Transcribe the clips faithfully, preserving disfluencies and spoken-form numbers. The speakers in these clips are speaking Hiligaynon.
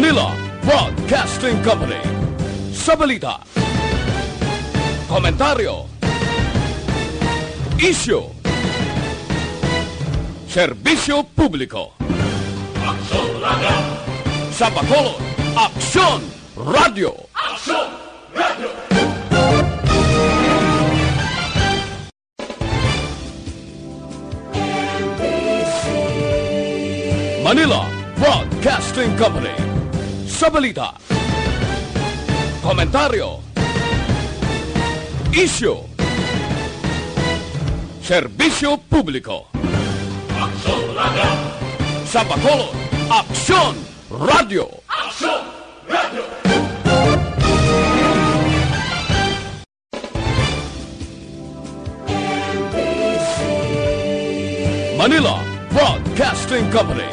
Manila Broadcasting Company. Sa balita, komentaryo, isyu, serbisyo publiko. Aksyon Radio! Sa Bacolod, Aksyon Radio! Aksyon Radio! Manila Broadcasting Company. Sa balita, komentaryo, isyu, serbisyo publiko. Aksyon Radio! Sa Bacolod, Aksyon Radio! Aksyon Radio! Manila Broadcasting Company.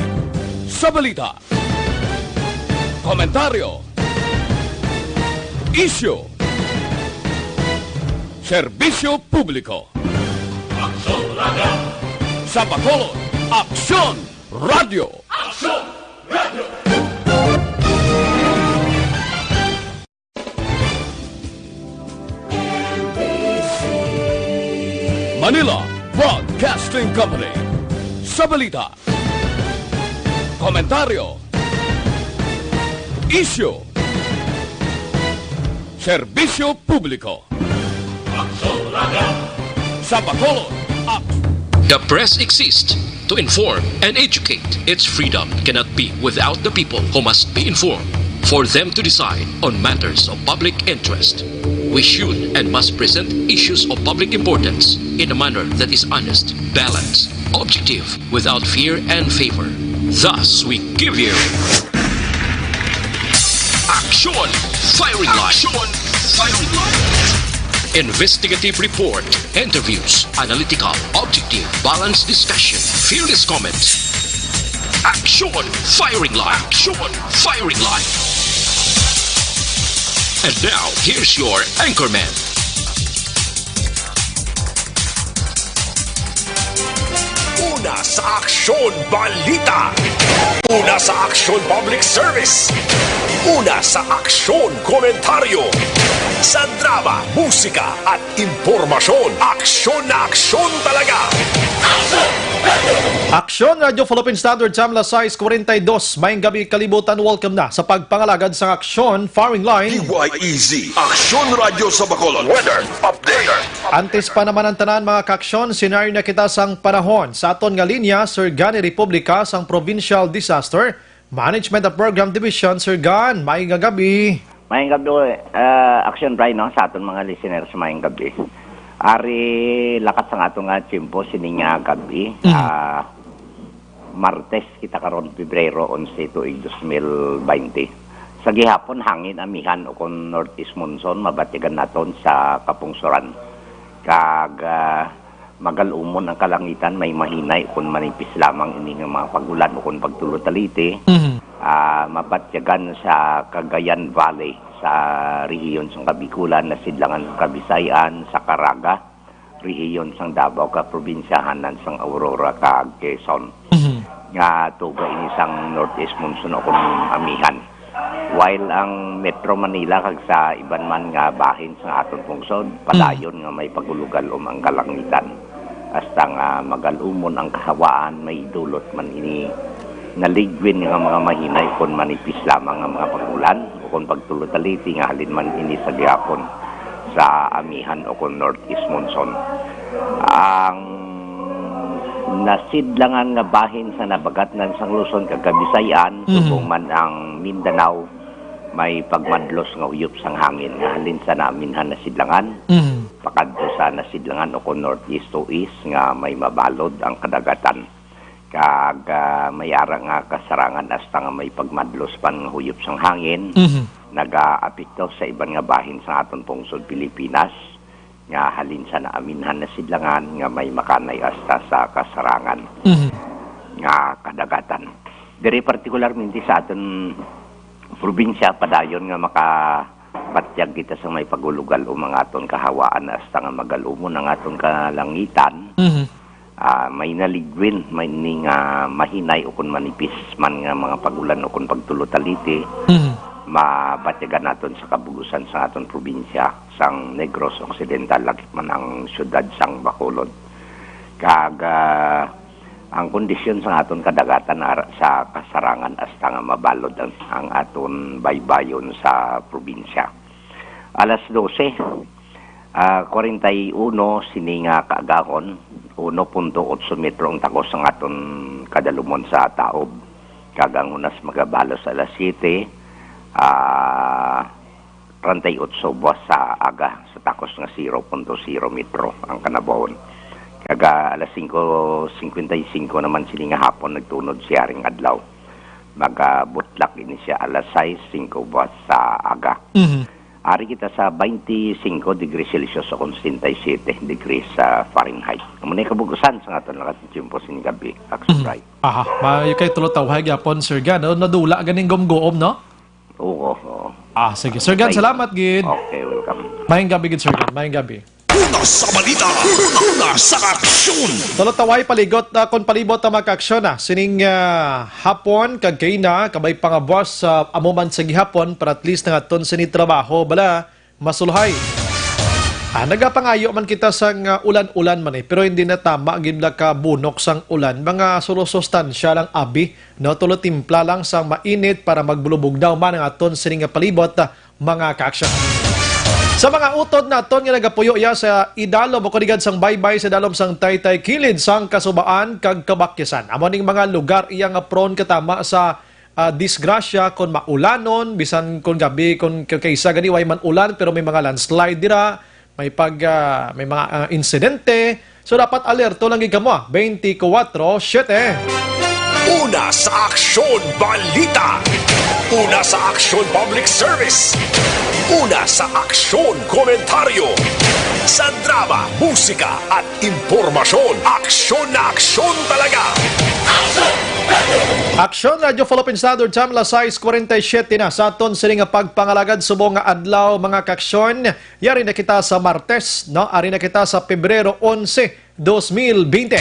Sa balita, komentaryo, isyu, serbisyo publiko. Aksyon Radio! Sa Bacolod, Aksyon Radio! Aksyon Radio! Manila Broadcasting Company. Sa balita, komentaryo, isyu, serbisyo publiko. Aksyon Radio! Sa Bacolod, Ak- The press exists to inform and educate. Its freedom cannot be without the people who must be informed for them to decide on matters of public interest. We should and must present issues of public importance in a manner that is honest, balanced, objective, without fear and favor. Thus, we give you Aksyon Firing Line. Aksyon Firing Line. Investigative report, interviews, analytical, objective, balanced discussion, fearless comments. Aksyon Firing Line. Aksyon Firing Line. And now, here's your anchorman. Una sa aksyon, balita. Una sa aksyon, public service. Una sa aksyon, komentaryo. Sa drama, musika, at impormasyon, aksyon na aksyon talaga. Aksyon Radio Philippine Standard Channel sais kwarenta y dos. Maayong gabi, kalibutan. Welcome na sa pagpangalagad sang Aksyon Firing Line. D Y E Z, Aksyon Radio sa Bacolod. Weather update. Antes pa naman ang tanan, mga kaaksyon, senaryo na kita sang panahon. Sa aton nga linya, Sir Gani Republica sang Provincial Disaster Management and Program Division. Sir Gan, maayong gabi. Maayong gabi, ah, Aksyon Brian, no, sa aton mga listeners, maayong gabi. Ari, lakat sang ato nga tiyempo sini nga gabi. Mm. Ah, Martes kita karon, Pebrero onse, tuig dos mil baynte. Sa gihapon, hangin amihan ukon northeast monsoon mabatyagan naton sa kapungsoran. Kag, ah, magal-umon ang kalangitan, may mahinay ukon manipis lamang ini nga mga pag-ulan ukon pagtulod-taliti. Mhm. Ah, mabatyagan sa Cagayan Valley, sa rehiyon sang Kabikulan, Nasidlangan sang Kabisay-an, sa Caraga, rehiyon sang Davao, kag probinsyahanan sang Aurora kag Quezon. Mhm. Nga tuga ini sang northeast monsoon ukon amihan. While ang Metro Manila kag sa iban man nga bahin sang aton pungsod, padayon nga may pagulugal-om ang kalangitan. Hasta nga magal-umon ang kahawaan, may idulot man ini naligwin nga mga mahinay ukon manipis lamang nga mga pag-ulan ukon pagtulod-taliti nga halin man ini sa gihapon sa amihan ukon northeast monsoon. Ang nasidlangan nga bahin sa nabagatnan sang Luzon kag Kabisay-an, Mhm. subong man ang Mindanao, may pagmadlos nga huyop sang hangin nga halin sa naaminhan nasidlangan, Mhm. pakadto sa nasidlangan ukon northeast to east nga may mabalod ang kadagatan. Kag, ah, may ara nga kasarangan hasta nga may pagmadlos man nga huyop sang hangin, Mhm. nagaapekto sa iban nga bahin sa aton pungsod Pilipinas, nga halin sa naaminhan nasidlangan nga may makanay hasta sa kasarangan Mhm. nga kadagatan. Diri partikularmente sa aton probinsya, padayon nga makabatyag kita sa may pagulugal-om ang aton kahawaan hasta nga magal-umon ang aton kalangitan. Mhm. Ah, may naligwin, may ni nga mahinay o kon manipis man nga mga pag-ulan o kon pagtulo taliti, Mhm. mabatyagan naton sa kabug-usan sa aton probinsya, sang Negros Occidental, lakip man ang siyudad sang Bacolod. Kag, ah, ang kondisyon sa aton kadagatan ara sa kasarangan hasta nga mabalod ang, ang aton baybayon sa probinsya. Alas dose, ah, kwarenta y uno sini nga kaagahon, uno punto otso metro ang takos sang aton kadalumon sa taob. Kag ang hunas magabalos alas siyete, ah, treinta y ocho buwas sa aga, sa takos nga zero punto zero metro ang kanabawan. Kag, ah, alas singko singkwenta y singko naman sini nga hapon nagtunod siya ring adlaw. Magabutlak ini siya alas sais singko buwas sa aga. Mhm. Ari kita sa twenty-five degrees Celsius o kon setenta y siete degrees sa Fahrenheit. Amo ni kabug-usan sa aton lakat ng tiyempo sining gabi, Action Mhm. Bright. Aha, maayo kay tulo tawhay gyapon, Sir Gan. Ano, nadula ganing gumguom, no? Oo, oo. Ah, sige. Sir Gan, Okay. salamat gid. Okay, welcome. Maayong gabi gid, Sir Gan. Maayong gabi. Una sa balita, una sa aksyon. Tulo tawhay paligot, ah, kon palibot ang mga aksyon, ah. Sining, ah, hapon, kag kay na, kabay pangabuas sa amo man sa gihapon, para at least nangaton sini trabaho, bala, masulhay. Ah, nagapangayo man kita sang, ah, ulan-ulan man eh, pero hindi na tama gid bala ka bunok sang ulan. Mga sulo sustansya lang abi, no? Tulo timpla lang sang mainit para magbulubog daw man ang aton sini nga palibot, ah, mga kaaksyon. Sa mga utod naton nga nagapuyo iya sa idalom o kaligad sang baybay sa dalom sang taytay kilid sang Kasubaan kag Kabakyasan. Amo ning mga lugar iya nga prone katama sa, ah, disgrasya kon maulanon, bisan kon gabi, kon k-, kaysa gani way man ulan, pero may mga landslide dira, may pag, ah, may mga, ah, insidente. So, dapat alerto lang gid kamo, ah, twenty-four siete. Una sa Aksyon Balita. Una sa Aksyon Public Service. Una sa Aksyon Komentaryo. Sa drama, musika, at impormasyon. Aksyon na aksyon talaga. Aksyon Radio Philippine Standard Time, alas sais kwarenta y siete na sa aton sini nga pagpangalagad subong nga adlaw, mga kaaksyon. Yari na kita sa Martes, no? Ari na kita sa Pebrero onse, dos mil bente.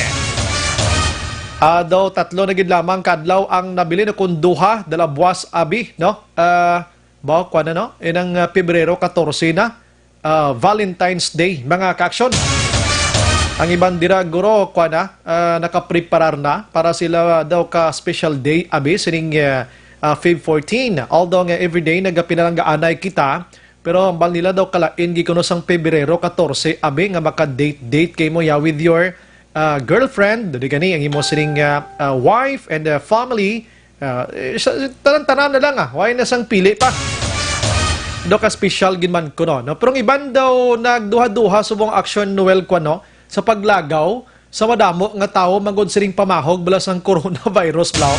Ah, daw tatlo na gid lamang ka adlaw ang nabilin, o kon duha, dala buwas abi, no? Ah, ba, kuwan na, no? Inang, ah, Pebrero katorse na, ah, Valentine's Day, mga kaaksyon. Ang iban dira, guro, kuwan na, ah, nakapreparar na para sila daw ka special day abi sining, ah, ah, Feb fourteen. Although nga everyday nagapinalanggaanay kita, pero hambal nila daw kalain gid kuno sang Pebrero katorse, abi, nga maka-date-date kay mo ya with your, ah, girlfriend, di gani ang imo sining, ah, ah, wife and, ah, family. Ah, eh, sa, tanan-tanan na lang, ah. Why na sang pili pa? Daw ka special gid man kuno, no? Pero ang iban daw nagduha-duha subong Aksyon Noel, kuno, sa paglagaw sa madamo nga tawo manggod sining pamahog bala sang coronavirus, blaw.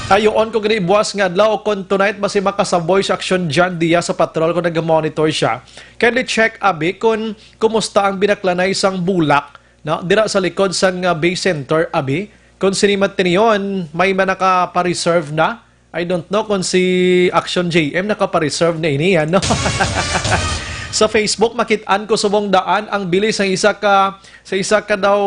Ayoon ko gani buwas nga adlaw o kon tonight basi makasaboy sa Aksyon John Diaz sa patrol kung nag-monitor siya. Kindly check, abi, kung kumusta ang binaklanay sang bulak, no, dira sa likod sang, ah, Bay Center, abi. Kung sini man tiniyon, may man nakapareserve na. I don't know kung si Action J M nakapareserve na ini, ano? Sa Facebook, makit-an ko subong daan ang bili sa isa ka, sa isa ka daw,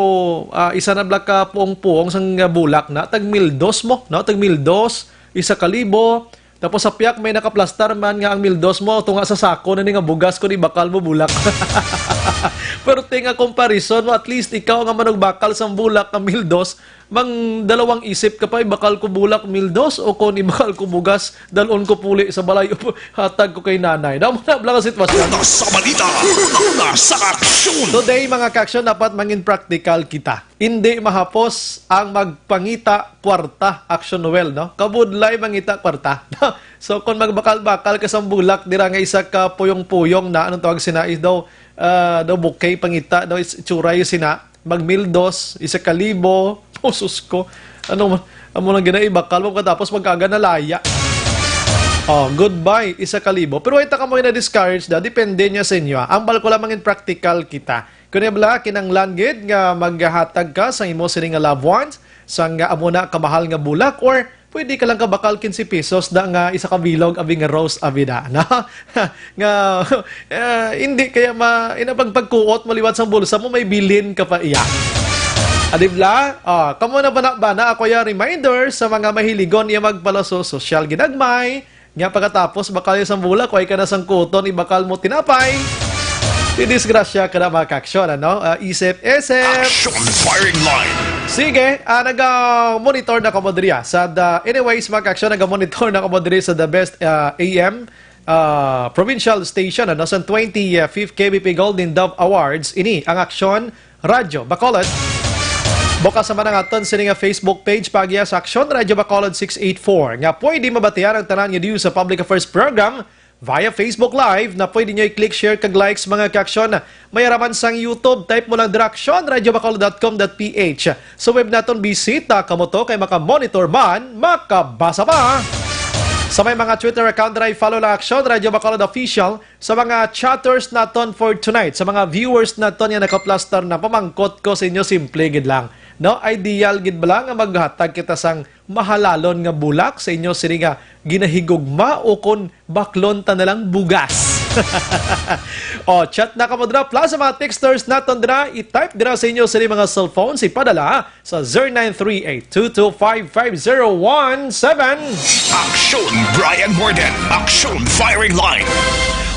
ah, isa na bala ka puong-puong sang bulak na, tag mildos mo, no? Tag mildos, isa ka libo. Tapos sa piyak may nakaplastar man nga ang mildos mo, tunga sa sako na ni nga bugas kung ibakal mo bulak. Pero tinga comparison mo, at least ikaw nga manugbakal sang bulak nga mildos, mang dalawang isip ka pa, ibakal ko bulak mildos o kon ibakal ko bugas, dalon ko puli sa balay, hatag ko kay nanay. Damo na bala nga sitwasyon. Una sa balita, una sa aksyon. Today, mga kaaksyon, dapat mangin practical kita. Hindi mahapos ang magpangita kwarta, Action Noel, no? Kabudlay mangita kwarta. So, kung magbakal-bakal ka sang bulak, dira nga isa ka puyong-puyong na, anong tawag sina, is daw, ah, daw bouquet, pangita, daw is-, itsuray sina, magmildos, isa ka libo. Oh, sus ko. Ano man, amo nang ginaibakal mo katapos magkaga na laya. Oh, goodbye, isa ka libo. Pero wala ta ka mo na-discourage da, depende niya sa inyo, ah. Ang bal ko lamang in practical kita. Kung bala, kinanglan gid nga maghatag ka sa imo sining nga loved ones, sang amo na kamahal nga bulak, or pwede ka lang kabakal quince pesos da nga isa ka bilog, abi nga rose, abi da, no? Nga, eh, hindi kaya ma-, ina pag pagkuot mo liwat sang bulsa mo, may bilin ka pa iya. Ah, di bala? Ah, kamo na bana-bana ako ya reminder sa mga mahiligon iya magpalaso sosyal ginagmay. Nga pagkatapos, bakal ya sang bulak, way ka na sangkuton, ibakal mo tinapay. Di disgrasya ka na, mga kaaksyon, ano? Ah, isip-isip. Action firing line. Sige, ah, naga-monitor na kamo diri, ah. Sa the, anyways, mga kaaksyon, naga-monitor na kamo diri sa the best, ah, A M, ah, provincial station, ano? Sa twenty-fifth K B P Golden Dove Awards, ini ang Aksyon Radyo Bacolod. Bukas naman ang aton sini nga Facebook page, paagiya sa Aksyon Radyo Bacolod six eight four, nga pwede mabatian ang tanan nga news sa Public Affairs Program via Facebook Live, na pwede nyo i-click, share, kag likes, mga kaaksyon. May araman sang YouTube, type mo lang dira, aksyon radyo bacolod dot com dot P H. Sa web naton, bisita kamo to kay maka-monitor man, makabasa pa. Sa may mga Twitter account dira, follow lang Aksyon Radyo Bacolod Official. Sa mga chatters naton for tonight, sa mga viewers naton nga nakaplastar na, pamangkot ko sa inyo, simple gid lang. No, ideal gid bala nga maghatag kita sang mahalalon nga bulak sa inyo sini nga ginahigugma, o kon baklon ta na lang bugas? O, chat na kamo dira. Plus, sa mga texters naton dira, i-type dira sa inyo sini mga cellphone, ipadala sa zero nine three eight two two five five zero one seven. Aksyon Brian Morden, Aksyon Firing Line.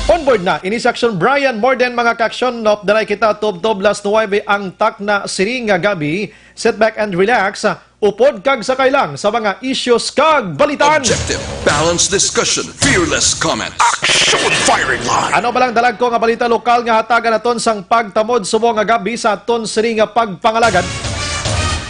On board na ini sa Aksyon Brian Morden, mga kaaksyon. Nop, dalay kita tubtob las nuwebe ang takna sini nga gabi. Sit back and relax. Upod kag sakay lang sa mga issues kag balitan. Objective, balanced discussion, fearless comments. Action Firing Line. Ano ba lang dalag ko nga balita lokal nga hatagan naton sang pagtamod subong nga gabi sa aton sini nga pagpangalagad?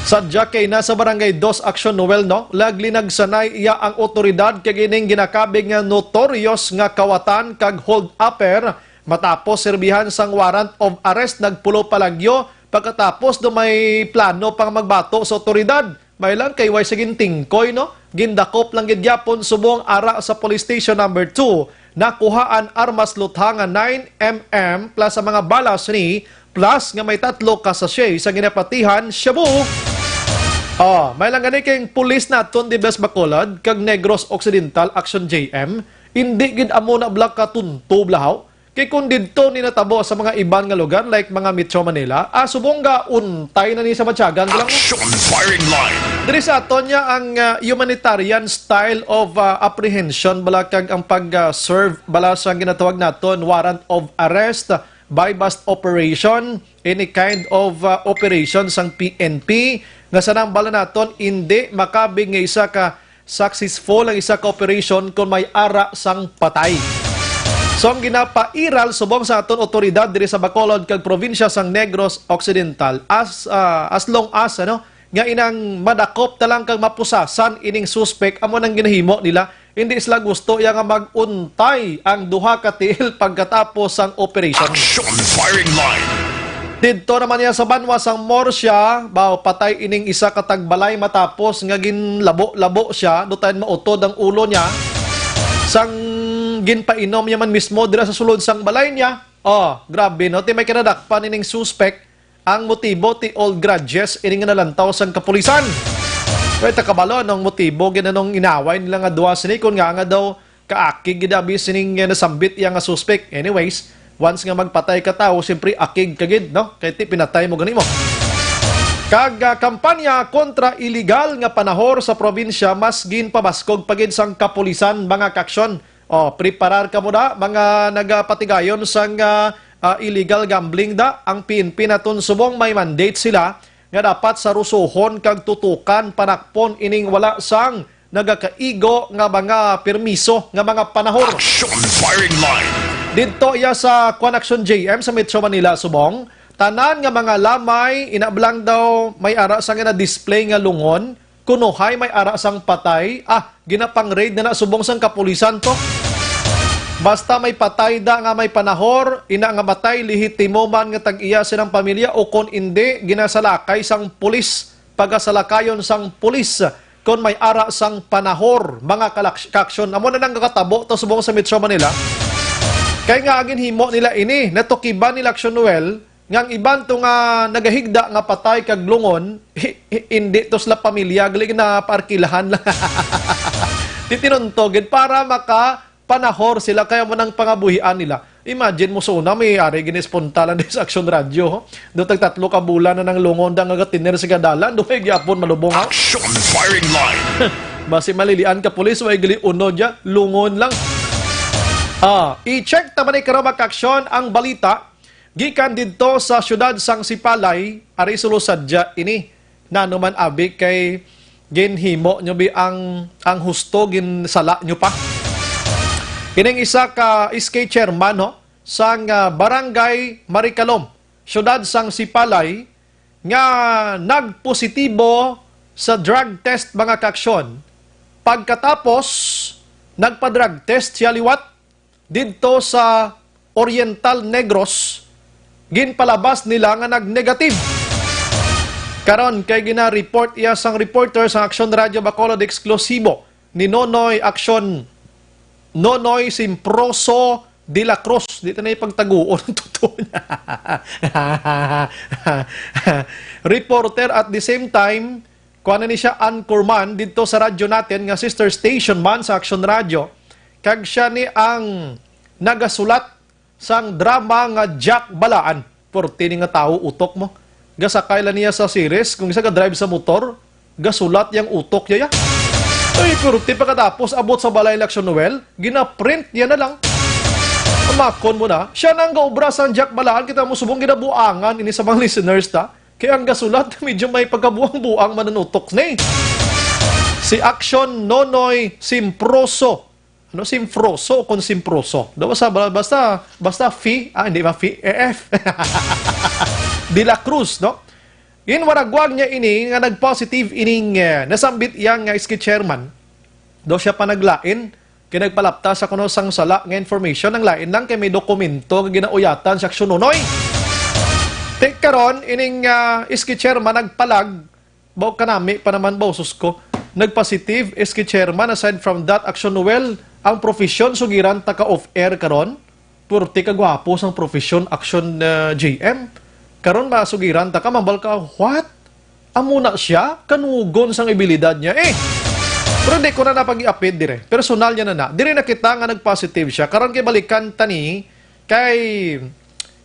Sadya kay nasa Barangay Dos Action Noel, no? Lagli nagsanay iya ang otoridad kag ining ginakabig nga notorious nga kawatan kag hold-upper. Matapos sirbihan sang warrant of arrest, nagpulo palagyo. Pagkatapos do may plano pang magbato sa otoridad. May lang kay way sa gintingkoy, no? Gindakop lang gid gyapon subong ara sa Police Station Number Two. Nakuhaan armas lutha nga nine M M plus ang mga bala sini, plus nga may tatlo ka sachet sa ginapatihan shabu. Oh, may lang gani kay pulis naton di Bes Bacolod kag Negros Occidental Action J M. Hindi gid amo na bala katunto, bala, haw. Kay kung didto ni natabo sa mga iban nga lugar, like mga Metro Manila, ah, subong ga untay na ni sa Matyagan lang. Action Firing Line. Diri sa aton niya ang, ah, humanitarian style of, ah, apprehension bala kag ang pag, ah, serve bala sa ginatawag naton warrant of arrest, buy-bust operation, any kind of, ah, operation sang P N P nga sanang bala naton hindi makabig nga isa ka successful ang isa ka operasyon kon may ara sang patay. So, ang ginapairal subong sa aton otoridad diri sa Bacolod kag probinsya sang Negros Occidental, as, ah, as long as, ano, nga inang madakop ta lang kag mapusasan ining suspek, amo nang ginahimo nila. Hindi sila gusto ya nga mag-untay ang duha ka tiil pagkatapos sang operasyon. Action Firing Line. Didto naman niya sa banwa sang Murcia, baw, patay ining isa ka tagbalay matapos nga ginlabo-labo siya, dutayan mautod ang ulo niya. Sang ginpainom niya man mismo dira sa sulod sang balay niya. Oh, grabe, no? Ti may kinadakpan ining suspek. Ang motibo ti old grudges ini nga nalantaw sang kapulisan. Kay ta kabalo anong motibo gid, anong inaway nila nga duha sini, kun nga nga daw kaakig gid abi sining, eh, nasambit iya nga suspek. Anyways, once nga magpatay ka tawo, siyempre akig ka gid, no? Kay ti pinatay mo gani mo. Kag, ah, kampanya kontra iligal nga panahor sa probinsya mas ginpabaskog pa gid sang kapulisan, mga kaaksyon. Oh, preparar kamo da, mga nagapatigayon sang, ah, ah, illegal gambling da. Ang P N P naton subong may mandate sila nga dapat sarusohon kag tutukan panakpon ining wala sang nagakaigo nga mga permiso nga mga panahor. Action Firing Line. Didto iya sa Kwan Action J M sa Metro Manila subong, tanan nga mga lamay, ina bala daw may ara sang gina-display nga lungon, kunuhay may ara sang patay, ah, ginapang-raid na na subong sang kapulisan to. Basta may patay da nga may panahor, ina nga matay, lehitimo man nga tag-iya sining pamilya, o kon indi, ginasalakay sang pulis, pagasalakayon sang pulis kon may ara sang panahor, mga kalaks-, kaaksyon. Amo na nang kakatabo to subong sa Metro Manila. Kay nga ang ginhimo nila ini, natukiban nila Action Noel, nga ang iban to nga nagahigda nga patay kag lungon, hi-, hi-, hindi to sila pamilya, gali na paarkilahan lang. Titinuntogin para makapanahor sila, kaya mo nang pangabuhian nila. Imagine mo, Sona, may ari ginispontalan din sa Aksyon Radyo, ho? Do tagtatlo ka bulan na nang lungon da nga gatiner sa gadalan, do may gyapon malubong, ha? Action firing line. Basi malilian ka pulis, way gali unod ya, lungon lang. Ah, i-check ta man ni karong mga kaaksyon ang balita gikan didto sa siyudad sang Sipalay, ari sulusad ya ini. Nano man abi kay ginhimo nyo bi ang, ang husto, ginsala nyo pa. Ining isa ka S K chairman, no, sang, ah, Barangay Maricalom, siyudad sang Sipalay, nga nagpositibo sa drug test, mga kaaksyon. Pagkatapos, nagpa-drug test siya liwat didto sa Oriental Negros, ginpalabas nila nga nag-negative. Karon kay gina-report iya sang reporter sang Aksyon Radyo Bacolod Eksklusibo ni Nonoy Aksyon, Nonoy Simproso de la Cruz. Di ta na ipagtaguon ang totoo niya. Reporter at the same time, kuan na ni siya, anchorman didto sa radyo natin nga sister station man sa Aksyon Radyo. Kag siya ni ang nagasulat sang drama nga Jack Balaan. Purti ni nga tawo, utok mo. Gasakay lang niya sa series, kung isa ga-drive sa motor, gasulat yang utok niya, ya. Ay, purti, pagkatapos abot sa balay ni Aksyon Noel, ginaprint niya na lang. Amakon mo na, siya na ang gaobra sang Jack Balaan, kita mo subong ginabuangan ini sa mga listeners ta. Kay ang gasulat, medyo may pagkabuang-buang man ang utok ni. Si Aksyon Nonoy Simproso. Ano, Simfroso o kon Simproso? Daw basta, basta, basta Fi, ah, hindi ba Fi? E F. De La Cruz, no? Ginwaragwag niya ini nga nag-positive ining, eh, nasambit iya nga S K chairman. Daw siya pa naglain, kay nagpalapta sa kuno sang sala nga information, ang lain lang kay may dokumento nga ginauyatan sa Aksyon Nonoy. Ti karon, ining, ah, S K chairman nagpalag, baw kanami pa naman, baw, sus ko. Nagpositive, S K chairman, aside from that, Aksyon Noel, ang profesyon, sugiran ta ka off-air karon. Purti ka gwapo sang profesyon, Aksyon, ah, J M. Karon, masugiran ta ka, mambal ka, what? Amo na siya? Kanugon sang abilidad niya, eh. Pero di ko na napag-iapid dire. Personal niya na na. Dire na kita nga nag-positive siya. Karon kay balikan ta ni, kay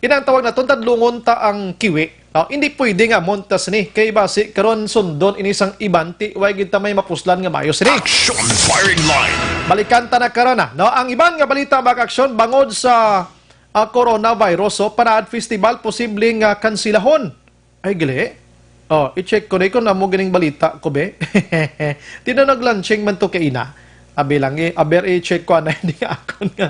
inang tawag naton, tadlungon ta ang kiwi. No? Hindi pwede nga montas ni. Kay basi karon sundon ini sang iban, ti way gid ta may mapuslan nga maayo sini. Action firing line. Balikan ta na karon, ah, no? Ang iban nga balita, mga aksyon, bangod sa, ah, coronavirus, so, Parade Festival posible nga kansilahon. Ay, gali. Oh, i-check ko na kung amo ganing balita ko, be. Di na nag-launching man to kay ina. Abi lang, eh, aber, i-check ko, ana, hindi nga akon nga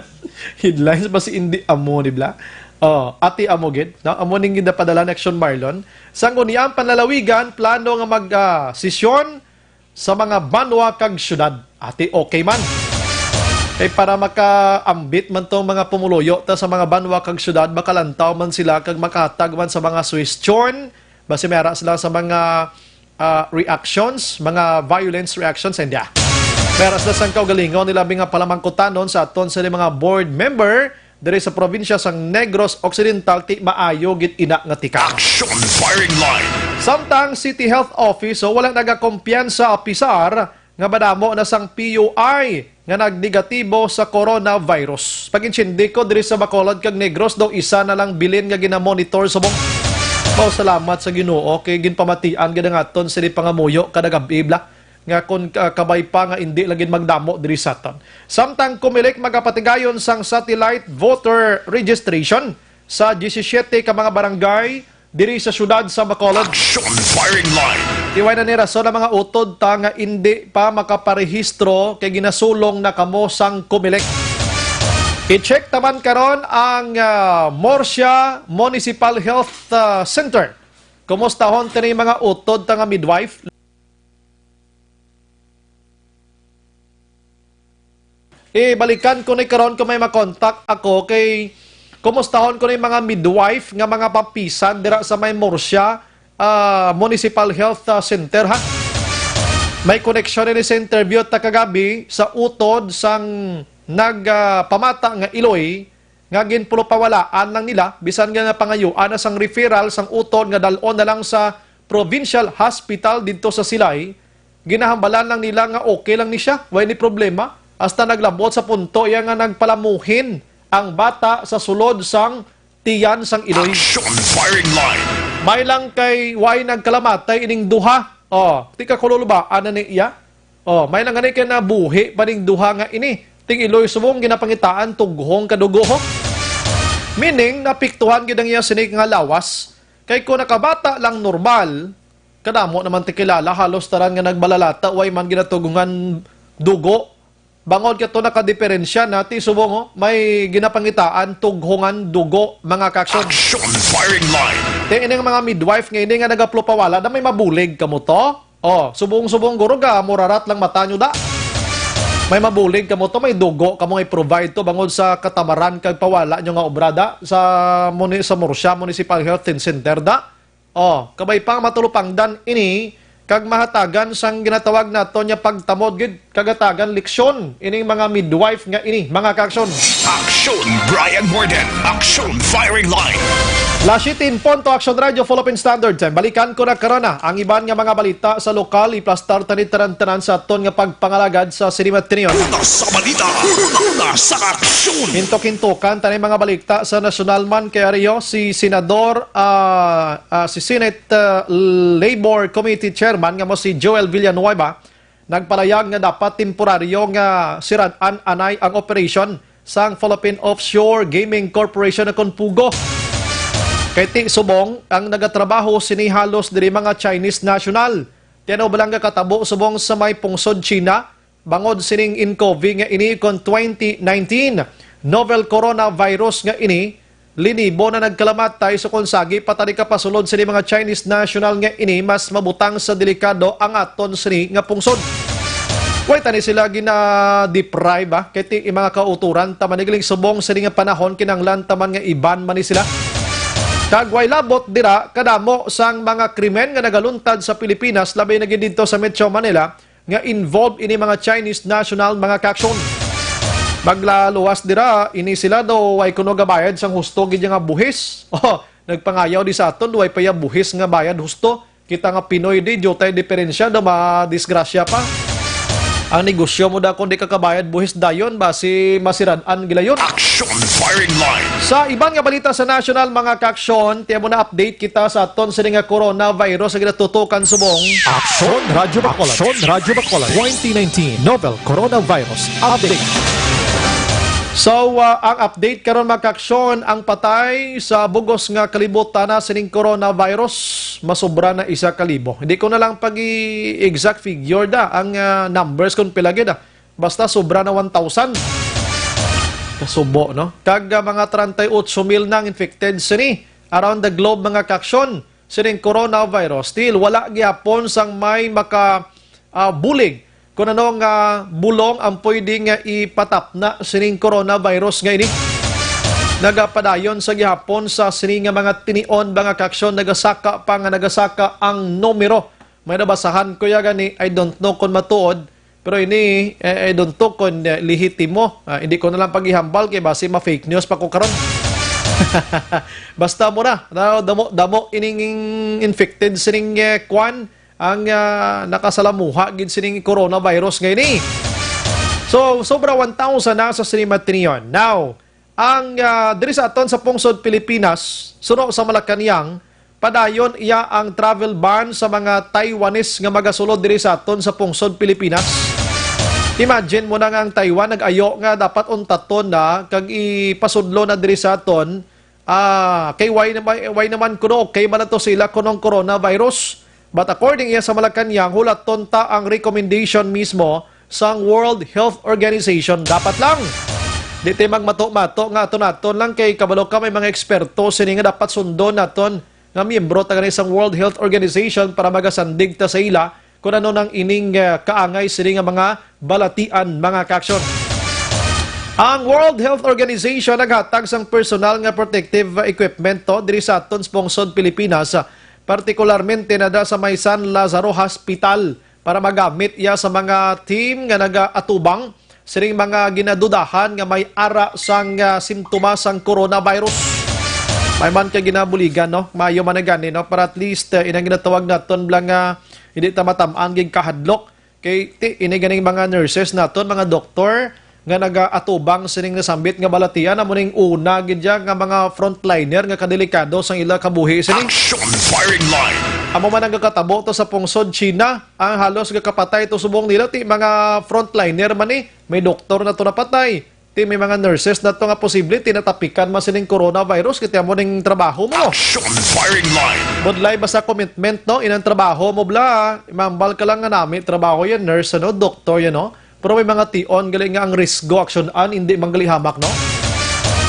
headlines, basi hindi amo, di ba? Oh, ati amo gid, no? Amo ning ginapadala ni Action Marlon. Sangguniang Panlalawigan, plano nga mag, ah, sesyon sa mga banwa kag syudad. Ati, okay man. Kay para makaambit man tong mga pumuluyo ta sa mga banwa kag syudad, makalantaw man sila kag makahatag man sa mga suhestyon, basi may ara sila sa mga, ah, reactions, mga violence reactions, hindi, ah. May ara sila sang kaugalingon nila, mga palamangkutanon sa aton sa mga board member diri sa probinsya sang Negros Occidental, ti maayo gid ina nga tikang. Action firing line. Samtang City Health Office, so, wala nagakumpiyansa, apisar nga madamo na sang P U I nga nagnegatibo sa coronavirus. Pag-intindi ko, diri sa Bacolod kag Negros daw, isa na lang bilin nga ginamonitor subong. Mao, salamat sa Ginoo kay ginpamatian gid ang aton sini pangamuyo kada gab-i, bla, nga kon, ah, kabay pa nga indi lang gid magdamo diri sa aton. Samtang Comelec magapatigayon sang satellite voter registration sa diyesisiete ka mga barangay diri sa siyudad sa Bacolod. Action firing line. Ti way na ni rason ang mga utod ta nga indi pa makaparehistro kay ginasulong na kamo sang Comelec. I-check ta man karon ang, ah, Murcia Municipal Health, ah, Center. Kumustahon tini mga utod ta nga midwife? Ibalikan ko ni karon kung may makontak ako kay kumustahon ko ni mga midwife nga mga papisan dira sa may Murcia, ah, Municipal Health, ah, Center, ha? May koneksyon ni sa interview ta kagabi sa utod sang nag, ah, pamata nga iloy nga ginpulupawalaan lang nila, bisan nga napangayuan na sang referral sang utod nga dal-on na lang sa provincial hospital didto sa Silay, ginahambalan lang nila nga okay lang ni siya, way ni problema. Hasta naglabot sa punto iya nga nagpalamuhin ang bata sa sulod sang tiyan sang iloy. Action firing line. May lang kay way nagkalamatay ining duha. Oh, ti ka kulol ba? Ana ni iya? Oh, may lang gani kay nabuhi pa ning duha nga ini. Ting iloy subong ginapangitaan tughong kadugo ho. Meaning, napiktuhan gid ang iya sini nga lawas. Kay kung nakabata lang normal, kadamo naman ti kilala, halos tanan nga nagbalalata, way man ginatugungan dugo. Bangod ka to nakadiperensya na, ti subong, oh, may ginapangitaan tughongan dugo, mga kaksyon. Action firing line. Ti ining mga midwife nga ini nga nagaplo pawala na may mabulig kamo to? Oh, subong-subong guro ga, murarat lang mata nyo da. May mabulig kamo to, may dugo kamo nga i-provide to bangod sa katamaran kag pawala nyo nga obra da sa muni-, sa Murcia Municipal Health Center da. Oh, kabay pa nga matulupangdan ini kag mahatagan sang ginatawag naton nga pagtamod gid kag hatagan leksyon ining mga midwife nga ini, mga kaaksyon. Aksyon, Brian Morden. Aksyon, firing line. Las siete en punto, Aksyon Radio, Philippine Standard Time. Balikan ko na karon na ang iban nga mga balita sa lokal. Iplastar tani tanan-tanan sa aton nga pagpangalagad sa Cinema Tinion. Una sa balita, una sa aksyon. Hintok-hintokan tani mga balita sa nasyonal man kay ari ho si Senador, ah, ah, si Senate, ah, Labor Committee Chairman nga mo si Joel Villanueva nagpalayag nga dapat temporaryo nga sirad-an anay ang operasyon sang Philippine Offshore Gaming Corporation o kon POGO. Kay ti subong ang nagatrabaho sini halos diri mga Chinese national. Ti ano ba lang nga katabo subong sa may pungsod China? Bangod sining N C O V nga ini kon twenty nineteen novel coronavirus nga ini, linibo na nagkalamatay sa kon sagi pa tani kapasulod sini mga Chinese national nga ini mas mabutang sa delikado ang aton sini nga pungsod. Way tani sila gina-deprive, ah, kay ti mga kauturan ta manigiling subong sini nga panahon kinahanglan ta man nga iban man ni sila. Kag way labot dira kadamo sang mga krimen nga nagaluntad sa Pilipinas, labi na gid didto sa Metro Manila, nga involved ini mga Chinese national, mga kaaksyon. Maglaluwas dira, ini sila daw way kuno gabayad sang husto gid nga buhis. Oh, nagpangayaw di sa aton, way pa ya buhis nga bayad husto. Kita nga Pinoy di, diutay diferensya daw, madisgrasya pa. Ang negosyo mo da kung di ka kabayad buhis dayon, basi masirad-an gilayon. Action firing line. Sa iban nga balita sa national, mga kaaksyon, tiyan mo na update kita sa aton sini nga coronavirus nga ginatutukan subong. Aksyon Radyo Bacolod. Aksyon Radyo Bacolod. Twenty nineteen Novel Coronavirus Update. So, uh, ang update karon, mga kaaksyon, ang patay sa bugos nga kalibutan na sining coronavirus, masubra na isa ka libo. Hindi ko na lang pag-i-exact figure da ang, uh, numbers kung pila gid, ah. Basta sobra na one thousand. Kasubo, no? Kag, ah, mga treinta y ocho mil na ang infected sini around the globe, mga kaaksyon, sining coronavirus. Still, wala gihapon sang may maka, ah, bulig kung ano nga bulong ang pwede nga ipatapna sining coronavirus nga ini. Nagapadayon sa gihapon sa sini nga mga tinion, mga kaaksyon, nagasaka pa nga nagasaka ang numero. May nabasahan ko ya gani, I don't know kung matuod, pero ini, eh, I don't know kung, eh, lehitimo. Ah, hindi ko na lang pag-ihambal kay basi ma-fake news pa ko karon. Basta mo na, na-, damo, damo ining infected sining, eh, kwan, ang, ah, nakasalamuha gid sining coronavirus nga ini. So, sobra one thousand na sa sini matinion. Now, ang, ah, diri sa aton sa pungsod Pilipinas, suno sa Malacañang, padayon iya ang travel ban sa mga Taiwanese nga magasulod diri sa aton sa pungsod Pilipinas. Imagine mo na nga ang Taiwan nag-ayo nga dapat untaton na kag ipasudlo na diri sa aton, ah, kay why naman, why naman kuno okay man na to sila kunong coronavirus? But according iya sa Malacañang, hulaton ta ang recommendation mismo sang World Health Organization. Dapat lang. Di tayo magmato-mato nga aton-aton lang kay kabalo ka may mga eksperto sini nga dapat sundon naton nga miyembro ta gani sang World Health Organization para magasandig ta sa ila kung ano nang ining, eh, kaangay sini nga mga balatian, mga kaaksyon. Ang World Health Organization naghatag sang personal nga protective equipment to diri sa aton sa pungsod Pilipinas, partikularmente na da sa may San Lazaro Hospital para magamit iya sa mga team nga nagaatubang sining mga ginadudahan nga may ara sang, ah, simptomas sang coronavirus. May man kay ginabuligan, no? Maayo man na gani, no? Para at least, ah, inang ginatawag naton bala nga hindi ta matam-an gid kahadlok. Kay ti, ini ganing mga nurses naton, mga doktor, nga nagaatubang sining nasambit nga balatian, amo ning una gid ya nga mga frontliner nga kadelikado sang ila kabuhi sini. Action firing line. Amo man ang gakatabo to sa pungsod China, ang halos gakapatay to subong nila ti mga frontliner man ni, may doktor na to napatay, ti may mga nurses na to nga posible ti natapikan man sining coronavirus, kiti amo ning trabaho mo. Action firing line. Budlay basta commitment, no, inang trabaho mo bla, mambal ka lang nga nami trabaho yan, nurse, ano, doktor yan, no. Pero may mga tion gali nga ang risgo aksyon-an, hindi man gali hamak, no?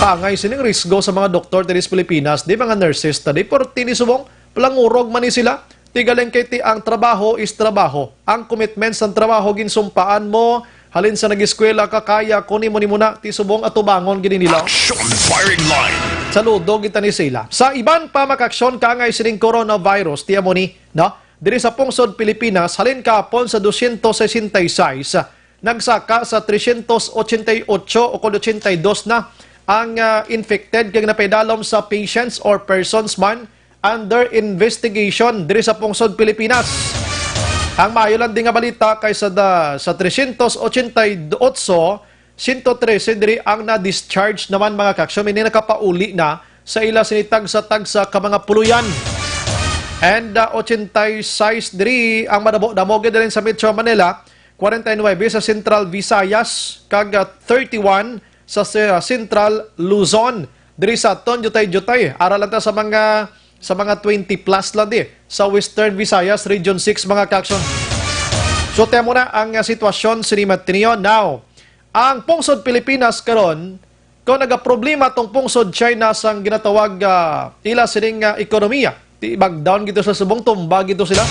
Kaangay sining risgo sa mga doktor diri sa Pilipinas, di mga nurses ta di, pero tini subong, palangurog man ni sila. Ti galing kay ti ang trabaho is trabaho. Ang commitment sang trabaho ginsumpaan mo, halin sa nag-eskwela ka, kaya ko nimo nimo na, ti subong atubangon gid nila. Action firing line. Saludo kita ni sila. Sa iban pa makaaksyon kaangay sining coronavirus, ti amo ni, no? Diri sa pungsod Pilipinas, halin kahapon sa dosyentos sesenta y seis, nagsaka sa tresyentos ochenta y ocho o kon ochenta y dos na ang, ah, infected kag napaidalom sa patients or persons man under investigation diri sa pungsod Pilipinas. Ang maayo lang di nga balita kay sa da, sa tresyentos ochenta y otso, sento trese diri ang na-discharge naman, mga kaksyon, may nakapauli na sa ila sini tagsa-tagsa ka mga puloy-an. And, ah, ochenta y seis diri ang madamo-damo gid diri sa Metro Manila, kwarenta y nuebe sa Central Visayas, kag, ah, thirty-one sa se-, Central Luzon. Diri sa aton, diutay-diutay, ara lang ta sa mga, sa mga twenty plus lang di, sa Western Visayas, Region six, mga kaksyon. So, ti amo na ang, ah, sitwasyon sini Matinion. Now, ang pungsod Pilipinas karon, kung nagaproblema tong pungsod China sang ginatawag, ah, ila sining, ah, ekonomiya, ti bag down gito sa subong, tumba gito sila.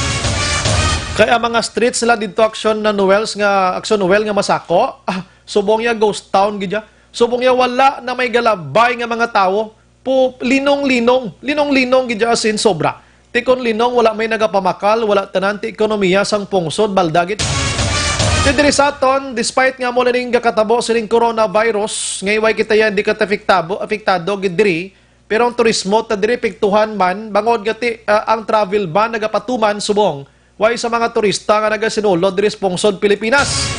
Kay ang mga streets nila dito, Action na Noels nga, Action Noel nga masako, ah, subong ya ghost town gid ya. Subong ya wala na may galabay nga mga tawo. Pu-, linong-linong, linong-linong gid ya, as in sobra. Ti kon linong, wala may nagapamakal, wala tanan ti ekonomiya sang pungsod, balda gid. Ti diri sa aton, despite nga mo na ning gakatabo sining coronavirus, nga way kita yan di ka apektabo, apektado gid diri, pero ang turismo ta diri epektuhan man, bangod nga ti, ah, ang travel ban nagapatuman subong, way sa mga turista nga nagasinulod diri sa pungsod Pilipinas.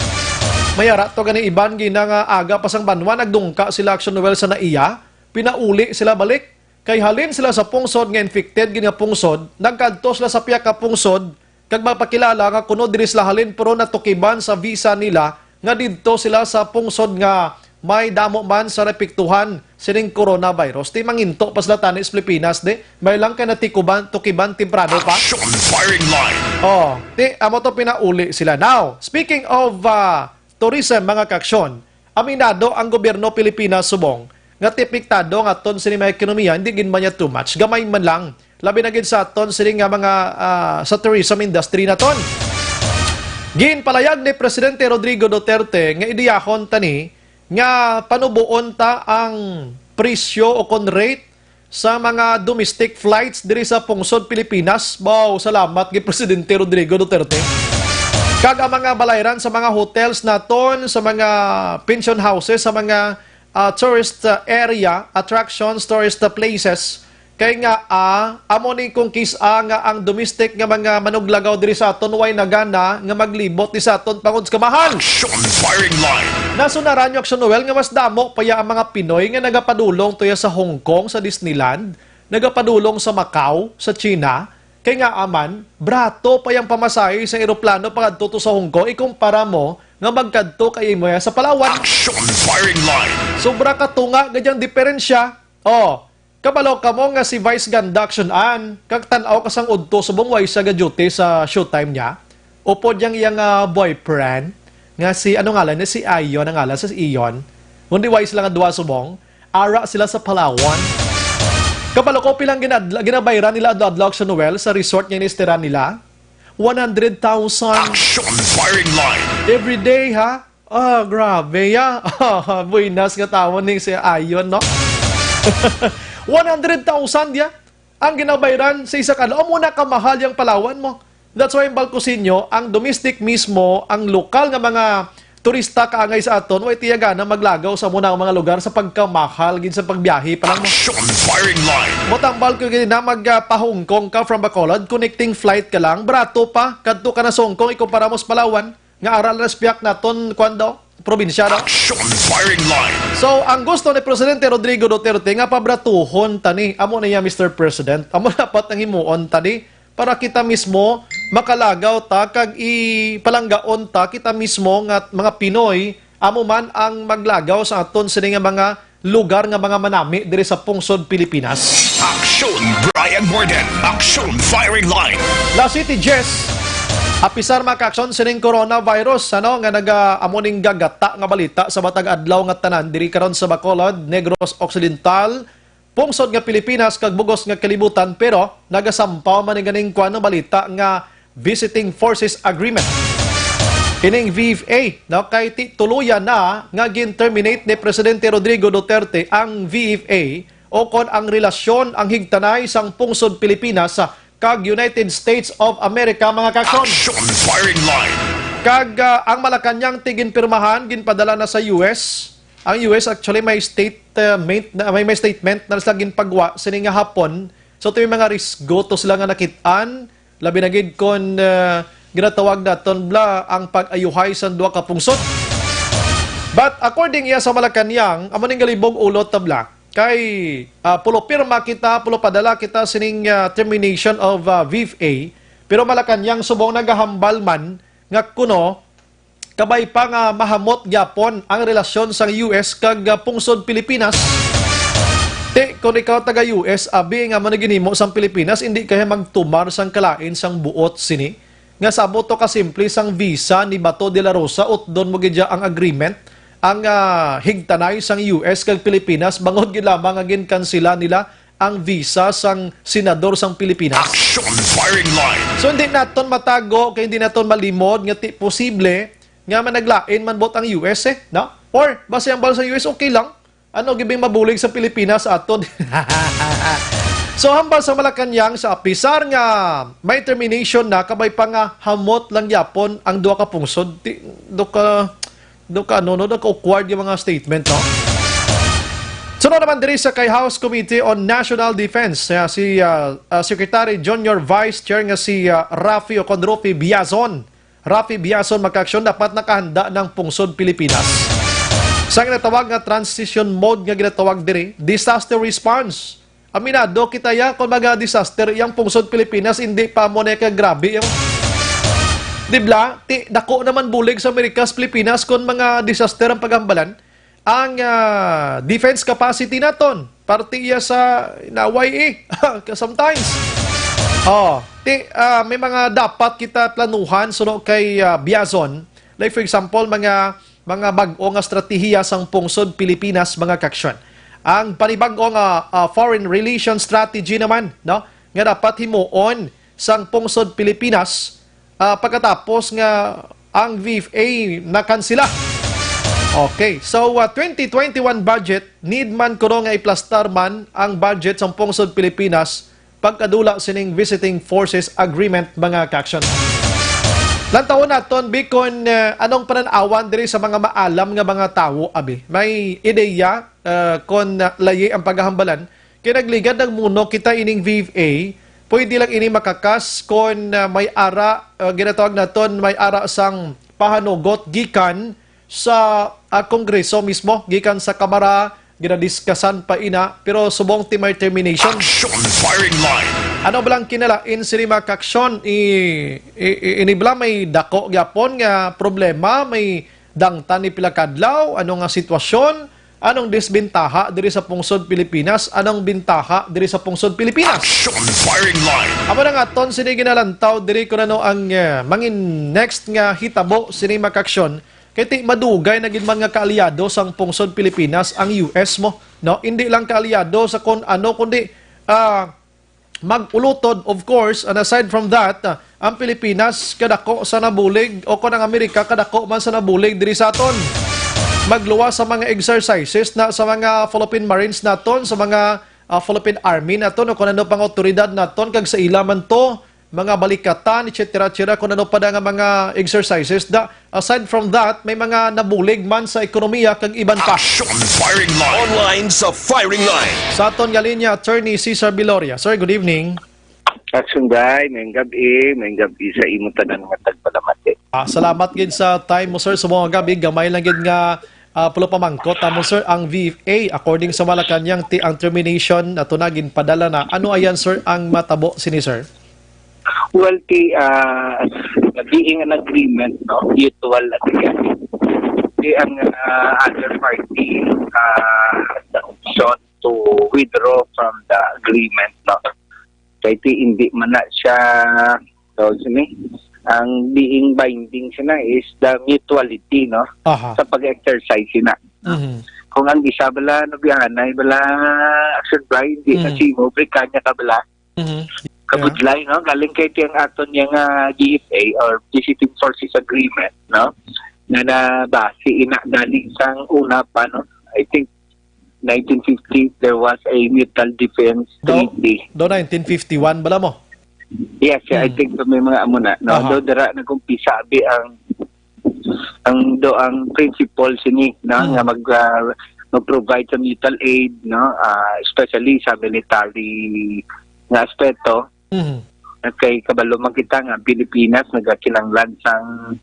May ara to gani iban gina nga aga pa sang banwa, nagdungka sila, Action Noel, sa naiya, pinauli sila balik. Kay halin sila sa pungsod nga infected gid nga pungsod, nagkadto sila sa pihak ka pungsod, kag magpakilala nga kuno diri sila halin, pero natukiban sa visa nila nga didto sila sa pungsod nga may damo man sa naepektuhan sining coronavirus. Ti manginto pa sila tani sa Pilipinas, di? May lang kay natikuban, tukiban temprano pa. Action firing line. Oh, ti amo to, pinauli sila. Now, speaking of, ah, tourism, mga kaksyon, aminado ang gobyerno Pilipinas subong nga ti apektado ang aton sini mga ekonomiya, hindi gid man niya too much, gamay man lang. Labi na gid sa aton sini nga mga, ah, sa tourism industry naton. Ginpalayag ni Presidente Rodrigo Duterte nga idiyahon tani nga panuboon ta ang presyo o kon rate sa mga domestic flights diri sa pungsod Pilipinas. Wow, salamat kay Presidente Rodrigo Duterte. Kag ang mga balayran sa mga hotels naton, sa mga pension houses, sa mga, ah, tourist, ah, area, attractions, tourist, ah, places, kay nga, ah, amo ni kung kis-a nga ang domestic nga mga manuglagaw diri sa aton way nagana nga maglibot ni sa aton tungod sa kamahal. Action firing line. Nasunaran niyo, Action Noel, nga mas damo pa ya ang mga Pinoy nga nagapadulong tuya sa Hong Kong, sa Disneyland, nagapadulong sa Macau, sa China, kay nga aman, brato pa yang pamasahe sa eroplano pangadto to sa Hong Kong, ikumpara mo nga magkadto kay imo ya sa Palawan. Action firing line. Sobra ka tunga gid yang diferensya. Oh, kabalo kamo nga si Vice Ganda, Action Ann, kag tan-aw ka sang udto subong way siya ga-duty sa showtime niya. Upod yang iyang, ah, boyfriend, nga si, ano ngalan niya? Si Ion ang ngalan, si Ion. Kundi way sila nga duha subong, ara sila sa Palawan. Kabalo ko pilang ginadla-, ginabayran nila adlaw-adlaw, Action Noel, sa resort nga inistiran nila? One hundred thousand. Action firing line. Every day, ha? Ah, grabe, ya. Buenas nga tawon ning si Ion, no? One hundred thousand, ya. Ang ginabayran sa isa ka adlaw, amo na kamahal yang Palawan mo. That's why, ang balko sinyo, ang domestic mismo, ang lokal nga mga turista kaangay sa aton, way tiyaga na maglagaw sa muna ang mga lugar sa pagkamahal gid sa pagbiyahe pa lang mo. Action firing line. Motambal ko gid na mag, ah, pa Hong Kong ka from Bacolod, connecting flight ka lang, barato pa, kadto ka na sa Hong Kong, ikumpara mo sa Palawan, nga aral na sa piyak naton, kwan daw, probinsya, no? Action Firing Line. So, ang gusto ni Presidente Rodrigo Duterte nga pabratuhon tani, amo na iya, Mister President, amo dapat ang himuon tani para kita mismo makalagaw ta kag ipalanggaon ta kita mismo nga mga Pinoy, amo man ang maglagaw sa aton sini nga mga lugar nga mga manami diri sa pungsod Pilipinas. Action Brian Morden. Action Firing Line. La City Jess, apisar mga ka-aksyon sining coronavirus, ano, nga naga-, amo ning gagata nga balita sa matag adlaw nga tanan diri karon sa Bacolod, Negros Occidental, pungsod nga Pilipinas kag bugos nga kalibutan, pero nagasampaw man ni ganing kuan nga balita nga Visiting Forces Agreement. Ining V F A, no, kay ti-, tuluyan na nga gin-terminate ni Presidente Rodrigo Duterte ang V F A o kon ang relasyon, ang higtanay sang pungsod Pilipinas kag United States of America, mga ka-aksyon. Action Firing Line. Kag, ah, ang Malacañang ti ginpirmahan, ginpadala na sa U S. Ang U S actually may statement, may, may statement na sila ginpagwa sini nga hapon. So, ti may mga risgo to sila nga nakit-an, labi na gid kon, ah, ginatawag naton bala ang pag-ayuhay sang duha ka pungsod. But according iya sa Malacañang, amo ning galibog ulot ta bala kay, ah, pulo pirma kita, pulo padala kita sining, ah, termination of, ah, V F A, pero Malacañang subong nagahambal man nga kuno kabay pa nga mahamot gyapon ang relasyon sang U S kag, ah, pungsod Pilipinas. Ti, kung ikaw taga U S, abi nga mo na ginhimo sang Pilipinas, hindi kaya magtumar sang kalain sang buot sini. Nga sabot to kasimple sang visa ni Bato de la Rosa, utdon mo gid ang agreement, ang, ah, higtanay sang U S kag Pilipinas, bangod gid lamang nga ginkansela nila ang visa sang senador sang Pilipinas. Action Firing Line. So, hindi naton matago, kay hindi naton malimod nga ti posible nga managlain man bot ang U S, eh, no? Or, basi ang bal sa U S, okay lang. Ano gibing mabulig sa Pilipinas aton? So, hambal sa Malacañang, sa apisar nga may termination na, kabay pa nga hamot lang gyapon ang duha ka pungsod. Ti-, do ka, do ka, ano, no? Do ka awkward yung mga statement, no? Sunod naman diri sa kay House Committee on National Defense, ah, si, ah, ah, Secretary Junior Vice Chair nga si, ah, Rafi o kon Rufi Biazon. Rafi Biazon, mga ka-aksyon, dapat nakahanda ng pungsod Pilipinas sa ginatawag nga transition mode nga ginatawag diri, disaster response. Aminado kita ya kung mga disaster yang pungsod Pilipinas, hindi pa mo na kagrabe yung, di bla? Ti, dako naman bulig sa Amerika sa Pilipinas kung mga disaster ang paghambalan. Ang, ah, defense capacity naton, parte iya sa na Y A sometimes. Oh, ti, ah, may mga dapat kita planuhan suno kay, ah, Biazon. Like, for example, mga, mga bag-o nga estratehiya sang pungsod Pilipinas, mga ka-aksyon. Ang panibag-o nga, ah, foreign relation strategy naman, no, nga dapat himuon sang pungsod Pilipinas, ah, pagkatapos nga ang V F A nakansela. Okay, so, ah, twenty twenty-one budget, need man kuno nga iplastar man ang budget sang pungsod Pilipinas pagkadula sining Visiting Forces Agreement, mga ka-aksyon. Lantawon naton, Bicon, ah, anong pananawan diri sa mga maalam nga mga tawo, abi? May ideya, ah, kon, ah, layi ang paghahambalan? Kay nagligad nagmuno kita ining V F A, pwede lang ini makakas kon, ah, may ara, ah, ginatawag naton, may ara sang pahanugot gikan sa, ah, Kongreso mismo, gikan sa Kamara, ginadiskasan pa ina, pero subong ti may termination. Action Firing Line. Ano ba lang kinalain sini, mga ka-aksyon? I, i, i, ini bala may dako gyapon nga problema, may dangtan ni pila kadlaw, ano nga sitwasyon? Anong disbentaha diri sa pungsod Pilipinas? Anong bintaha diri sa pungsod Pilipinas? Action Firing Line. Amo na nga aton sini ginalantaw diri kung ano ang, eh, mangin next nga hitabo sini, mga ka-aksyon. Kay ti madugay na gid man nga kaalyado sang pungsod Pilipinas ang U S mo, no? Hindi lang kaalyado sa kung ano, kundi, ah, mag-ulutod, of course, and aside from that, ah, ang Pilipinas kadako sa nabulig, o kon ang Amerika kadako man sa nabulig diri sa aton. Magluwas sa mga exercises na sa mga Philippine Marines naton, sa mga, ah, Philippine Army naton, o kon ano pang awtoridad naton, kag sa ila man to, mga balikatan, et cetera, et cetera, kon ano pa da nga mga exercises da. Aside from that, may mga nabulig man sa ekonomiya kag iban pa. Action Firing Line. Online sa Firing Line. Sa aton nga linya, Attorney Cesar Viloria. Sir, good evening. Action Day, may gabi, may gabi sa imo tanan nga tagpalamati. Ah, salamat gid sa time mo, sir. Sa mga gabi, gamay lang gid nga ah, pulo pamangkot namo, sir. Ang V F A, according sa Malacañang, ti ang termination ato na ginpadala na. Ano ayan, sir, ang matabo sini, sir? Well, ti uh, being an agreement, no, mutual agreement, ti ang uh, other party uh, has the option to withdraw from the agreement, no. Kay ti hindi man na siya, tawag sini, ang being binding sina is the mutuality, no, Aha. sa pag-exercise sina. Mhm. Kung ang isa bala, nabihanay bala, action ba, hindi na Mhm. simo, brikanya ka bala. Mhm. Kabudlay, no? Galing kay ti ang aton niya nga G F A or Visiting Forces Agreement, no? Nga nabase ina galing sang una pa, no? I think nineteen fifty, there was a mutual defense Do, treaty. do nineteen fifty-one bala mo? Yes, yeah, I Hmm. think may mga amo na, no? Aha. Do dira nag-umpisa abi ang ang do ang principle sini, no, Hmm. nga mag ah, mag-provide sa mutual aid, no, ah, especially sa military nga aspeto. Mhm. Okay, kabalo man kita nga Pilipinas nagakinahanglan sang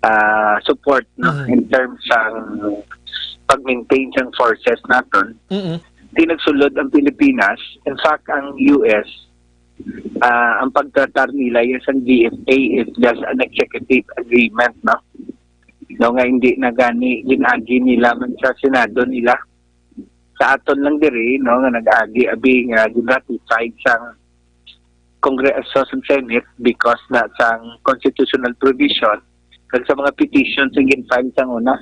ah, support, no, Mhm. in terms sang pag-maintain sang forces naton. Mhm. Di nagsulod ang Pilipinas. In fact, ang U S, ah, ang pagtratar nila yan sang G F A is just an executive agreement, no? No, nga hindi na gani ginagi nila man sa Senado nila. Sa aton lang diri, no, nga nag-agi abi nga gin-ratify sang Kongreso, sang Senate, because na sang constitutional provision kag sa mga petitions nga gin-file sang una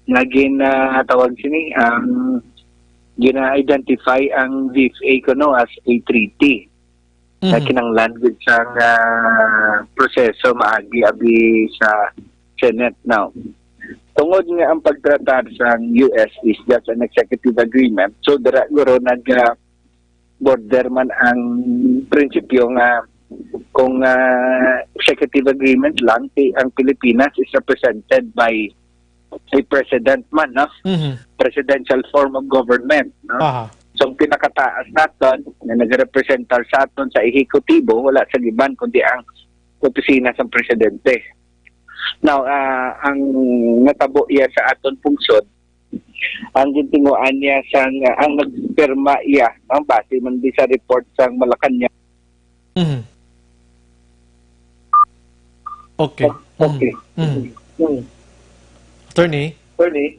nga gin ah, tawag sini ang gina-identify ang V F A kuno as a treaty na Mhm. kinahanglan gid sang ah, proseso maagi abi sa Senate now. Tungod nga ang pagtratar sang U S is just an executive agreement, so dira guro nag ah, border man ang prinsipyo nga kung ah, executive agreement lang, ti ang Pilipinas is represented by a president man, no? Mhm. Presidential form of government, no? Aha. So, ang pinakataas naton nga nagrepresentar sa aton sa ehekutibo, wala sa iban kundi ang opisina sang presidente. Now, ah, ang natabo iya sa aton pungsod, ang gintinguan niya sang ang nagpirma iya, ang base man di sa report sang Malacañang. Mhm. Okay. Okay. Mhm. Mhm. Hmm. Attorney? Attorney,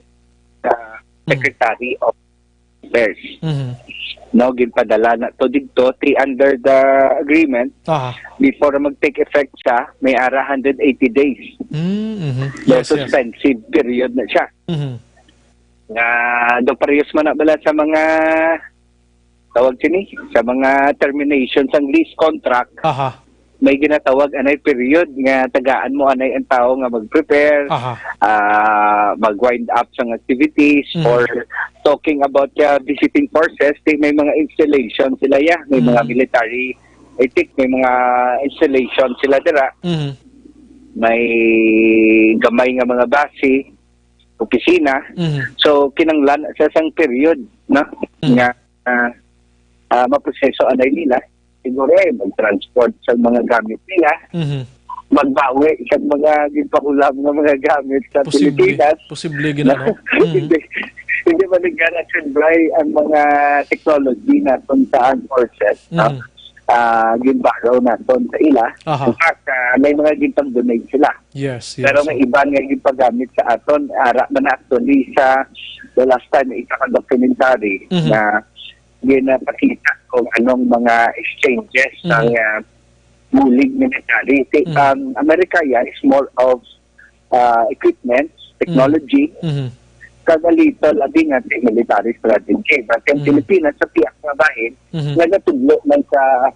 uh, Mhm. Secretary of Affairs. Mhm. No, ginpadala na to didto, ti under the agreement, Aha. before mag-take effect siya, may ara hundred eighty days. Mm, mhm. No, Yes, yes. Suspensive period na siya. Mhm. Nga, do parehas man na bala sa mga, tawag sini, sa mga termination sang lease contract, Aha. may ginatawag anay period nga tagaan mo anay ang tao nga mag-prepare, Aha. ah, mag-wind up sang activities, Mm. or talking about uh, visiting forces, di may mga installation sila ya, may mga Mm. military, I think may mga installation sila dira, Mhm. may gamay nga mga base, opisina. Mhm. So kinanglan sa sang period, no? Mm. Nga ah, ah, maproseso anay nila. Siguro eh, mag-transport sa mga gamit nila, Mhm. magbawi sa mga ginpahulam nga mga gamit sa Posible. Pilipinas. Posible gina, no? Mhm. hindi, hindi maligara, siyempre, ang mga technology naton sa armed forces, no? Mhm. Ah, ginbaraw naton sa ila. Aha. In fact, ah, may mga gintag-donate sila. Yes, yes. Pero may iban nga gipagamit sa aton. Ara man actually sa the last time, isa ka documentary Mhm. na ginapakita kung anong mga exchanges Mhm. ng ah, bulig military. Ti- Mhm. Ang Amerika ya is more of ah, equipment, technology, Mhm. kag a little, abi nga, ti military strategy. But ang Mhm. Pilipinas, sa pihak nga bahin, Mhm. nagatudlo man sa,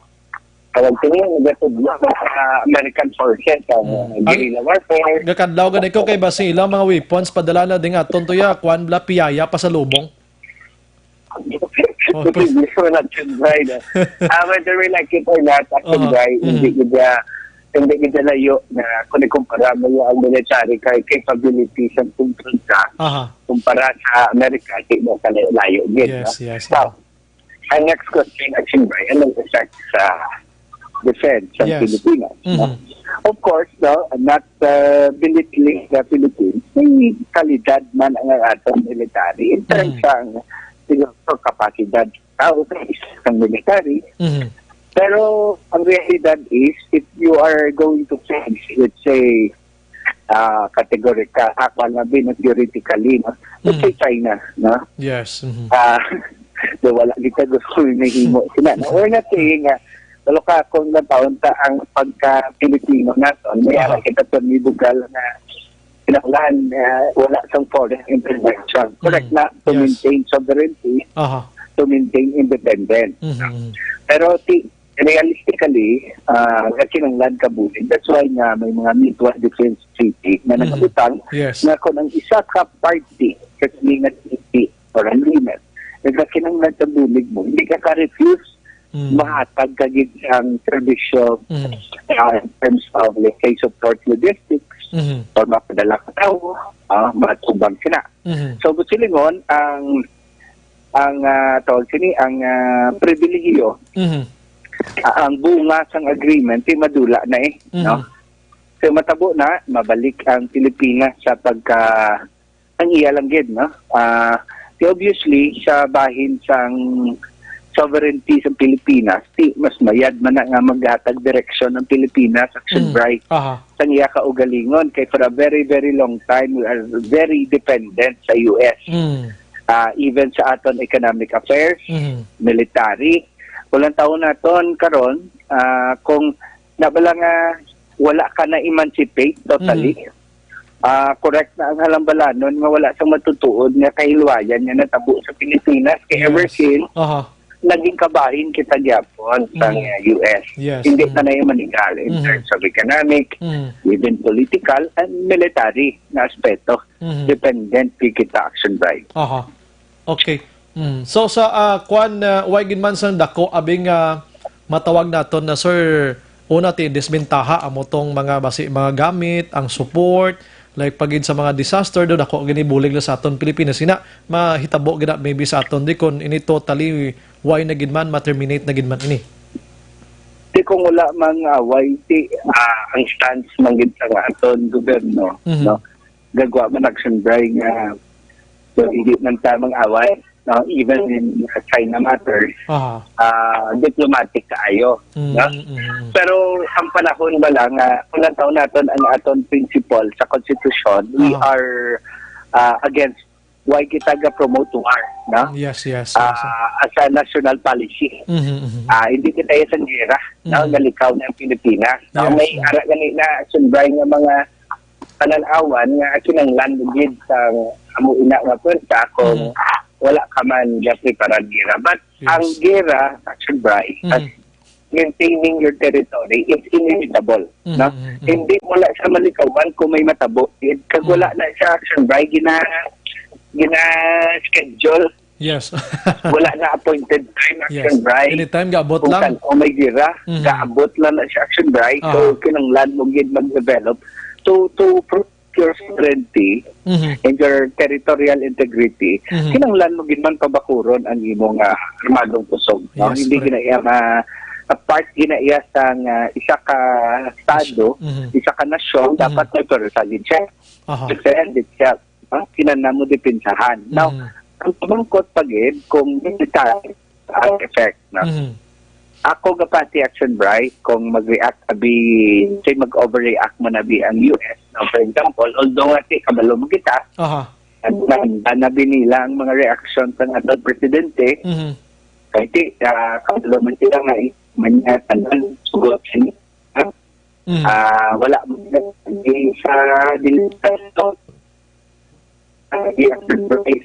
tawag ko niya, nagatudlo man sa American forces, ang Mhm. uh, guerrilla warfare. Gakadlaw gani ko kay basi ilang mga weapons padala na ding aton to ya, kuan bla, piyaya, pasalubong. Oh, Posible ko na, Chunbray, no? Ah, whether we like it or not, Aha. Chunbray, Mhm. hindi gid, hindi gid layo na kung ikumpara mo yung ang military kay capability sa kontra Aha. kumpara sa Amerika, di mo kalayo-layo gid, Yes, no? yes. Now, ang next question, Chunbray, anong effect sa defense sa Yes. Pilipinas, no? Mhm. Of course, no, I'm not uh, belittling the Philippines. May kalidad man ang aton military in terms Mm. sang siguro kapasidad sa tao, sa military. Mhm. Pero ang realidad is, if you are going to face, let's say, uh, categorical, ako na bin, theoretically, no? Let's say Mhm. China, no? Yes. Mhm. Ah, do wala kita gusto nahimo sila. No? We're not saying nga, pero ka kung nataon ta ang pagka-Pilipino naton, may Aha. ara kita permibugal nga kinahanglan, ah, wala sang foreign intervention. Correct Mm. na, to Yes. maintain sovereignty, Aha. to maintain independence. Mhm. Pero ti, realistically, ah, nga kinahanglan ka bulig. That's why nga may mga mutual defense treaty na Mm. nakabutang Yes. na kung ang isa ka party sa sini nga treaty or agreement, nga kinahanglan ka bulig mo, hindi ka ka-refuse, Mm. mahatag ka gid ang serbisyo, Mm. ah, in terms of, let's say, support logistics, Mhm. or mapadala ka tao, ah, matubang sila. Mhm. So, silingon, ang, ang, ah, tawag sini, ang, ah, pribilehiyo, Mhm. ah, ang bunga sang agreement, di madula na eh, Mhm. no? So, matabo na, mabalik ang Pilipinas sa pagka, ang iya lang gid, no? Ah, di obviously, sa bahin sang sovereignty sa Pilipinas, di mas mayad man na nga maghatag direksyon ang Pilipinas, action Mm. bright Aha. sang iya kaugalingon. Kay for a very, very long time, we are very dependent sa U S. Mm. Ah, even sa aton economic affairs, Mm. military. Walang taon naton karon, ah, kung nabala nga wala ka na emancipate totally. Mm. Ah, correct na ang halambalanon nga wala sa matutuod nga kahilwayan nga natabo sa Pilipinas. Kay ever Yes. since, Aha. naging kabahin kita gyapon sa Mm. U S. Yes. Hindi Mm. na na yung manigal in Mhm. terms of economic, Mm. even political, and military na aspeto. Mhm. Dependent kay kita action by. Aha. Okay. Mm. So sa, ah, kwan, ah, way gid man sang dako, abi nga matawag naton na, sir, una ti disbentaha amo tong mga basi, mga gamit, ang support, like pagid sa mga disaster, do dako ginibulig na sa aton Pilipinas. Ina, mahitabo gid na maybe sa aton di kung ini totally way na gid man, ma-terminate na gid man ini. Ti kung wala mang away, ti, ah, ang stance man gid sa aton gobyerno, Mhm. no? Gagwa man action by nga, so, hindi man ta mang away, no? Even in, uh, China matters, Aha. ah, diplomatic kaayo, Mm, no? mm, mm. Pero ang panahon ba lang nga, kung lantaw naton ang aton principle sa constitution, we Aha. are, ah, against why kita ga-promote war, no? Yes, yes, yes. Ah, as a national policy. Mhm, mhm. Ah, hindi kita sa gera, no? Mhm. Nalikaw na ang Pilipinas. No? Yes, May mhm. ara gani na action by nga mga pananawan nga kinanglan mo gid sa amo ina nga pwersa kung Mhm. wala ka man ga preparar gera. But Yes. ang gera, action by, Mhm. as maintaining your territory is inevitable, Mhm, no? mhm, mhm. Hindi mo na siya malikawan kung may matabo. Kag wala Mhm. na siya action by, gina-, gina-schedule. Yes. Wala na appointed time, Yes. action by. Anytime, gaabot Kung lang. San o may gira, Mhm. gaabot lang na siya action by. So, Aha. kinanglan mo gid mag-develop to, to protect your sovereignty Mhm. and your territorial integrity. Mhm. Kinanglan mo gid man pabakuron ang imong, ah, armadong kusog, no? Yes, Hindi correct. gina iya ma-, a part gina iya sang, ah, isa ka estado, Mhm. isa ka nasyon, Mhm. dapat may pwersa gid siya. Aha. Defend itself. Ha? Kinahanglan mo depensahan. Now, Mhm. ang pamangkot pa gid kung military ang effect, no? Mhm. Ako gapati action, Bry, kung mag-react abi, say mag-overreact man abi ang U S, no? For example, although nga ti kabalo mo kita, Aha. ang nanda na binila ang mga reaction sa aton presidente, Mhm. kay ti, ah, kabalo man sila nga i-, man niya tanan sugot sini, ha? Mhm. Ah, wala man sila sa dili sa ah, di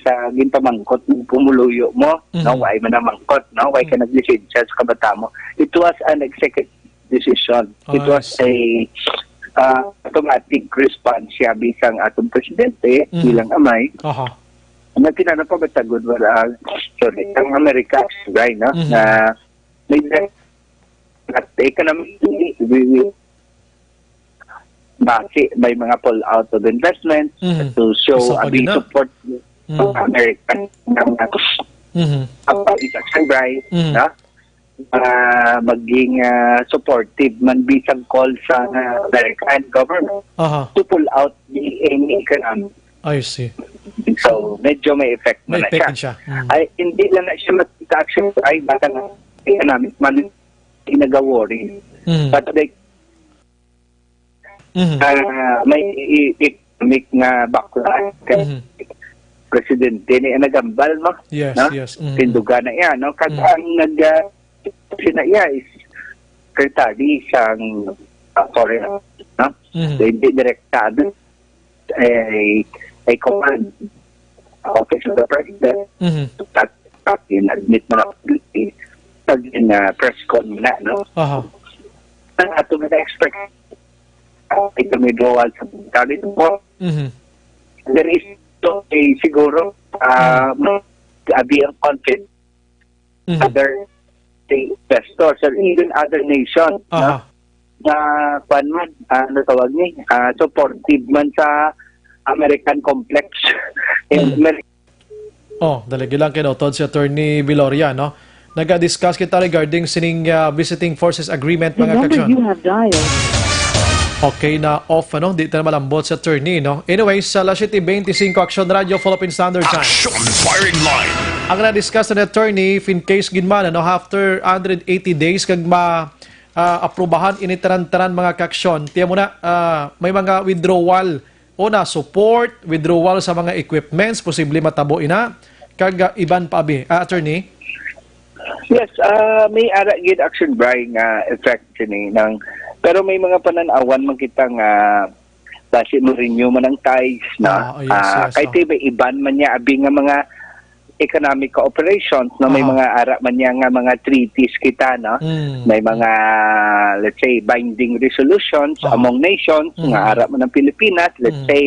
sa ginpamangkot ng pumuluyo mo, Mhm. no? Why man ang mangkot, no? Why ka Mhm. naglisensya sa kabata mo? It was an executive decision. It Ah, I was see. a, ah, automatic response siya bisang atong presidente Mhm. bilang amay. Aha. Ang tinanong pa ba sa good, well, ah, sorry, ang America, Bry, no? Mhm. Na may at economically, we will basi may mga pull out of investments Mhm. to show Isa pa abi gina. support Mhm. of American nga mga Mhm. apa is action, Bry, Mhm. na? ah, maging, ah, supportive man bisag call sa, ah, American government Aha. to pull out the any economic. I see. So, medyo may effect May na effect siya. din siya. Mm. Ay, hindi lang na siya makita action ay baka na economic man nagaworry. Mm. But like, Mhm. ah, may i- economic nga bakla kay Mhm. presidente ni nagambal, no? Yes, No? yes. Mhm. Tindugan na iya, no? Kag Mhm. ang nag, ah, sina iya is secretary sang, ah, foreign, no? Mhm. So, hindi direkta, ano? Ay, ay command office of the president. Mhm. At, at in admit mo na, pag in, ah, press con mo na, no? Aha. Ang ato nga na-expect, ah, ito may dual sa military support. Mhm. There is, so, eh, siguro, ah, Mhm. abi ang confidence Mhm. other state investors or even other nations, no? Aha. Na, kwan man, ah, ano tawag ni? Ah, supportive man sa American complex. In Mhm. America. Oh, dalagi lang kay nautod si Attorney Viloria, no? Naga-discuss kita regarding sining, ah, visiting forces agreement, The mga number kaksyon. you have dialed. Okay na off, ano? Di ta na malambot sa attorney, no? Anyways, sa alas siyete beintisinko, Aksyon Radio, Philippine Standard Time. Action Firing Line. Ang na-discuss na attorney, if in case gid man, ano, after hundred eighty days, kag ma, ah, aprubahan ini tanan-tanan mga kaaksyon, tiyan mo na, ah, may mga withdrawal o na support, withdrawal sa mga equipments, posible matabo ina, kag, ah, iban pa abi. Ah, attorney? Yes, ah, may ara gid action by nga effect sini nang, pero may mga panan-awan man kita nga basi mo-renew man ang ties na. Ah, oh, yes, Ah, yes, kay oh. Tiba iban man niya abi nga mga economic cooperations, no, may Aha. mga ara man niya nga mga treaties kita, no? Mm. May mga, let's say, binding resolutions Aha. among nations nga Mm. ara man ang Pilipinas, let's Mm. say,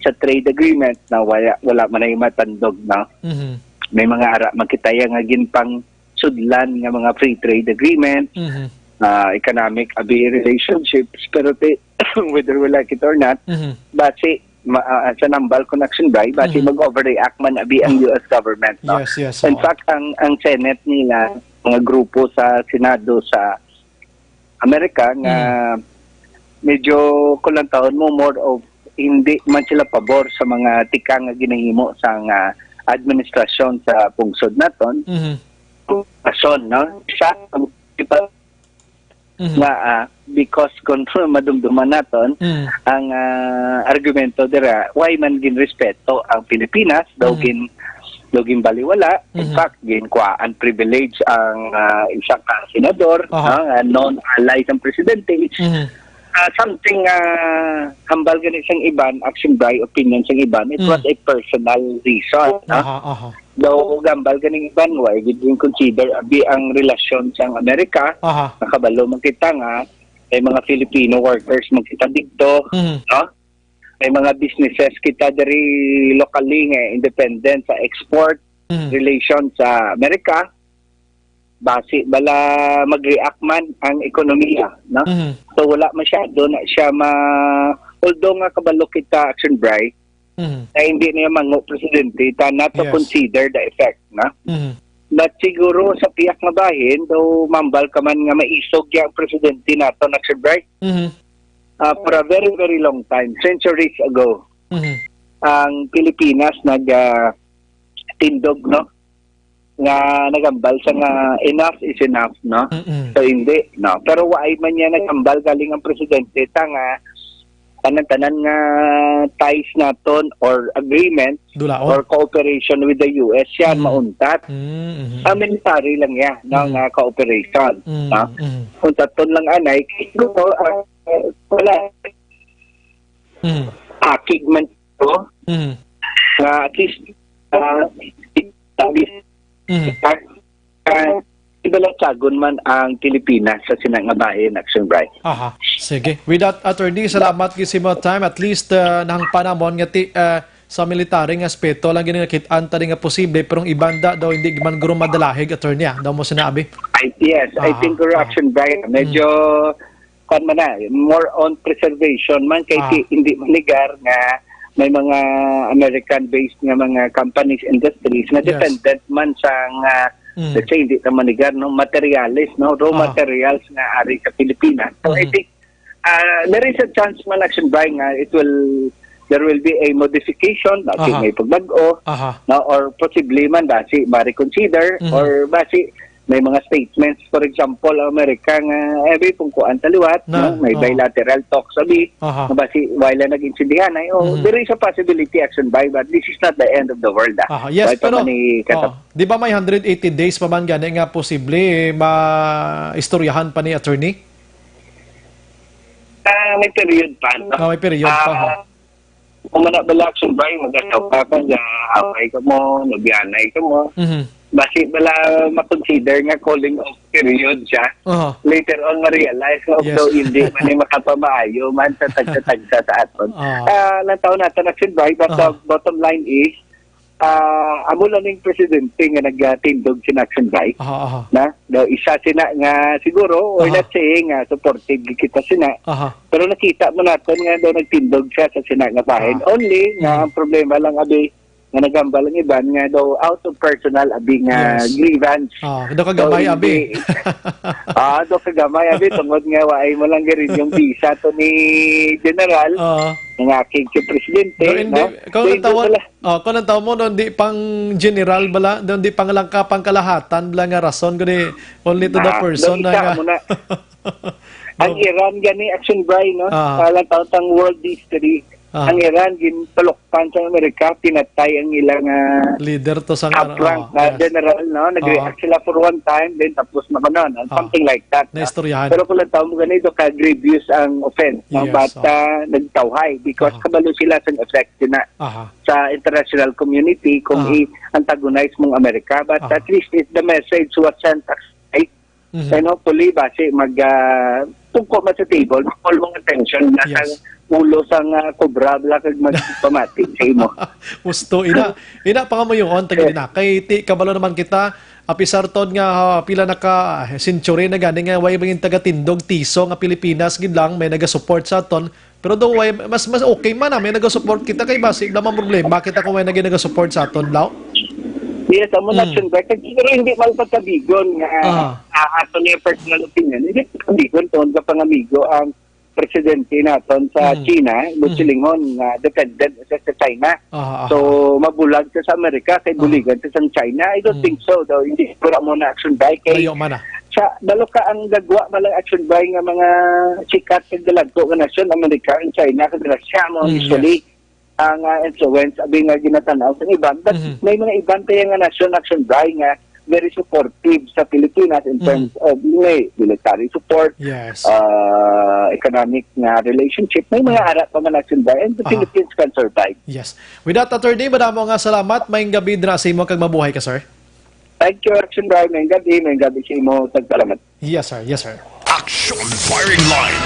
sa trade agreement na wala, wala man ay matandog, no? Mhm. May mga ara man kita ya nga ginpang sudlan nga mga free trade agreement, Mhm. ah, economic abi relationships, pero ti-, whether we like it or not, Mhm. basi ma-, ah, sa nambal kon action by, basi Mhm. mag-overreact man abi ang U S government, no? Yes, yes, In oo. fact, ang, ang Senate nila, mga grupo sa Senado sa Amerika nga Mhm. medyo, kung lang taon mo, more of hindi man sila pabor sa mga tikang nga ginahimo sang, ah, administrasyon sa pungsod naton. Mhm. Rason, no? Sa Mhm. nga, ah, because kung madumduman naton, Mhm. ang, ah, argumento dira, why man ginrespeto ang Pilipinas, daw Mhm. gin-, daw ginbaliwala, in Mhm. fact, ginkuhaan privilege ang, ah, isa ka senador, Aha. no, nga non-ally sang presidente. It's, Mhm. ah, something, ah, hambal gani sang iban, action by opinion sang iban, it Mhm. was a personal reason, no? Aha, aha. Daw gambal ganing iban, why gid yung consider abi ang relasyon sang Amerika? Aha. Nakabalo man kita nga may mga Filipino workers man kita dito, Mhm. no? May mga businesses kita diri locally nga independent sa export Mhm. relation sa Amerika. Basi bala mag-react man ang ekonomiya, no? Mhm. So, wala masyado na siya ma-, although nga kabalo kita, Action Bright, Mhm. na hindi niya mango presidente, ta not to Yes. consider the effect, no? Mhm. But siguro sa piyak nga bahin, daw mambal ka man nga maisog ya ang presidente nato, Action Bright. Mhm. Ah, for a very, very long time, centuries ago, Mhm. ang Pilipinas nag, ah, tindog, no? Nga nagambal sa nga enough is enough, no? Mm-mm. So, hindi, no? Pero waay man niya nagambal galing ang presidente ta nga tanan-tanan nga ties naton or agreement Dulaon. or cooperation with the U S, yan, Mm. mauntat. Mm, mhm. Ah, military lang yan, no, Mm. nga cooperation, Mm, no? mm. Untaton lang anay, kay siguro, ah, wala. Mm. Akig man to, Mm. nga at least, ah, sabi, Mm. ah, ah, ibalatsagon man ang Pilipinas sa sina nga bahin, Action Bright. Aha. Sige. With that, attorney, salamat gid sa imo time. At least, ah, nahangpan namon nga ti-, ah, sa military nga aspeto lang gid nakit-an ta nga posible, pero ang iban da daw hindi man guro madalahig, attorney, ah, daw mo sinabi. I, yes, I Aha, think aha. Action Bright, medyo, Mm. kwan man na, more on preservation man kay Ah. ti-, hindi manigar nga may mga American-based nga mga companies, industries nga Yes. dependent man sa nga Mm. Let's say, hindi ta manigar, no, materials, no, raw Aha. materials nga ari sa Pilipinas. So, I Mhm. think, ah, there is a chance man, Action Bry, nga it will, there will be a modification, basi Aha. may pagbag-o, Aha. no, or possibly man, basi ma-reconsider, Mhm. or basi may mga statements, for example, ang Amerika nga, eh, may pungkuan sa liwat, Na, no, may oo. bilateral talks, abi, Aha. nga basi, wala nag-intindihan, ay, oh, Mhm. there is a possibility, Action Bry, but this is not the end of the world, ah. Aha, yes, Wala pa pero, man ni kata- oh, di ba may hundred eighty days pa man gani nga posible, eh, maistoryahan pa ni attorney? Ah, may period pa, no? Ah, may period pa, Ah, ho. Kung mana bala, Action Bry, mag-asawa ka, away ka mo, nagbiyanay ka mo. Mhm. Basi bala ma-consider nga cooling off period siya. Aha. Later on, ma-realize nga, Yes. although hindi man ni makapamaayo man sa tagsa-tagsa sa aton. Ah. Ah, lang taon natin, Action Bry, but Aha. the bottom line is, ah, amo lang ning presidente nga nagtindog sin Action Bry. Aha, aha. Na, daw isa sina nga siguro, or Aha. let's say nga supportive kita sina. Aha. Pero nakita mo naton nga daw nagtindog siya sa sina nga bahin. Ah. Only nga Mm. ang problema lang, abi, nga nagambal ang iban nga daw out of personal, abi, nga Yes. grievance. Ah, daw kagamay, So, abi. hindi, ah, daw kagamay, abi, tungod nga waay mo lang garin yung visa to ni General, Oo. nga akig si Presidente, Daw hindi, no? kung Daw ang hindi tawag, pala. Oh, kung ang tawag mo, daw hindi pang general bala, daw hindi pang langka, pang kalahatan bala nga rason, kundi only to the Ah, person daw na isa nga. mo na. Ang No. Iran gani, Action Bry, no? Ah. Sa lang taon sang world history, Ah. ang Iran ginpalukpan sa Amerika, pinatay ang ilang, ah, Leader to sang top Iran, rank oh, na yes. general, no? Nag-react Ah. sila for one time, then tapos na kuno, no? Ah. Something like that, no? Naistoryahan. Pero kung lang taon mo gani, do ka grievous ang offense, no? Yes, But, oh. ah, nagtawhay because Ah. kabalo sila sa effect na Aha. sa international community kung Ah. i-antagonize mong Amerika. But Ah. at least it, the message was sent as Mhm. And hopefully, basi mag, ah, tungko man sa table, mag-call mong attention na Yes. sa ulo sang, ah, cobra, bala kag magpamati sa imo. Gusto, ina. Ina, pangamuyoon, tagi Yes. na. Kay ti, kabalo naman kita, apisar tod nga, ah, pila na ka, ah, century na gani nga, way bangin tagatindog tiso nga Pilipinas, gid lang, may nagasupport sa aton. Pero do, way, mas, mas okay man, ah, may nagasupport kita kay basi, wala man problema kita kung may naging nagasupport sa aton, law. Yes, amo na, Mm. Action Bry. Kag siguro hindi man pagkabigon nga, Ah. ah, ato niya personal opinion. Hindi pagkabigon tungod sa pangamigo ang presidente naton sa Mm. China, Mm. Luchilingon, nga dependent siya sa China. Ah, ah, So, ah. mabulag siya sa Amerika, kay Ah. buligan siya sa China. I don't Mm. think so, daw. Hindi siguro mo na, Action Bry. Kay Layo man, ah. sa, balo ka ang gagwa, malang, Action Bry, nga mga sikat kag dalagko nga nasyon, Amerika, ang China, kag Russia, mo, Mm, usually, yes. ang, ah, influence, abi nga ginatanaw sa iban. But Mhm. may mga iban kaya nga nasyon, Action Bry, nga very supportive sa Pilipinas in Mhm. terms of, may military support, Yes. ah, economic nga relationship. May mga Mhm. ara pa man, Action Bry, and the Ah. Philippines can survive. Yes. With that, Attorney, madamo nga salamat. Maayong gabi dira sa imo kag mabuhay ka, sir. Thank you, Action Bry. Maayong gabi, maayong gabi sa imo. Salamat. Yes, sir. Yes, sir. Action Firing Line.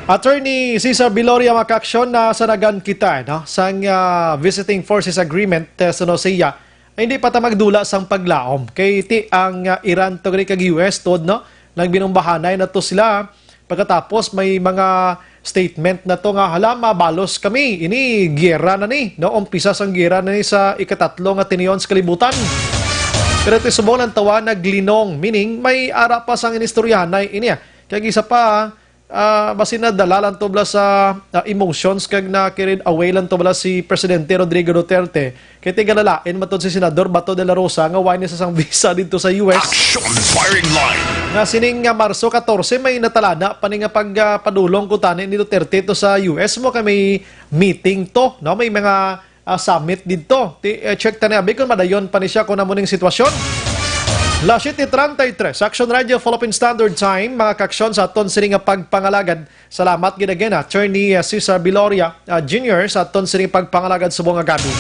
Attorney Cesar Viloria, mga ka-aksyon, nasanagan kita, no, sang, ah, Visiting Forces Agreement, eh, sa Nusea. Ay, hindi pa ta magdula sang paglaom. Kay ti ang, ah, Iran to gani kag U S tod, no? Nagbinumbahanay na to sila. Pagkatapos may mga statement na to nga, "Hala, mabalos kami. Ini giyera na ni, no? Umpisa sang giyera na ni sa ikatatlo nga tinion sa kalibutan." Pero ti subong lang tawa naglinong, meaning may ara pa sang inistoryahanay ini, ah. Kag isa pa, ah, basi nadala lang to bala sa, ah, emotions kag na-carried away lang to bala si Presidente Rodrigo Duterte. Kay ti ginalain man to si Senador Bato de la Rosa nga wala ni sa sang visa didto sa U S. Action Firing Line. Nga sining nga Marso katorse, may natalana pa ni nga pag, ah, padulong kuntani ni Duterte to sa U S mo kay may meeting to, no? May mga, ah, summit didto. Ti, eh, check ta ni abi kung madayon pa ni siya kung amo ning sitwasyon. Las siete treinta y tres, Action Radio, Philippine Standard Time, mga ka-aksyon, sa aton sini nga pagpangalagad. Salamat gid again, Attorney, uh, Cesar Viloria, uh, Junior, sa aton sining pagpangalagad subong nga gab-i.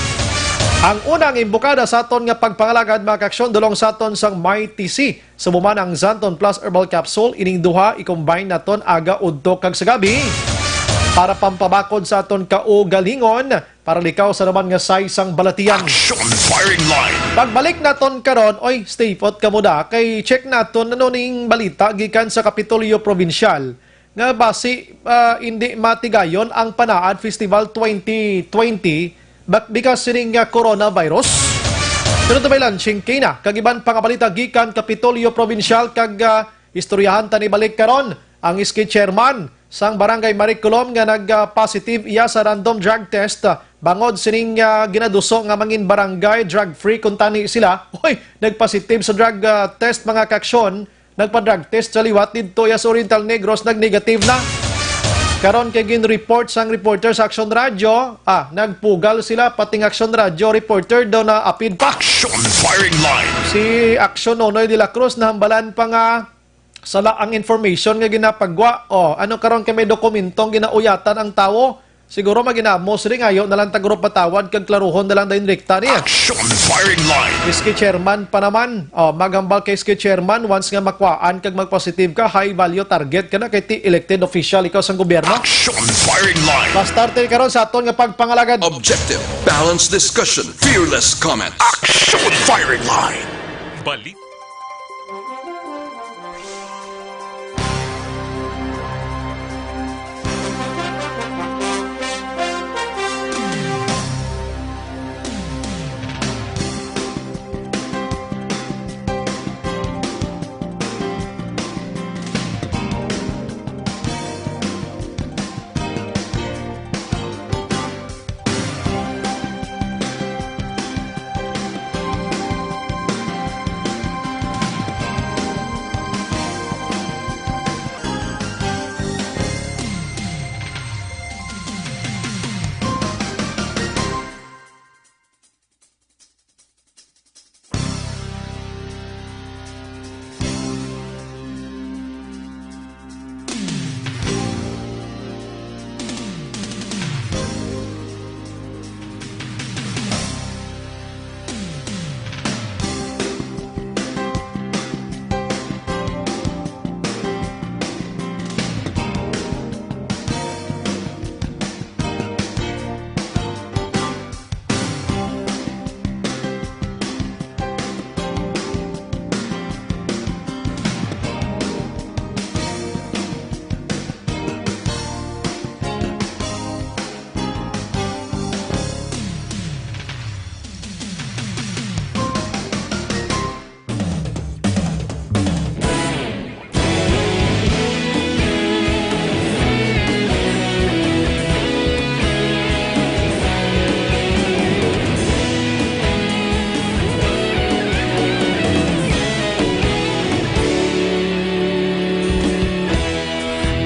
Ang unang imbokada sa aton nga pagpangalagad, mga ka-aksyon, dulong sa aton sang Mighty C. Subong man ang Xanthone Plus Herbal Capsule, ining duha i-combine naton aga, udto, kag sa gab-i para pampabakod sa aton kaugalingon, para likaw sa naman nga size sang balatian. Action Firing Line. Pagbalik naton karon, oy, stay put kamo da, kay check naton ano ning balita gikan sa Kapitolyo Probinsyal. Nga basi, ah, indi matigayon ang Panaad Festival twenty twenty bak-, because sining, ah, coronavirus. Sunod na may launching kina, kag iban pa nga balita gikan Kapitolyo Probinsyal, kag, ah, istoryahan ta ni balik karon ang S K chairman sang Barangay Maricolom nga nag-positive iya sa random drug test, ah, bangod sining, ah, ginaduso nga mangin barangay drug-free kuntani sila, hoy, nagpositive sa drug, ah, test, mga kaaksyon. Nagpa-drug test sa liwat didto iya sa Oriental Negros, nag-negative na. Karon kay gin-report sang reporter sa Aksyon Radyo, ah, nagpugal sila, pati nga Aksyon Radyo reporter daw na apid pa. Action Firing Line. Si Aksyon Nonoy de la Cruz nahambalan pa nga sala ang information nga ginapagwa. O, ano karon kay may dokumentong ginauyatan ang tawo? Siguro maginamos rin ngayo na lang taguro patawad kag klaruhon na lang dayon rekta niya. Action Firing Line. S K chairman pa naman. O, maghambal kay S K chairman, once nga makwaan kag magpositive ka, high value target ka na kay ti elected official ikaw sang gobyerno. Action Firing Line. Basta karon sa aton nga pagpangalagad. Objective, balanced discussion, fearless comment. Action Firing Line. Balik.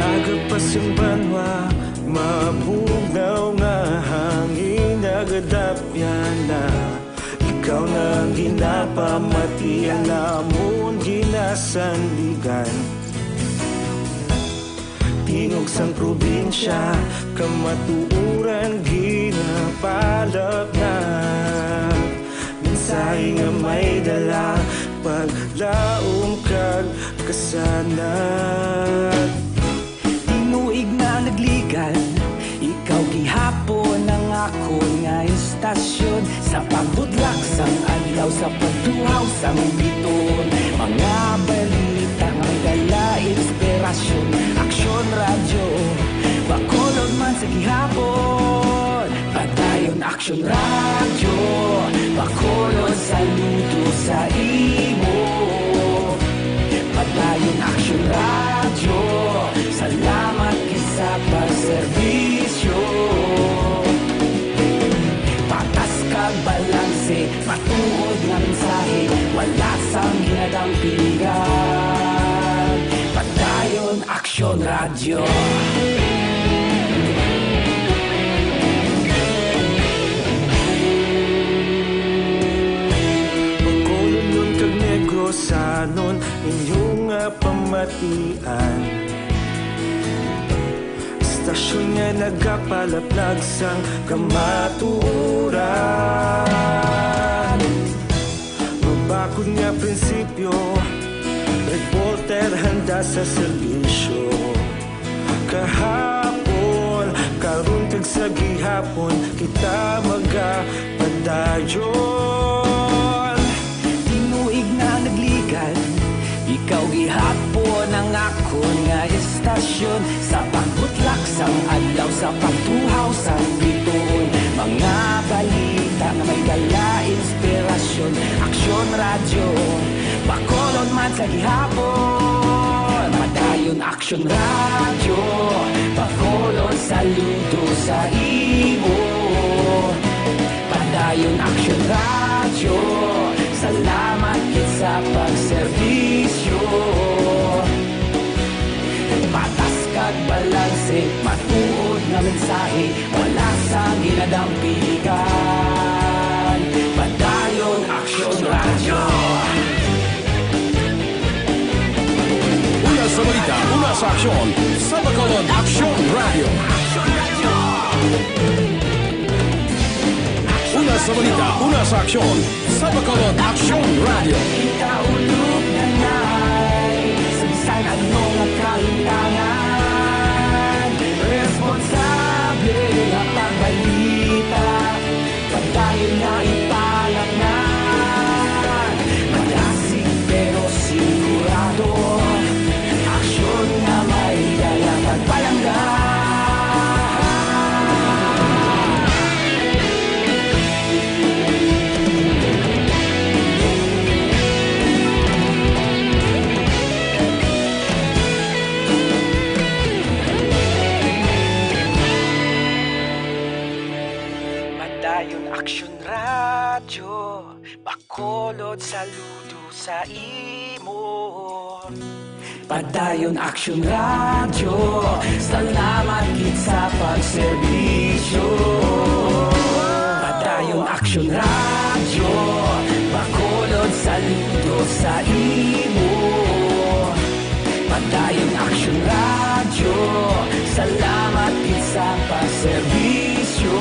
Aga pa sing banwa, mabugnaw nga hangin, nagadapyan na. Ikaw na ang ginapamatian namon, ginasandigan. Tingog sang probinsya, kamatuoran ginapalapnag. Mensahe nga may dala, paglaom kag kasanag. Tinuig na nagligan, ikaw gihapon ang akon nga istasyon. Sa pagbutlak sang adlaw, sa pagtuhaw sang bituon, mga balita nga may dala inspirasyon. Aksyon Radyo, Bacolod man sa gihapon. Padayon Aksyon Radyo, Bacolod, saludo sa imo. Padayon Aksyon Radyo, salamat gid sa pagserbisyo. Patas kag balanse, matuod nga mensahe, wala sang ginadampingan. Padayon Aksyon Radyo. Bacolodnon kag Negrosanon, inyo nga pamatian. Istasyon nga nagapalaplag sang kamatuoran. Mabakod nga prinsipyo, reporter handa sa serbisyo. Kahapon, karon kag sa gihapon, kita magapadayon. Tinuig na nagligan, ikaw gihapon ang akon nga istasyon. Sa pagbutlak sang adlaw, sa pagtuhaw sang bituon, mga balita nga may dala inspirasyon. Aksyon Radyo, Bacolod man sa gihapon. Padayon Aksyon Radyo, Bacolod, saludo sa imo. Padayon Aksyon Radyo, salamat gid sa pagserbisyo. Patas kag balanse, matuod nga mensahe, wala sang ginadampigan. Padayon Aksyon Radyo. Una sa balita, una sa aksyon, sa Bacolod Aksyon Radyo. Una sa balita, una sa aksyon, sa Bacolod Aksyon Radyo. Kita ulog na nay, sa bisan ano nga kahintangan, responsable nga pagbalita, padayon nga ipangaknan. Madasig pero sigurado, aksyon nga may dala kag palangga. Padayon Aksyon Radyo, Bacolod, saludo sa imo. Padayon Aksyon Radyo, salamat gid sa pagserbisyo. Padayon Aksyon Radyo, Bacolod, saludo sa imo. Padayon Aksyon Radyo, salamat gid sa pagserbisyo.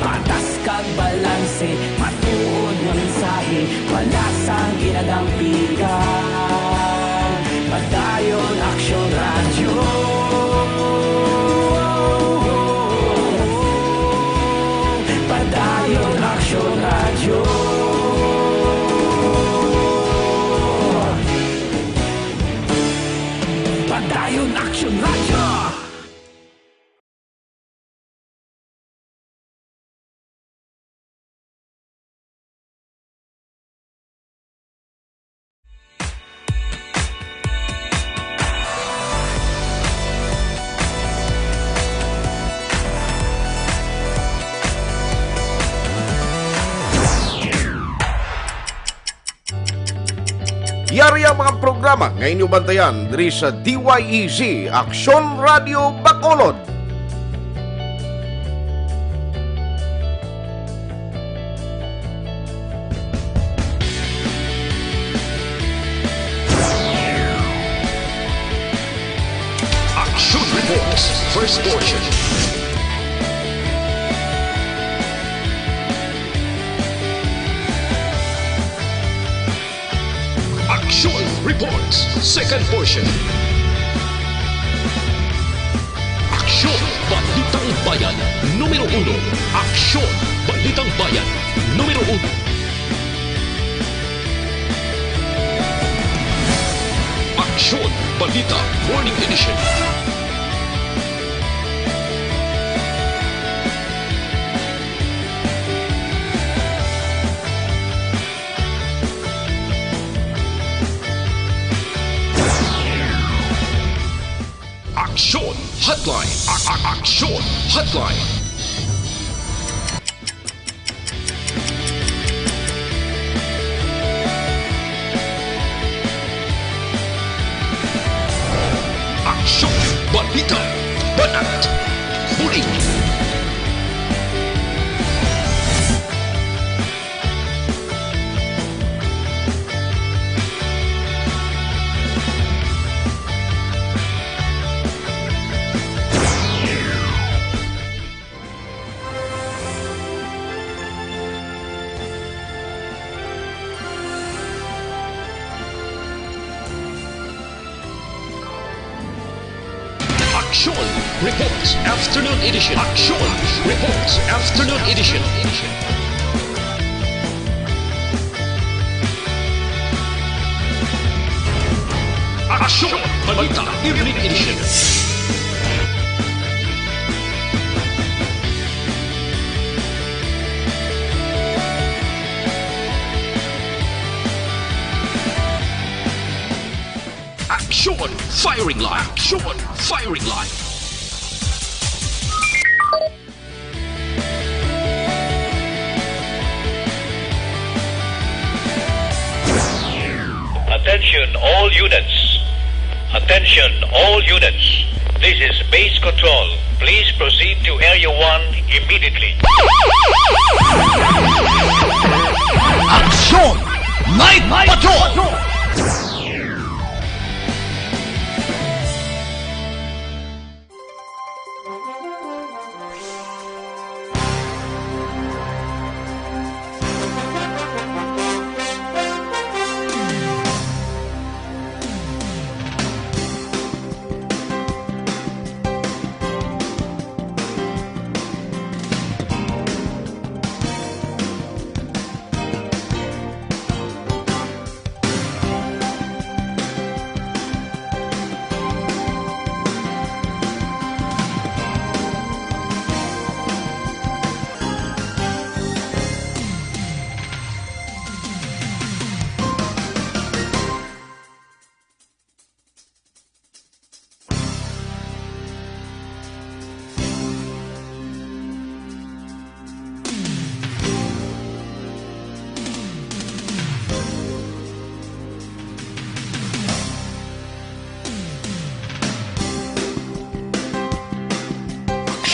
Patas kag balanse, matuod nga mensahe, wala sang ginadampigan. Padayon Aksyon Radyo. Padayon Aksyon Radyo. Padayon Aksyon Radyo. Yari ang mga programa nga inyo bantayan diri sa D Y E Z, Aksyon Radio Bacolod. Action Reports, first portion. Action Reports, second portion. Aksyon, Balitang Bayan, numero uno. Aksyon, Balitang Bayan, numero uno. Aksyon, Balita, Morning Edition. Aksyon Hotline. A- a- Aksyon Hotline. Aksyon Balita. Banat. Bulig. Action Reports Afternoon Edition. Action Reports Afternoon Edition. Action Balita Evening Edition. Firing line. Short firing line. Attention all units. Attention all units. This is base control. Please proceed to area one immediately. Action! Night Patrol!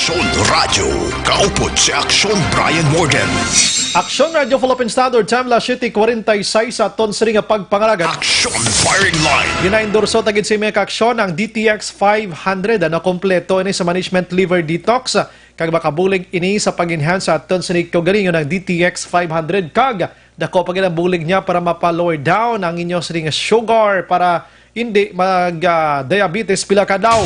Aksyon Radyo, kaupod si Aksyon Brian Morgan. Aksyon Radyo Philippine Standard Time, alas siyete kwarenta y seis sa aton sini nga pagpangalagan. Aksyon Firing Line. Ginaendorso ta gid sa mga kaaksyon ang D T X five hundred, ano, kompleto ini sa management liver detox, kag makabulig ini sa pag-enhance sa aton sini kaugalingon ang D T X five hundred, kag dako pa gid ang bulig niya para mapa-lower down ang inyo sini nga sugar para hindi mag, ah, diabetes pila ka adlaw.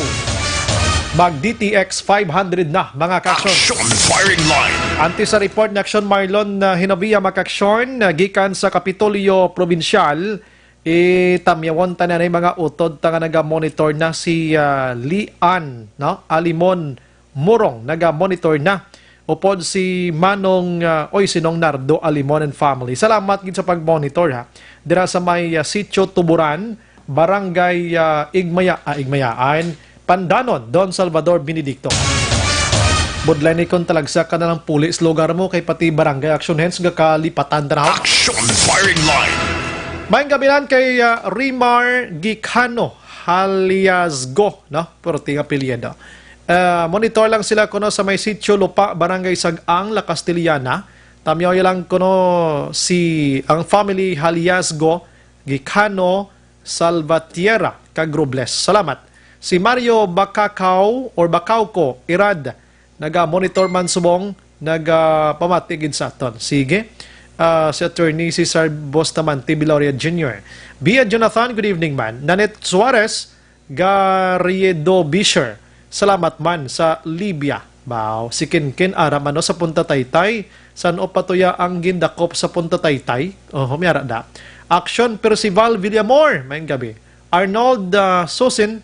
Mag D T X five hundred na, mga kaaksyon. Action Firing Line. Antes sa report ni Aksyon Marlon, ah, Hinabia, mga kaaksyon, ah, gikan sa Kapitolyo Probinsyal, itamyawon ta na ni mga utod ta nga naga-monitor na si, ah, Lian, no? Alimon Murong, naga-monitor na. Upod si Manong, ah, oy, si Nong Nardo Alimon and family. Salamat gid sa pag-monitor, ha. Dira sa may, ah, Sitio Tuburan, Barangay, ah, Igmaya-, ah, Igmayaan, Pandanon, Don Salvador Benedicto. Budlay ni kon talagsa ka na lang puli sa lugar mo, kay pati barangay action hands nga kalipatan tanaw. Action Firing Line. Maayong gabi lang kay, ah, Rimar Gicano Haliasgo, no? Perti nga apelyido. Ah, monitor lang sila kuno sa may Sitio Lupa, Barangay Sag-ang, La Castellana. Tamyaw lang kuno si, ang family Haliasgo, Gicano, Salvatierra, kag Robles. Salamat. Si Mario Bacacao or Bacauco Irad, naga-monitor man subong, naga-, pamati gid sa aton. Sige. Ah, si Attorney Cesar Bustamante Viloria Junior Bia Jonathan, good evening man. Nanette Suarez, Garrido Bisher, salamat man sa Libya. Baw, si Kinkin ara man, no, sa Punta Taytay. San-o pa tuya ang gindakop sa Punta Taytay? Oho, may ara da. Action Percival Villamor, maayong gabi. Arnold, ah, Susin,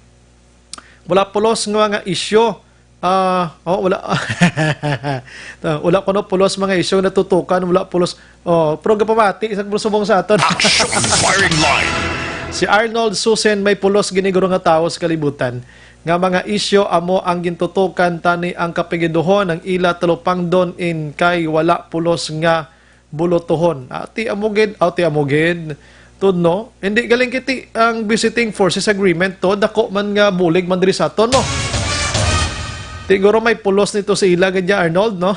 wala pulos nga mga isyu. Ah, oh, wala. Ah, wala kuno pulos mga isyu natutukan, wala pulos. Oh, pero gapamati sa subong sa aton. Action Firing Line. Si Arnold Susin, may pulos gid ni guro nga tawo sa kalibutan nga mga isyu amo ang gintutukan, tani ang kapigiduhon ang ila talupangdon in kay wala pulos nga bulutuhon. Ah, ti amo gid, aw, ti amo gid. Tudno, hindi galing kiti ang visiting forces agreement to, dako man nga bulig man diri sa aton, no? Siguro may pulos nito sa ila gid ya, Arnold, no?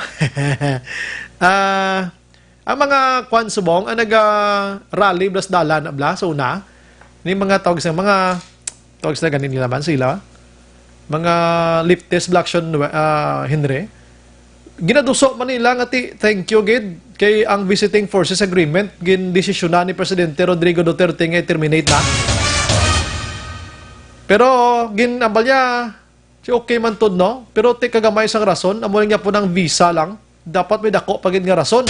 Ah, ang mga kwan subong, ang naga rally blas dalan, bla, sa una, ni mga tawag sa mga tawag sila ganin nila man sila, mga leftist, Black Sean, ah, Henry. Ginaduso man nila nga ti, thank you gid kay ang visiting forces agreement gindesisyonan ni Presidente Rodrigo Duterte nga i-terminate na. Pero ginambal niya, si okay man tod, no? Pero ti kagamay sang rason, amo lang niya po ng visa lang. Dapat may dako pa gid nga rason.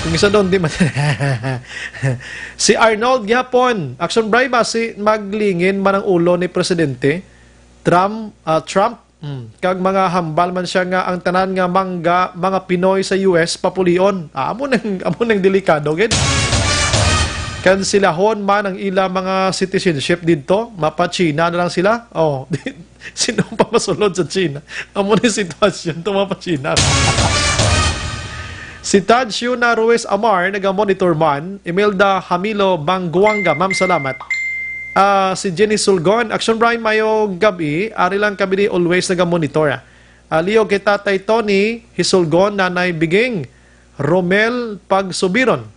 Kung isa doon, di man. Si Arnold gihapon, action bribe ba si maglingin man ang ulo ni Presidente Trump, ah, Trump? Hmm. Kag mga hambal man siya nga ang tanan nga mangga, mga Pinoy sa U S papulion. Ah, amo nang, amo nang delikado gid. Kansilahon man ang ila mga citizenship didto, mapa-China na lang sila. Oh, sino pa masulod sa China? Amo ni sitwasyon to, mapa-China. Si Taj Yuna Ruiz Amar, naga-monitor man. Imelda Hamilo Bangguanga, ma'am, salamat. Ah, si Jenny Sulgon, Action Brian, mayo gabi. Ari lang kami di always naga-monitor. Ah, Leo kay Tatay Tony Hisulgon, Nanay Biging, Romel Pagsubiron,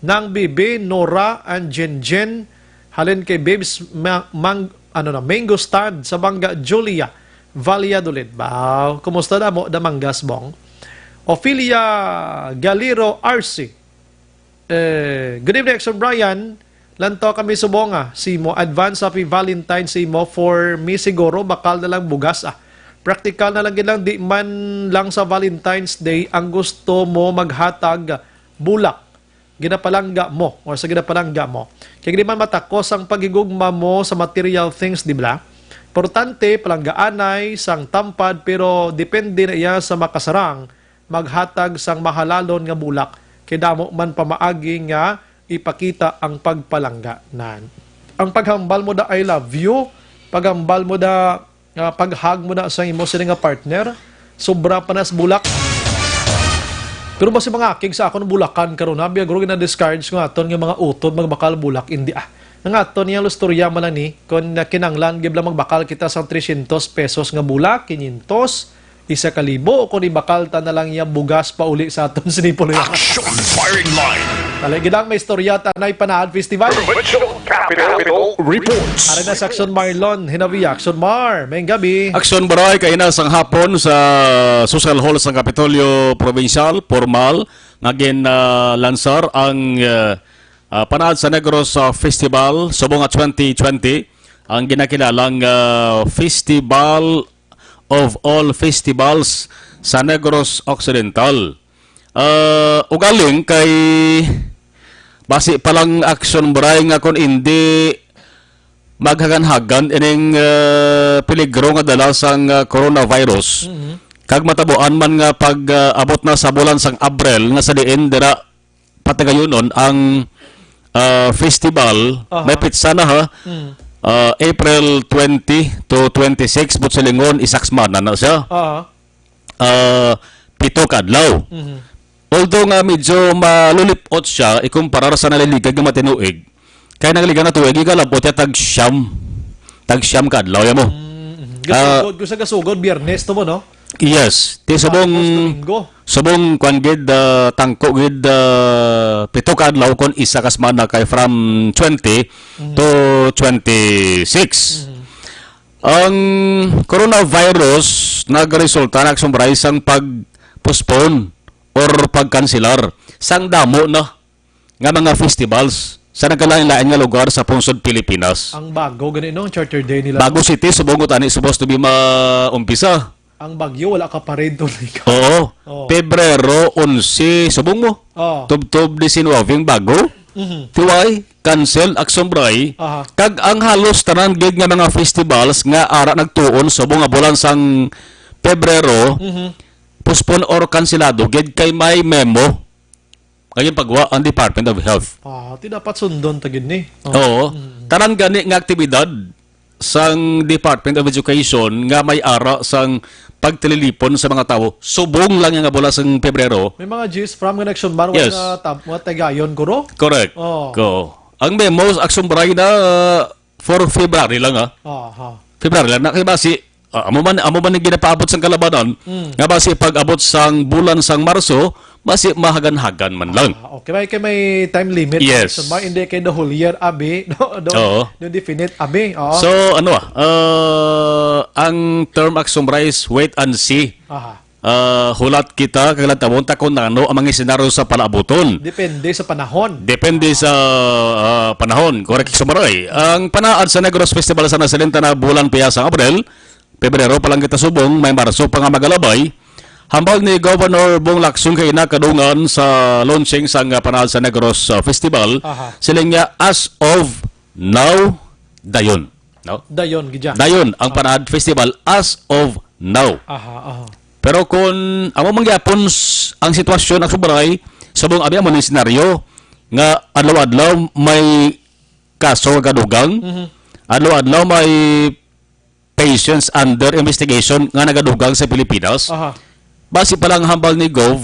Nang Bibi, Nora, and Jenjen, halin kay Babes Ma-, Mang-, ano na, Mango Stand sa Banga, Julia Valladolid. Wow, kumusta na mo, Damangas Bong? Ophelia Galiro R C. Eh, good evening, Action Brian. Lantaw kami subong, ah, sa imo. Advance happy Valentine's sa imo. For me, siguro, bakal na lang bugas, ah. Practical na lang gid lang, di man lang sa Valentine's Day ang gusto mo maghatag bulak, ginapalangga mo, o sa ginapalangga mo. Kay di man matakos ang paghigugma mo sa material things, di ba? Importante, palanggaanay sang tampad, pero depende na iya sa makasarang maghatag sang mahalalon nga bulak, kay damo man pamaagi nga ipakita ang pagpalangga. Nan. Ang paghambal mo da "I love you", paghambal mo da, ah, pag-hug mo na sa imo sini nga partner, sobra pa nas bulak. Pero basi mga akig sa akon bulakan karon, ha, biyag ro gina-discourage ko aton nga mga utod magbakal bulak, indi, ah. Ang aton nga istorya man lang ni, kung kinanglan gid lang magbakal kita sang tresyentos pesos nga bulak, quinientos, isa ka libo, o kung ibakal ta na lang iya bugas pauli sa aton sini puloy. Action Firing Line. Dali gid lang, may istorya ta na Panaad Festival. Provincial Capital Reports. Ari na sa Action Marlon, hinawi Action Mar. May gabi. Action Baray, kaina sang hapon sa Social Hall sang Kapitolyo Provincial, formal nga gin, ah, lansar ang, ah, ah, Panaad sa Negros, ah, Festival subong nga twenty twenty, ang ginakilalang, ah, Festival of All Festivals sa Negros Occidental. Ah, ugaling kay basi pa lang Action Baray nga kung indi maghagan-hagan ining, ah, peligro nga dala sang, ah, coronavirus. Mhm. Kag matabuan man nga pag, ah, abot na sa bulan sang Abril nga sa diin dira patagayonon ang, ah, festival. Aha. May petsa na, ha. Mm. Ah, April twenty to twenty-six, but silingon, isa ka semana na siya. Aha. Ah, pito ka adlaw. Mhm. Although nga medyo malulip-ot siya, ikumparar sa naliligad nga matinuig, kay naliligad na tuig, ikalab-ot niya tag siyam. Tag siyam ka adlaw, ya mo. Mm, mhm. Ah, gasugod, kung sa gasugod, Biyernes to mo, no? Yes. Ti subong, Tapos Domingo. Subong, kwan gid, ah, tangko gid, ah, pito ka adlaw kon isa ka semana kay from twenty Mm. to twenty-six. Mm. Ang coronavirus nagresulta na, Action Baray, sang pag-postpone or pagkanselar sang damo na nga mga festivals sa nagkalain-lain nga lugar sa pungsod Pilipinas. Ang bago gani, no? Charter Day nila. Bago City, subong ko tani, supposed to be maumpisa. Ang bagyo, wala ka pa rin tuloy ka. Oo. Oo. Pebrero onse, subong mo? Oo. Tubtob diecinuebe ang bago. Mhm. Tiway, cancel, Action Baray. Aha. Kag ang halos tanan gid nga mga festivals nga ara nagtuon subong nga bulan sang Pebrero, Mhm. postpone or kanselado gid kay may memo nga ginpagwa ang Department of Health. Ah, ti dapat sundon ta gid ni. Oh. Oo. Mm. Tanan gani nga aktibidad sang Department of Education nga may ara sang pagtililipon sa mga tawo subong lang nga bulan sang Pebrero. May mga G's from nga nag-, Yes. Mga tab-, mga tagayon, guro? Correct. Oh. Oo. Ang memo, Action Baray, na for February lang, ha? Aha. February lang na kay basi, ah, amo man, amo man ang ginapaabot sang kalabanan, Mm. nga basi pag-abot sang bulan sang Marso, basi mahagan-hagan man lang. Ah, okay. May, kay may time limit. Yes. So, ma-, hindi kay the whole year, abi. No, no, Oo. No definite, abi. Oo. So, ano, ah, ah, ang term, Action Baray, is wait and see. Aha. Ah, hulat kita, kag lantawon ta kung ano ang mga senaryo sa palaabuton. Depende sa panahon. Depende sa, ah, panahon. Correct, Action Baray. Ang Panaad sa Negros Festival sa nasalin ta na bulan pa ya sang Abril, Pebrero pa lang kita subong, may Marso pa nga magalabay. Hambal ni Governor Bong Lacson kay ina kadungan sa launching sang, ah, Panaad sa Negros, ah, Festival. Aha. Siling niya, as of now, dayon. No? Dayon, gidya. Dayon ang Ah. Panaad Festival as of now. Aha, aha. Pero kung amo man gyapon s-, ang sitwasyon, Action Baray, subong abi amo ni senaryo, nga adlaw-adlaw may kaso nga gadugang, Mhm. adlaw-adlaw may patients under investigation nga nagadugang sa Pilipinas, Aha. basi pa lang hambal ni Gov,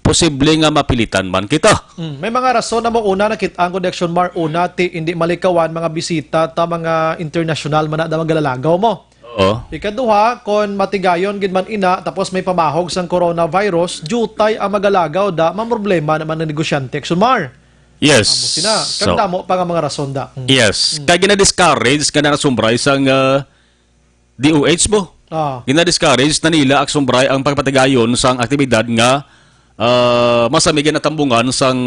posible nga mapilitan man kita. Mm, may mga rason na mo una nakit-an ko, Action Mar, una ti hindi malikawan mga bisita ta mga international man na da magalagaw mo. Oo. Ikaduha, kon matigayon gid man ina tapos may pamahog sang coronavirus, jutay ang magalagaw da, mamroblema naman ang negosyante, Action Mar. Yes. Amo sina. So, kag damo pa nga mga rason da. Mm. Yes. Mm. Kay gina-discourage ka na sumbray sang, ah, D O H mo. Ah. Gina-discourage na nila, Action Bri, ang pagpatigayon sang aktibidad nga, ah, masami ginatambungan sang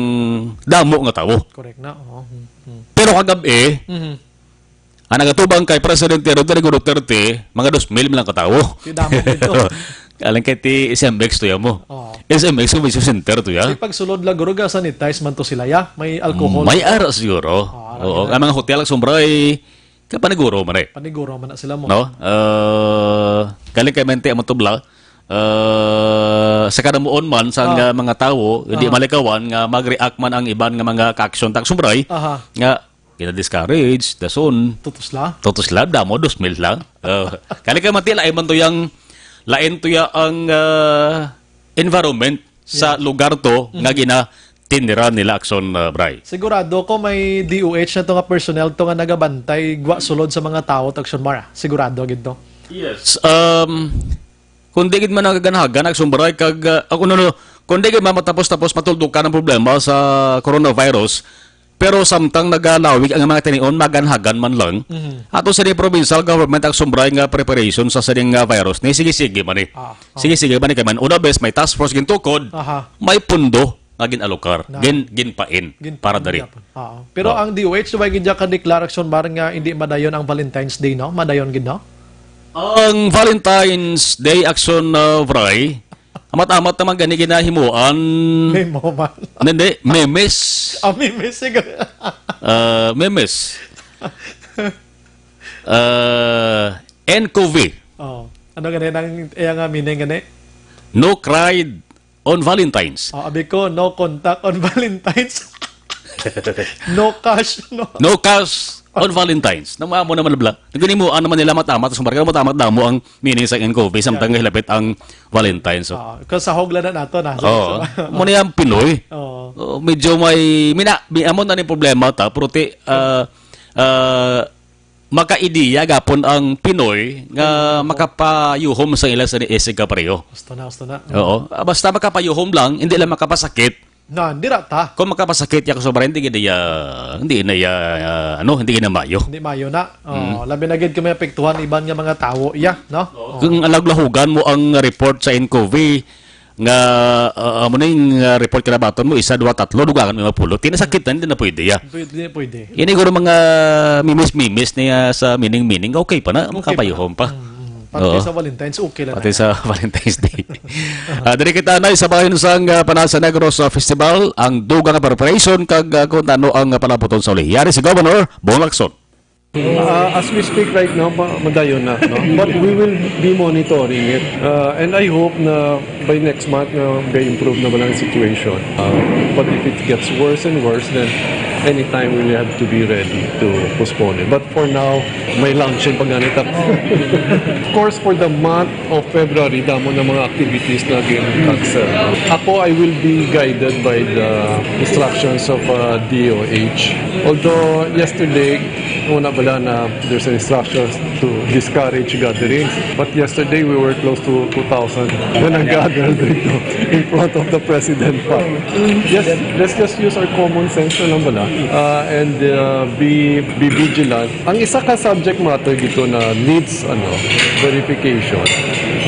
damo nga tawo. Correct na. Oo. Hmm, hmm. Pero kagab-i, Mhm. ang nagatubang kay Presidente Rodrigo Duterte, mga dos mil man lang ka tawo. Ti damo dito. Alang kay ti S M X to ya mo. Oo. S M X Convention Center to ya. Kasi pag sulod lang, guro, ga-sanitize man to sila, ya. May alcohol. May ara siguro. Ah, ara Oo, gina- ang mga hotel, Action Bri, kapaniguro man eh. Paniguro man na sila mo. No? Ah, galing kay mente amo tubla. Ah, sa kadamuon man sa Ah. nga mga tawo, hindi Aha. malikawan nga mag-react man ang iban nga mga ka-action ta, Action Bri, Aha. nga gina-discourage, dason. Tutos la? Tutos la, damo, dos mil lang. Ah, galing kay mati, lain man to yang, lain to ya ang, ah, environment sa Mhm. lugar to nga Mhm. gina-, tinira nila, Action, ah, Bri. Sigurado ko may D O H na to nga personnel to nga nagabantay gwa sulod sa mga tawo, Action Mar. Sigurado gid to. Yes. Um, kung di gid man nagaganhagan, Action Bri, kag, ah, ako, no, no, kung di gid man matapos-tapos matuldukan ang problema sa coronavirus, pero samtang nagalawig ang mga tinion, maganhagan man lang. Mhm. Ato sa ni provincial government, Action Bri, nga preparation sa sining nga virus ni, sige-sige man eh. Ah, oh. Sige-sige man eh, kay man una bes may task force gintukod, Aha. may pundo nga gin-alokar, Na. gin-, ginpain Gin-, para diri. gin-, Oo. Pero Oh. ang D O H, subay gid ka declare, Action Mar, nga hindi madayon ang Valentine's Day, no? Madayon gid, no? Ang Valentine's Day, Action, uh, Bri, amat-amat naman gani ginahimuan. May moment. Hindi, memes. Ah, memes, sige. Uh, memes. Uh, N C O V. Oh. Ano gani ang, iya nga meaning gani? No cried on Valentine's. Oh, abi ko, no contact on Valentine's. No cash, no. No cash on Valentine's. Nang amo naman bla. Nagunimuan naman nila matamat sa marka, matamat damo ang meaning sa N C O V, samtang Yeah. hilapit ang Valentine's. So, Oo. Kasahog lang na nato na. Oo. Sa Mo na yung Pinoy. Oo. Oo, medyo may, mina, may amo na ni problema ta, pero ti, ah, ah, makaideya gapon ang Pinoy nga Mm. makapayuhom sa ila sa ni Esig Kapareho. Gusto na, gusto na. Oo. Ah, basta makapayuhom lang, hindi lang makapasakit. Na, hindi ra ta. Kung makapasakit ya, sobra, hindi gid ya, hindi na ya, ah, ano, hindi na mayo. Hindi mayo na. Oh, Mm. labi na gid kung may apektuhan iban nga mga tawo, iya, no? Oh. Kung alaglahugan mo ang report sa N C O V, nga, ah, amo na yung, ah, report kalabaton mo, isa, dua, tatlo, dugangan mo yung mapulo. Tinasakit na, hindi na pwede, ya. Pwede, pwede. Ini guro mga mimis-mimis niya sa meaning-meaning, okay pa na, Okay pa makapayuhom na. pa. Mm, mm. Pati Oo. sa Valentine's, okay lang Pati na. sa Valentine's Day. Ah, diri kita na sa bahin sang, ah, Panasa Negros, ah, Festival, ang dugang nga preparation, kag, ah, kung ano ang, ah, palaputon sa uli. Yari si Governor Bong Lacson. Uh, as we speak right now, ma-, madayon na, no? But we will be monitoring it. Uh, and I hope na by next month, na may improve na ba lang ang situation. Uh, but if it gets worse and worse, then anytime we have to be ready to postpone it. But for now, may luncheon pa ganit ako. Of course, for the month of February, damo na mga activities na gin-cancel. Ako, I will be guided by the instructions of, uh, D O H. Although yesterday, una bala na there's an instruction to discourage gatherings. But yesterday, we were close to two thousand na nag-gather dito in front of the President Park. Yes, let's just use our common sense na lang bala, uh, and, uh, be, be vigilant. Ang isa ka subject matter dito na needs, ano, verification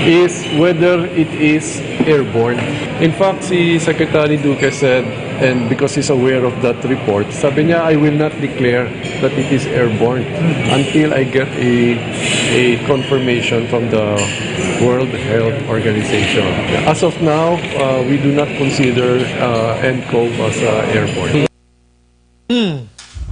is whether it is airborne. In fact, si Secretary Duque said, and because he's aware of that report, sabi niya, "I will not declare that it is airborne until I get a, a confirmation from the World Health Organization." As of now, uh, we do not consider, uh, N C O V as, uh, airborne. Hmm.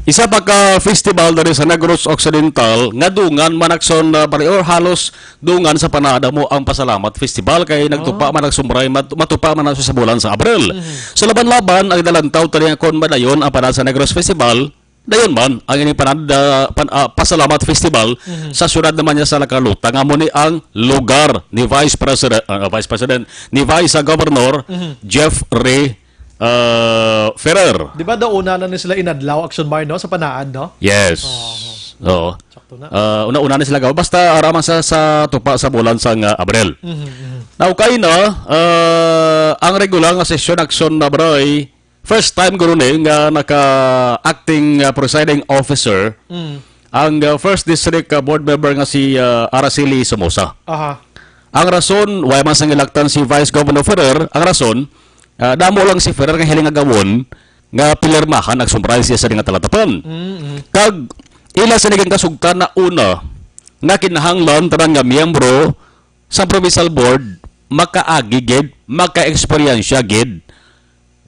Isa pa ka festival diri sa Negros Occidental nga dungan man, Action, uh, Bray, or halos dungan sa Panaad, amo ang Pasalamat Festival, kay nagtupa Ah. man, Action Bray, mat-, matupa man na sa bulan sa Abril. Mhm. So, laban-laban ang nalantaw tani nga kon madayon ang Panaad sa Negros Festival, dayon man ang ining Panaad, uh, pan-, uh, Pasalamat Festival Mhm. sa siyudad naman niya sa Lacalota, nga amo ni ang lugar ni Vice President, uh, Vice President, ni Vice, uh, Governor Mhm. Jeffrey, uh, Ferrer. Di ba daw una na ni sila inadlaw, Action Bray, no? Sa Panaad, no? Yes. Oo. Oo. Sakto na. Uh, una-una na sila gawa. Basta ara man sa, sa tupa sa bulan sang, uh, Abril. Mhm, mhm. Now, kay na, uh, ang regular nga sesyon, Action Bray, first time guro ni nga naka-acting, uh, presiding officer Mm. ang, uh, first district, uh, board member nga si, uh, Araceli Somoza. Aha. Ang rason, wala man sang ilaktan si Vice Governor Ferrer, ang rason, ah, damo lang si Ferrer nga hiling agawon nga pinirmahan, nagsumbray siya sa nga talatapan. Mm-mm. Kag ila sa naging kasugtan na una nga kinahanglan tanan nga miyembro sa provincial board makaagi gid, maka-eksperyensya gid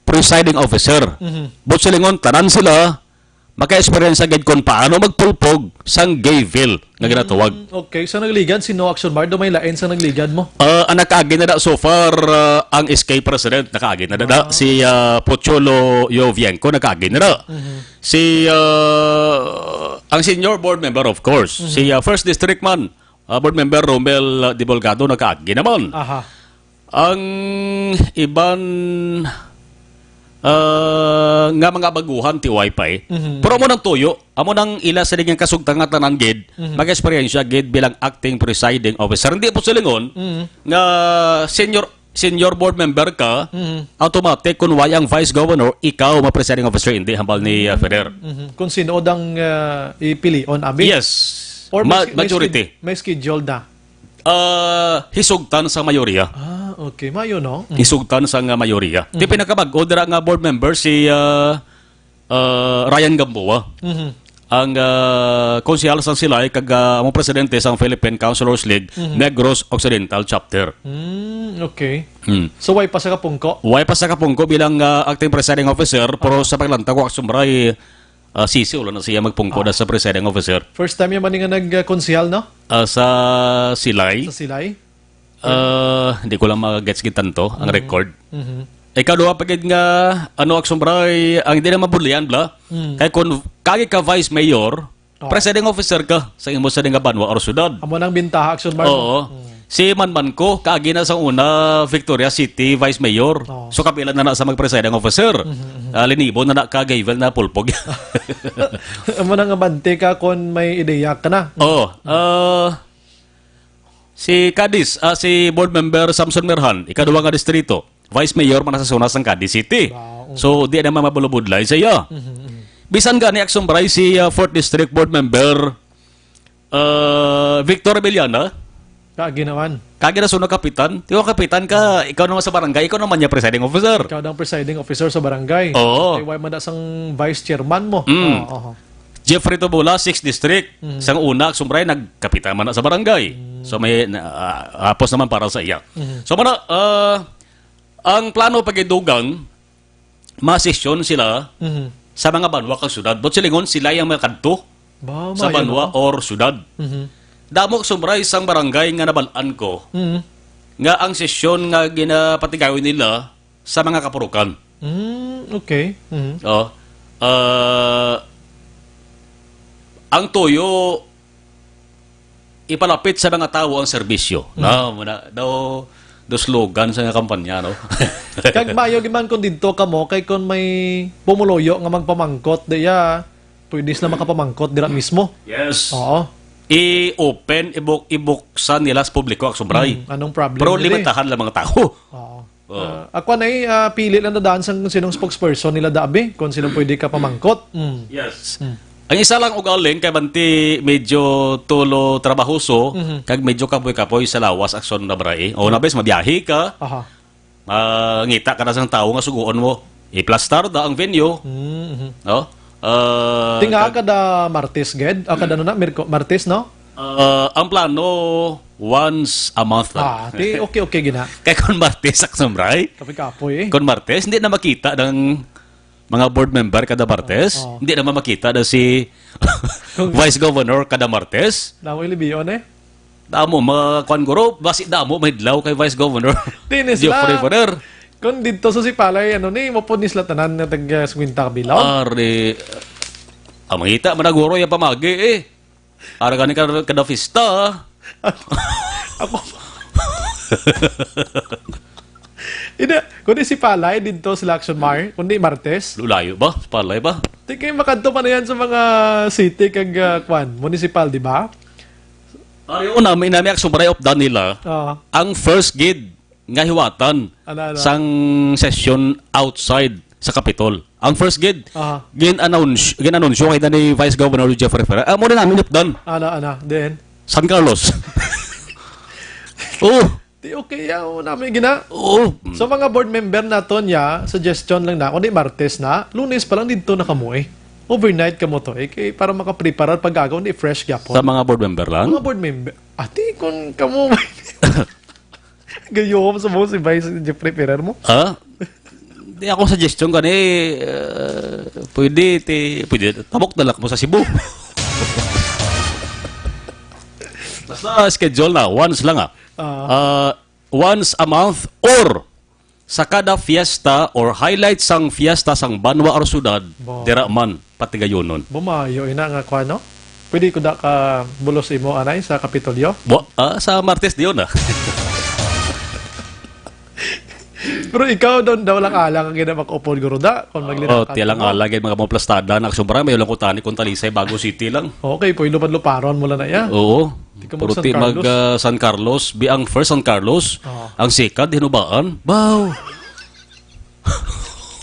presiding officer. Mhm. But silingon, tanan sila maka-eksperyensya gid kung paano magpulpog sang gay veil nga ginatawag. Mm, okay. Sa nagligad, sino, Action Bray? Daw may lain sa nagligad mo? Ah, ang nakaagi na da so far, ah, ang S K president, nakaagi na da, da. Ah. Si, ah, Pocholo Yovienko, nakaagi na da. Mhm. Si, ah, ang senior board member, of course, Mhm. si, ah, first district man, ah, board member Romel, ah, De Bolgado, nakaagi naman. Aha. Ang iban, ah, nga mga baguhan, T Y pa eh. Mhm. Pero amo nang tuyo, amo nang ila sa nga kasugtang nga tanan gid, Mhm. mag-eksperyensya gid bilang acting presiding officer. Hindi po silingon Mhm. nga senior, senior board member ka, Mhm. automatic kung way ang vice governor, ikaw ma-presiding officer, hindi hambal ni, ah, Ferrer. Mhm. Kung sino ang, ah, ipilion, abi? Yes. Or may Ma-, sch-, may majority. Sched-, may schedule na? Ah, hisugtan sa mayoriya. Ah, okay. Mayo, no? Mm. Hisugtan sa nga mayoriya. Ti Mhm. pinakabag-o dira nga board member si, ah, ah, Ryan Gamboa. Mhm. Ang, ah, konsehal sang Silay kag, ah, amo presidente sang Philippine Councilors League Mhm. Negros Occidental Chapter. Mm, okay. Hmm. So, way pa sa kapungko? Way pa sa kapungko bilang, ah, acting presiding officer, pero Ah. sa paglantaw ko, Action Bray, ah, sisi, wala na siya magpungko Ah. na sa presiding officer. First time niya man nga nagkonsehal, no? Ah, sa Silay? Sa Silay? Ah, hindi ko lang mag-gets gid tanto ang Mm. record. Mhm. Ikaw, duha pa gid nga, ano, Action Bray, ang hindi na mabulian, bla? Mm. Kay kung kagi ka vice mayor, Oh. presiding officer ka sa imo sa nga banwa or syudad. Amo nang bintaha, Action Bray, no? Oo. Mm. Si Manman ko, kaagi na sa una, Victoria City Vice Mayor. Oo. So, kapila na na sa mag-presiding officer. Mhm, mhm. Ah, linibo na na ka, Gavel na pulpog. Amo na nga bante ka kung may ideya ka na. Oo. Ah, si Cadiz, ah, si Board Member Samson Mirhan, ikaduha nga distrito. Vice Mayor man na sa zona sang Cadiz City. Wow. So, di naman mabulubudlay sa iya. Mhm, mhm. Bisan gani, Action Bray, si, ah, Fourth District Board Member, ah, Victor Abellana. Kaagi naman. Kaagi na sunod kapitan. Di ba kapitan ka, ikaw naman sa barangay, ikaw naman niya presiding officer. Ikaw ang presiding officer sa barangay. Oo. Kay why man na sang vice chairman mo? Mm. Oo, oo. Jeffrey Tubula, Sixth District. Mm. Sang una, Action Bray, nagkapitan man na sa barangay. Mm. So, may, na, ah, hapos naman para sa iya. Mm. So, mana, ah, ang plano pagidugang, masesyon sila Mhm. sa mga banwa kag syudad. But silingon, sila ang makadto Ba, sa maayo banwa na. Or syudad. Mhm. Damo, Action Bray, sang barangay nga nabal-an ko Mhm. nga ang sesyon nga ginapatigayon nila sa mga kapurukan. Mm, okay. Mhm. Oh, ah, ang tuyo, ipalapit sa mga tawo ang serbisyo. Mm. No, muna, daw, daw slogan sa nga kampanya, no? Kag maayo gid man kung didto kamo, kay kung may pumuluyo nga magpamangkot diya, pwede sila makapamangkot dira mismo. Yes. Oo. I-open, ibuk-, ibuksan nila sa publiko, Action Bray. Mm, anong problem Pero nila eh? Limitahan lang mga tawo. Oo. Oo. Ah, ako na eh, ah, pili lang na daan sang sinong spokesperson nila, dabi, kung sinong pwede ka pamangkot. Mm. Yes. Mm. Ang isa lang ugaling kay banti medyo tulo trabahoso, Mhm. kag medyo kapoy-kapoy sa lawas, Action Bray. O, na bes, mabiyahe ka, Aha. ah, ngita ka na sang tawo nga suguon mo. Iplastar da ang venue. Mm, mhm. No? Ah, Tinga kag- kada Martes, ged? Ah, kada ano na, Mirko-, Martes, no? Ah, ang plano, once a month lang. Ah, ti, okay, okay, gina. Kay kung Martes, Action Bray. Kapoy-kapoy eh. Kung Martes, hindi na makita ng mga board member kada Martes. Oo. Hindi naman makita na si Kung Vice Governor kada Martes. Damo yung libiyon eh. Damo, mga kwan, guro. Basi damo, mahidlaw kay Vice Governor Di ni Jeffrey sila. Ferrer. Kung dito sa Sipalay, ano ni, mapod ni sila tanan nga tag, ah, singkwenta ka bilaw? Ari, ang mangita man na, guro, yung pamagi eh. Ara gani ka, kada fiesta. Ako. Ina, kundi Sipalay dito sa Action Mar, kundi Martes. Lulayo ba? Sipalay ba? Di kayo makadto pa na yan sa mga city kag, ah, kwan, municipal, di ba? Ari, una, may nami Action Mar, updan nila. Oo. Ang first gid nga hiwatan Ano, ano? sang session outside sa Capitol. Ang first gid, Aha. gin-announce, gin-anunsyo kay ni Vice Governor Jeffrey Ferrer. Amo na namin updan. Ano, ano? Then? San Carlos. Oh, Di okay, ya, o namin gina. Oh. So, mga board member naton, ya, suggestion lang na, kundi Martes na, Lunes pa lang dito na kamo eh. Overnight kamo to eh, kay para makapreparar pag-agaw, hindi fresh gyapon. Sa mga board member lang? Mga board member. Ati, kung kamo, gayom sa mo si Vice Jeffrey Ferrer mo? Ah? Di ako suggestion gani, uh, pwede, ti, pwede, tabok na lang mo sa Cebu. Basta schedule na, once lang ah. Ah. Ah, once a month or sa kada fiesta or highlight sang fiesta sang banwa or syudad, Ba. dira man, patigayonon. Bumayo, ina nga kwa, no? Pwede ko da ka bulos imo, anay, sa Kapitolyo? Wa-, ah, sa Martes diyon, ah. Pero ikaw, doon daw lang alang ang gina makaupod, guro, da, kung Oh, maglinakan tiya lang mo. alang, gid, mga mga plastada, na sobra, may ulang kutani, kung Talisay, Bago City lang. Okay, pwede lupad-luparon mo lang na, ya. Oo. Di ka Puro mag-San ti mag, Carlos. ah, San Carlos. Bi ang first San Carlos. Oo. Ang second, Hinubaan. Baw!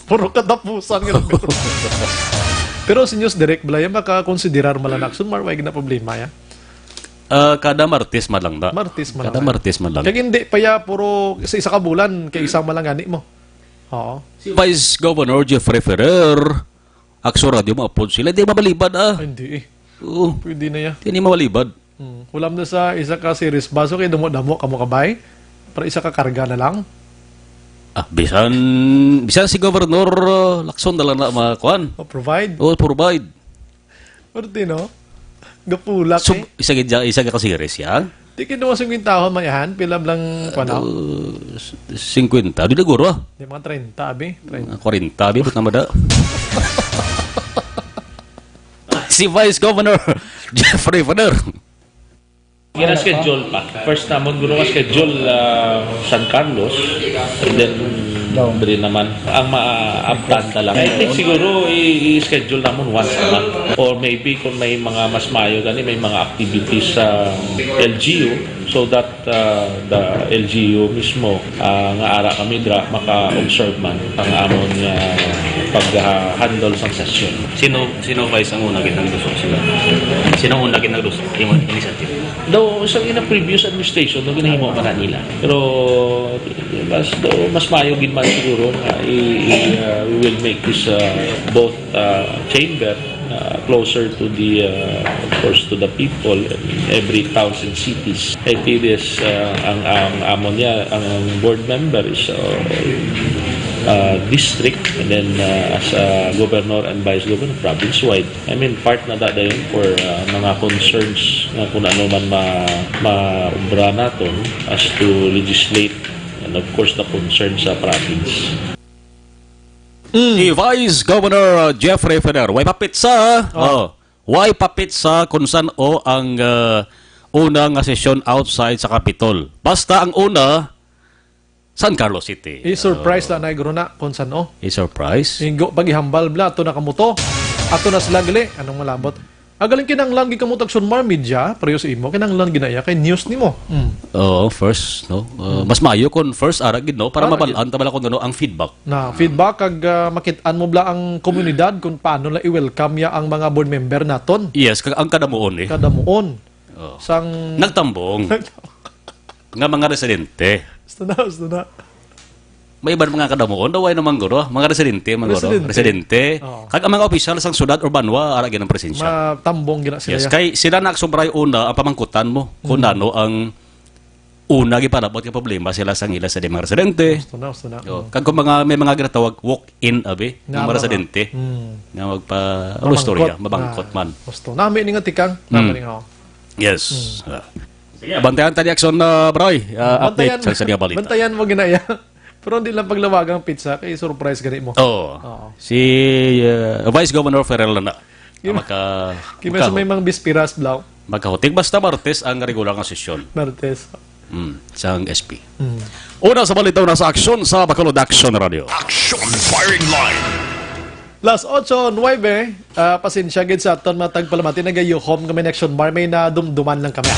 Puro katapusan nga lugar. Pero si News Direct, bala yan, makakonsiderar man lang action, mar-, may na problema yan. Ah, kada Martes man lang na. Martes man Kada lang. Martes man lang. Kaya hindi pa ya, puro sa isa ka bulan, kay isa man lang gani mo. Oo. Si Vice Governor Jeffrey Ferrer, Action Radio, maupod sila. Di mabalibad, ah. Ay, hindi eh. Oo. Pwede na ya. Di ni mabalibad. Hmm. Kulam na sa isa ka series bus, okay, damo-damo, kamo kabay. Para isa ka karga na lang. Ah, bisan, bisan si Governor, uh, Lacson na lang na mga kuan. O, provide. O, provide. Pwerte, no? Gapulak So, eh. isa gid ya-, isa ka series yan? Di ka naman singkwentahon, mayahan. Pila lang, kuan, no? Uh, s-, singkwenta. Di na guro, ah. Di, mga treinta, abi. Treinta. Mga kwarenta, abi. Ba't naman da? Si Vice Governor Jeffrey Ferrer. Gina-schedule pa. First namon, guro, nga schedule, ah, San Carlos. And then, diri naman. Ang ma-updan na lang. I think siguro i-, i-schedule namon once a month. Or maybe kung may mga mas maayo gani, may mga activities sa L G U, so that, ah, the L G U mismo, ah, nga ara kami dira, maka-observe man ang amon nga pag-handle sang session. Sino, sino, Vice, ang una gid nagdusok sila? Sino ang una gid nagdusok? Imo initiative? Daw, sa ina previous administration, daw ginahimo pa na nila. Pero mas, daw, mas maayo gid man siguro nga i-, i-, uh, we will make this, uh, both, uh, chamber, uh, closer to the, uh, of course, to the people in every towns and cities. It is, uh, ang, ang amon niya, ang board member is, uh, uh, district, and then, uh, as a governor and vice governor, province-wide. I mean, part na da dayon for, uh, mga concerns nga kung ano man ma-, maubra naton as to legislate and of course the concern sa province. Mm. Si Vice Governor, uh, Jeffrey Ferrer, way papit sa, Oh. oh, way papit sa kung san-o ang, uh, una nga sesyon outside sa Capitol. Basta ang una, San Carlos City. I-surprise Oh. lang na, guro, na kung san-o. I-surprise? Inggo, pag-ihambal bla, ato na kamuto. Ato na sila gali. Anong malabot? Agaling kinanglan gid kamo tag-Sunmar Media, pareho sa imo, kinanglan ginaya kay news nimo. Mm. Oo, first, no? Uh, Mm. Mas maayo kung first, ara gid, no? Para Ara gid. mabal-an ta bala kung ano ang feedback. Na, feedback, kag, ah, makit-an mo bla ang komunidad kung paano la i-welcome ya ang mga board member naton. Yes, kag ang kadamuon, eh. Kadamuon. Oo. Sang Nagtambong. nga mga residente. Gusto na, gusto na. May iban mga kadamuon, daw ay naman guro, mga residente, mga guro. Residente. Residente. Oo. Kag ang mga opisyal sang syudad or banwa, ara gid ang presensya. Matambong gina sila Yes, ya. kay sila na sobray una ang pamangkutan mo kung Mm. nano ang una gipalabot nga problema sila sang ila sa di mga residente. Gusto na, gusto na. Oh, Mm. kag kung mga, may mga ginatawag walk-in, abi, Nga ng mga mga residente Mm. nga magpa-, ano, istorya, Mamangkot. Mabangkot Ah, man. Gusto. Nami ni nga tikang. Mm. Nami ni nga, oh. Yes. Mm. Ah. Sige, bantayan ta ni Aksyon, ah, Broy. Ah, update Bantayan, sa, sa niya balita. Bantayan mo ginaya. Pero hindi lang paglawagang pizza, kay surprise gani mo. Oo. Oo. Si, ah, Vice Governor Ferrer lang na. Kay Ang maka-, kay may sa makahu-, may mga bispiras, Blau. makahuting. Basta Martes ang regular nga sesyon. Martes. Mm, sang S P. Mm. Una sa balita, una sa aksyon sa Bacolod Action Radio. Action Firing Line. Las ocho nuebe, ah, pasensya gid sa aton mga tagpalamati, nagayuhom kami ni Action Bar, may nadumduman lang kami.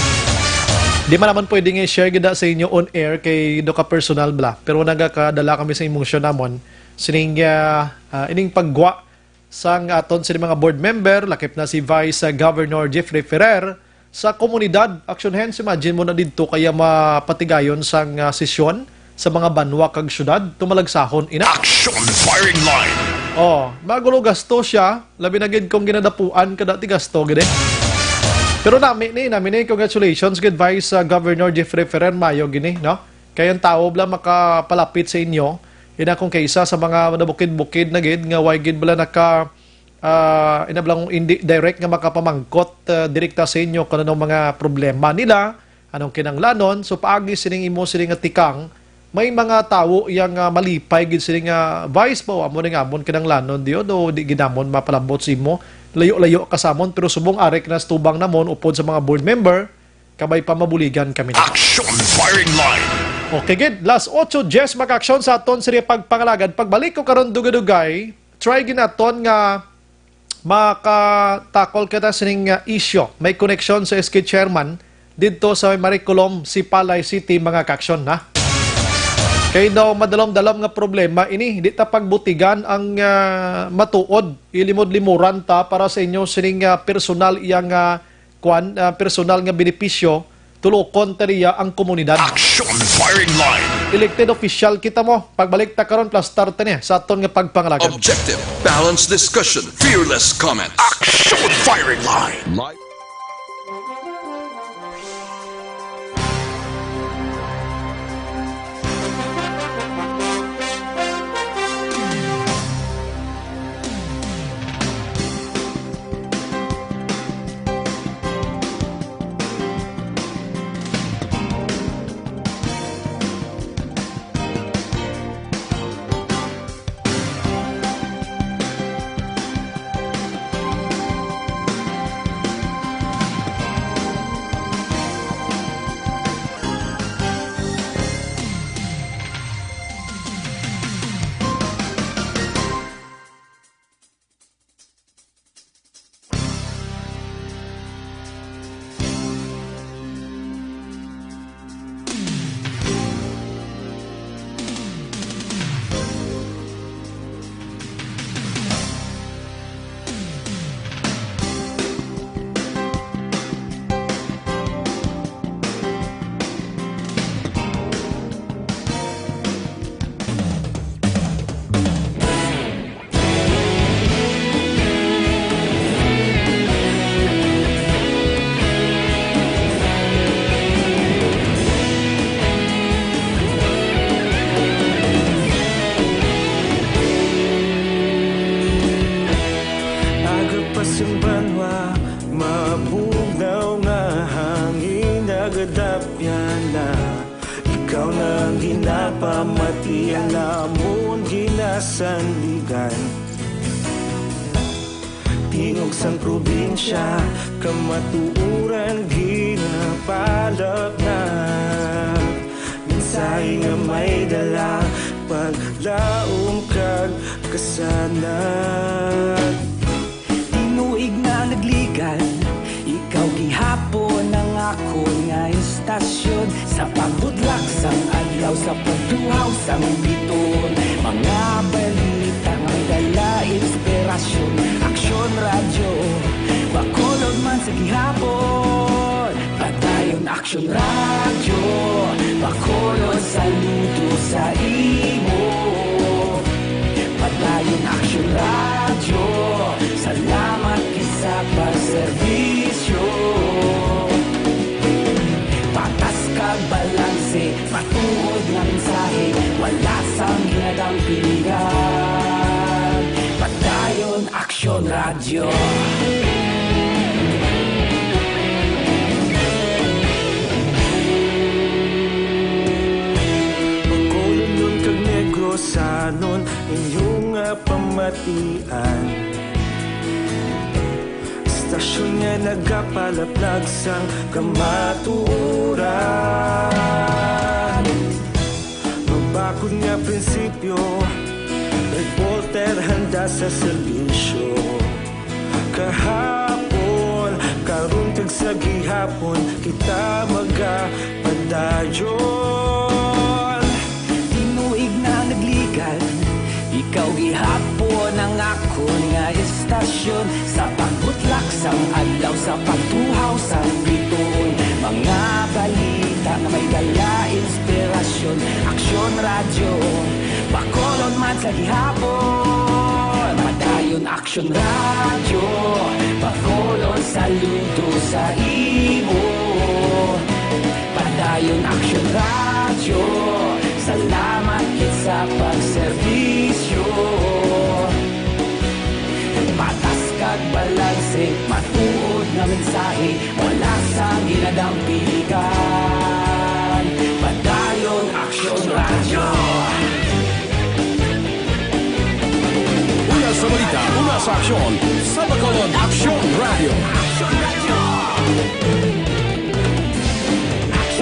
Di man naman pwede nga i-share gid sa inyo on air kay do ka personal bla, pero nagakadala kami sa emosyon namon sining, ah, ah, ining paggwa sang aton sini mga board member, lakip na si Vice, ah, Governor Jeffrey Ferrer, sa komunidad. Action Hands, imagine mo na didto kaya mapatigayon sang, ah, sesyon sa mga banwa kag syudad, tumalagsahon ina. Action Firing Line. Oh, magulo gasto siya, labi na gid kung ginadapuan ka dati gasto gid eh. Pero nami ni, nami ni, congratulations gid Vice, ah, Governor Jeffrey Ferrer, mayo gini, no? Kay ang tawo bala makapalapit sa inyo, ina kung kay isa sa mga nabukid-bukid na gid nga way gid bala naka, ah, ina bala kung hindi direct nga makapamangkot, ah, direkta sa inyo kung anong mga problema nila, anong kinahanglanon. So, paagi sining imo sini nga tikang, may mga tawo iya nga malipay gid sini nga vice ba, amo ning amon kinahanglanon diyo, do di gid namon mapalabot sa imo. Layo-layo ka sa amon, pero subong ari ka na sa tubang namon upod sa mga board member, kabay pa mabuligan kami na. Action Firing Line. Okay, gid. Las ocho diez, mag-aksyon sa aton sini pagpangalagad. Pagbalik ko karon dugay-dugay, try ginaton nga makatakol kita sining, uh, issue. May koneksyon sa S K chairman didto sa Maricolom, Sipalay City, mga kaaksyon, ha? Kay daw madalom-dalom nga problema ini, di ta pagbutigan ang, uh, matuod. Ilimod-limoran ta para sa inyo sining, uh, personal iyang, uh, kwan, ah, personal nga benepisyo, tulokon ta niya ang komunidad. Action Firing Line. Elected official kita mo. Pagbalik ta karon, plastar ta niya sa aton nga pagpangalagad. Objective, balanced discussion, fearless comment. Action Firing Line. Live. Aga pa sang banwa, mabugnaw nga hangin, nagadapyan na. Ikaw na ang ginapamatian namon ginasandigan. Tingog sang probinsya, kamatuoran ginapalapnag. Mensahe nga may dala, paglaom kag kasanag. Tinuig na nagligad, ikaw gihapon ang akon nga istasyon. Sa pagbudlak sang adlaw, sa pagtuhaw sang biton, mga balita nga dala inspirasyon. Aksyon Radyo Bacolod man sa gihapon. Padayon Aksyon Radyo Bacolod, saludo sa imo. Padayon Aksyon Radyo, salamat gid sa pagserbisyo. Patas kag bala Tanse, matuod nga mensahe, wala sang ginadampigan. Padayon Aksyon Radyo. Bacolodnon kag Negrosanon, inyo nga pamatian. Istasyon nga nagapalaplag sang kamatuoran. Mabakod nga prinsipyo, reporter handa sa serbisyo. Kahapon, karon kag sa gihapon, kita magapadayon. Tinuig na nagligad, ikaw gihapon ang akon nga istasyon. Sa pagbutlak sang adlaw, sa pagtuhaw sang bituon, mga balita nga may dala inspirasyon. Aksyon Radyo, Bacolod man sa gihapon. Padayon Aksyon Radyo, Bacolod saludo sa imo. Padayon Aksyon Radyo, salamat gid sa pagserbisyo. Patas kag balanse, matuod nga mensahe, wala sang ginadampigan. Padayon Aksyon Radyo. Una sa balita, una sa aksyon, sa Bacolod Aksyon Radyo.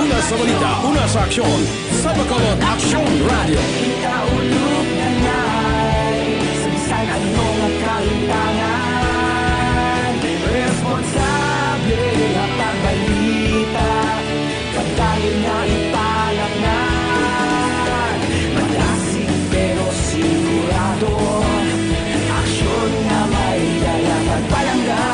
Una sa balita, una sa aksyon, sa Bacolod Aksyon Radyo. Ikaulog na nay, sa bisan ano nga kahitangan, responsable nga pagbalita. Padayon nga ipalangag, madasig pero sigurado, aksyon nga may dala pagpalangga.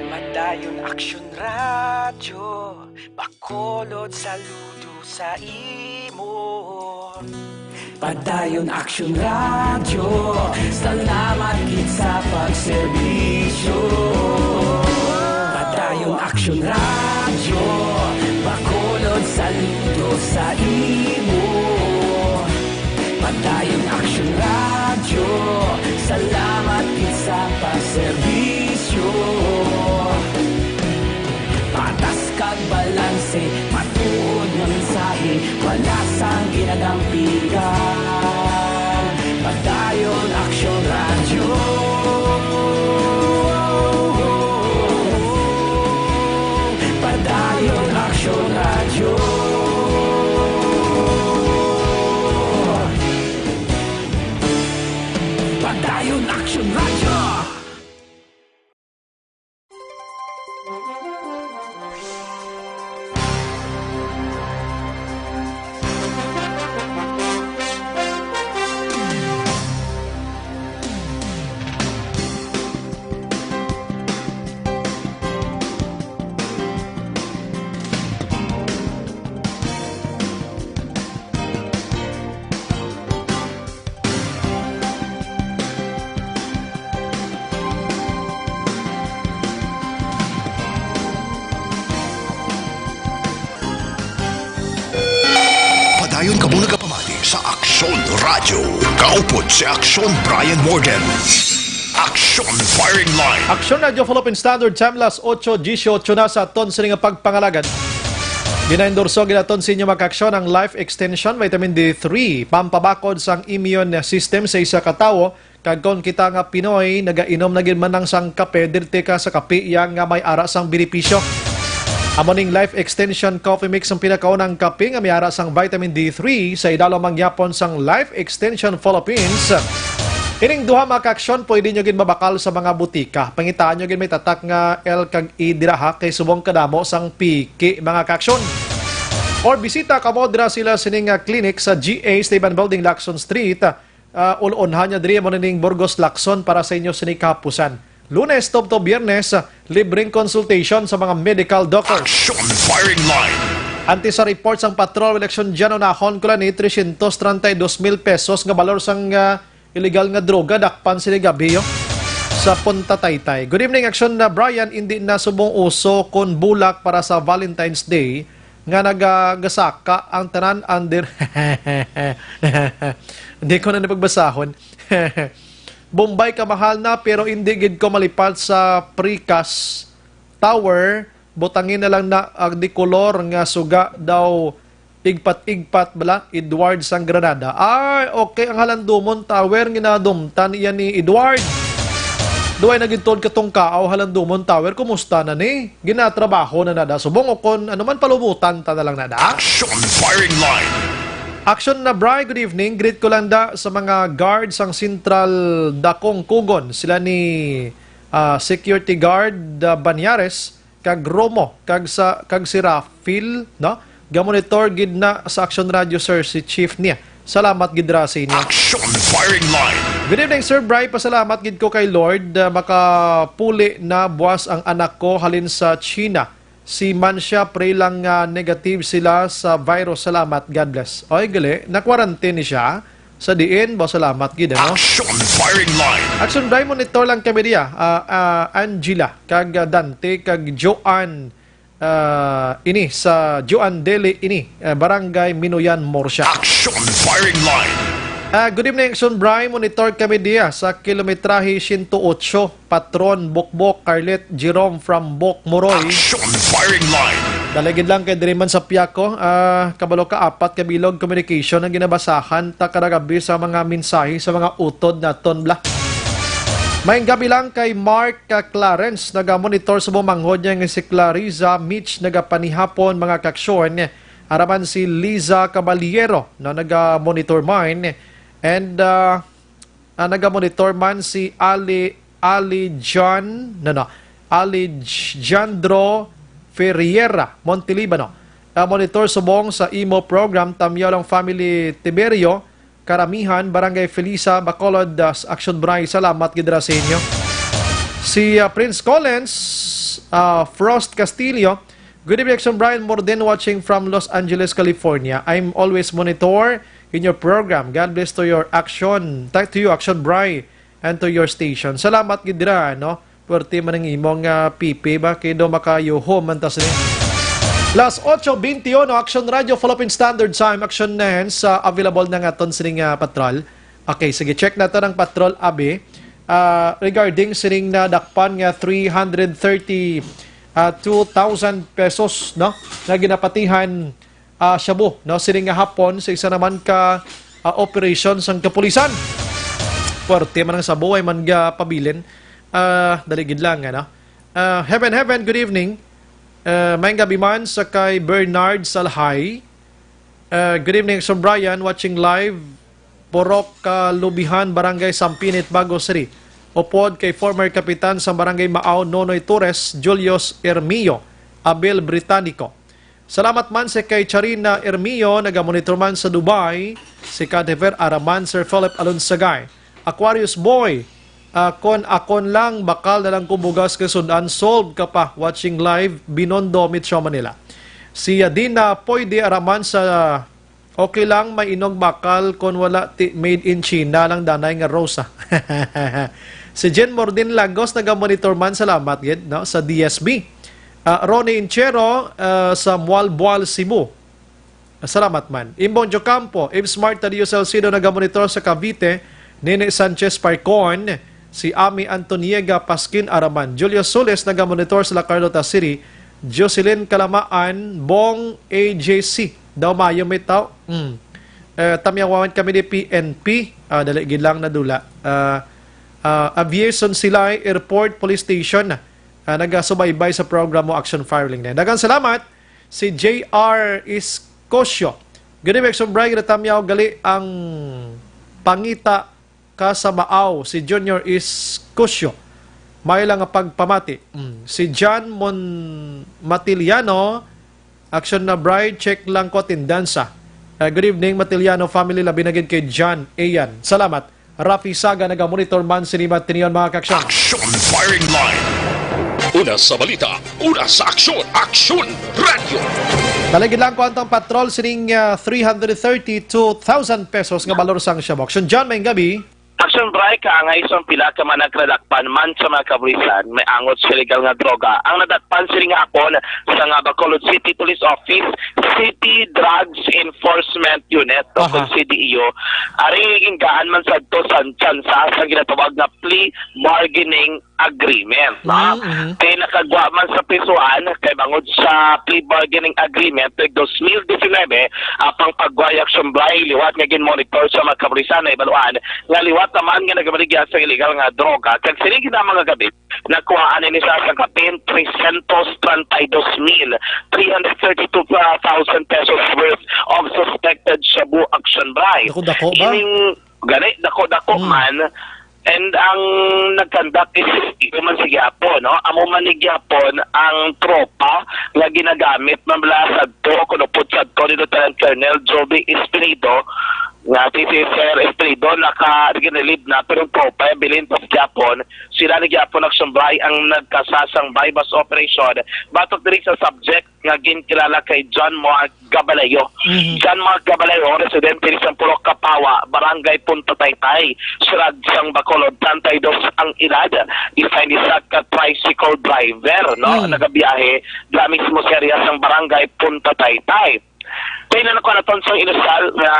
Padayon Aksyon Radyo, Bacolod saludo sa imo. Padayon Aksyon Radyo, salamat gid sa pagserbisyo. Padayon Aksyon Radyo, Bacolod saludo sa imo. Padayon Aksyon Radyo, salamat gid sa pagserbisyo. Patas kag balanse, matuod nga mensahe, wala sang ginadampigan. Padayon Aksyon Radyo. Padayon Aksyon Radyo. Padayon Aksyon Radyo. Padayon kamo nagapamati sa Aksyon Radyo. Kaupod si Aksyon Brian Morgan. Aksyon Firing Line. Aksyon Radyo Philippine Standard Time, las ocho dieciocho na sa aton sini nga pagpangalagad. Ginaendorso gid naton sa inyo, mga kaaksyon, ang Life Extension Vitamin D three, pampabakod sang immune system sa isa ka tawo. Kag kon kita nga Pinoy nagainom na gid man lang sang kape, diri ka sa kape iya nga may ara sang benepisyo. Amo ning Life Extension Coffee Mix ang pinakaunang kape nga may ara sang vitamin D three. Sa idalom man gyapon sang Life Extension Philippines. Ining duha, mga kaaksyon, pwede nyo gid mabakal sa mga butika. Pangitaan nyo gid may tatak nga L kag E dira, ha, kay subong kadamo sang piki, mga kaaksyon. Or bisita kamo dira sila sining, ah, clinic sa G A Esteban Building, Lacson Street. Ah, ulonhan niya diri mo ning Burgos Lacson para sa inyo sini kahapusan. Lunes tubtob Biyernes, libreng consultation sa mga medical doctors. Action Firing Line. Antes sa report sang patrol, eleksyon dyan, unahon ko lang ni tresyentos treinta y dos mil pesos nga balor sang, ah, illegal nga droga dakpan sini gabhi, oh, sa Punta Taytay. Good evening, Action na Brian. Hindi na subong uso kon bulak para sa Valentine's Day nga nagagasaka ang tanan under. Hindi ko na napagbasahon. Bombay ka mahal na, pero hindi gid ko malipat sa precast tower. Butangin na lang na ang di kolor nga suga daw igpat-igpat bala, Edward sang Granada. Ay, okay, ang Halandomon Tower, ginadumtan iya ni Edward. Duway na gid tuod katong kaaw Halandomon Tower, kumusta na ni? Ginatrabaho na nada subong o kon ano man, palubutan ta na lang nada? Action Firing Line. Action na, Bri. Good evening. Greet ko lang da sa mga guard sang Central Dakong Kugon. Sila ni, ah, Security Guard, ah, Banyares, kag Romo, kag sa, kag si Rafael, no? Gamonitor gid na sa Action Radio, sir, si chief niya. Salamat gid ra sa inyo. Action Firing Line. Good evening, Sir Bri. Pasalamat gid ko kay Lord, ah, makapuli na buwas ang anak ko halin sa China. Si Mansha, pray lang nga negative sila sa virus. Salamat. God bless. Oy, gali. Na-quarantine ni siya. Sa diin, ba, salamat gid, ano? Action Firing Line. Action Bri, monitor lang kami diya. Ah, ah, Angela, kag, ah, Dante, kag Joanne, ah, ini sa Joan Dele ini, eh, Barangay Minuyan, Murcia. Action Firing Line. Ah, good evening, Action Bri. Monitor kami diya sa kilometrahe siyento otso, Patron, Bukbok, Carlet, Jerome from Bok, Moroy. Action Firing Line. Dali gid lang kay diri man sa Piaco, ah, kabalo ka, apat ka bilog communication ang ginabasahan ta kada gabi sa mga mensahe sa mga utod naton, bla. Maayong gabi lang kay Mark, ah, Clarence, naga-monitor sa bumanghod niya nga si Clariza Mitch, nagapanihapon, mga kaksyon. Araman si Liza Caballero, no, naga-monitor man. And, ah, ah, naga-monitor man si Ali, Ali John, no, no, Ali J-, Jandro Ferreira, Montelibano. Ah, monitor subong sa imo program, Tamyaw lang Family Tiberio, Karamihan, Barangay Felisa, Bacolod, ah, sa Action Bri. Salamat gid ra sa inyo. Si, ah, Prince Collins, ah, Frost Castillo, "Good evening, Action Brian Morden, watching from Los Angeles, California. I'm always monitor in your program. God bless to your action, to you, Action Bri, and to your station." Salamat gid ra, no? Puwerte man ang imong, ah, pipi ba? Kay daw makayuhom man ta sini. Las ocho veintiuno, Action Radio, Philippine Standard Time, Action Nens, ah, available na nga ton sining, ah, patrol. Okay, sige, check naton ang patrol, abi. Ah, regarding sining nadakpan nga three hundred thirty, ah, two thousand pesos, no? Nga ginapatihan, ah, shabu, no? Sining nga hapon sa isa naman ka, ah, operasyon sang kapulisan. Puwerte man ang shabu, ay man gapabilin. Ah, dali gid lang, ano? Ah, Heaven, Heaven, good evening. Ah, maayong gabi man sa kay Bernard Salhay. Ah, good evening, Sir Brian, watching live, Purok Kalubihan, Barangay Sampinit, Bago City. Upod kay former kapitan sa Barangay Maaw, Nonoy Torres, Julius Ermio, Abel Britannico. Salamat man si kay Charina Ermio, nagamonitor man sa Dubai, si Kadever Araman, Sir Philip Alonsagay, Aquarius Boy, ah, kon akon lang, bakal na lang ko bugas kay sud-an, solve ka pa, watching live, Binondo, Metro Manila. Si, ah, Dina Poy di Araman sa, "Okay lang, may inog bakal kon wala ti made in China lang danay nga Rosa." Si Jen Mordin Lagos, nagamonitor man, salamat gid, no, sa D S B. Ah, Ronnie Inchero, ah, sa Mualbual, Cebu. Salamat man. Imbong Jocampo, Eve Smart, Tadio Salcido, nagamonitor sa Cavite, Nene Sanchez Parcon, si Ami Antoniega Pasquin Araman, Julio Soles, nagamonitor sa La Carlota City, Jocelyn Kalamaan, Bong A J C, daw mayo may tao. Mm. Eh, tamyawan kami ni P N P, ah, dali gid lang nadula. Ah, ah, Aviation Silay Airport Police Station, ah, nagasubaybay sa programa Action Fireling na. Daghang salamat. Si J R Iscosio. Good evening, Action Brian. Ginatamyaw gali ang pangita ka sa Maaw, si Junior Iscosio. May lang nga pagpamati. Mm. Si John Mon-, Matiliano, Action na, Brian, check lang ko atendansa. Ah, good evening, Matiliano family, labi na gid kay John. Ayan. Salamat. Rafi Saga nagamonitor man sini, Matinion, mga kaaksyon. Action Firing Line. Una sa balita, una sa aksyon, Aksyon Radyo. Daligid lang ko ang patrol sining ah, three hundred thirty-two thousand pesos nga balor sang shabu. Aksyon John, may gabi. Action Bright, kaangay sang pila ka managradakpan man sa mga kabulisan, may angot sa illegal nga droga ang nadakpan sining hapon sa nga Bacolod City Police Office, City Drugs Enforcement Unit o Aha. C D E U. Ari gingaan man sadto sa tsansa sa ginatawag nga plea bargaining agreement, no? Mm, mhm. Kay nakagwa man sa prisuhan kay bangod sa plea bargaining agreement tuig dos mil disinebe, apang pagway Action Bright liwat nga ginmonitor sa mga kapulisan, nahibaluan nga liwat naman nga nagabaligya sa illegal nga droga. Kag sining ginama nga gabi, nakuhaan ini sa kapin trescientos treinta y dos mil three hundred thirty-two thousand pesos worth of suspected shabu, Action Bright. Dako-dako ba? Ining gani, dako-dako Mm. man. And ang nag-conduct is human sa gihapon, no? Amo man ni gihapon ang tropa nga ginagamit man bala sadto, kung upod sadto ni Lieutenant Colonel Joby Espinido, nga si, si Sir Espinido naka-relieve na, pero ang tropa, bilin pa sa gihapon, sila ni gihapon Action Bright ang nagkasasang buy-bust operation batok diri sa subject nga ginkilala kay John Mark Gabaleyo. Mhm. John Mark Gabaleyo, residente ni Sampurok, Kapawa, Barangay Punta Taytay, siyudad sang Bacolod, treinta y dos ang edad. Isa ini sa ka tricycle driver, no? Mm. Nagabiyahe dira mismo sa area sang Barangay Punta Taytay. Kay na nakuha naton sang inusal nga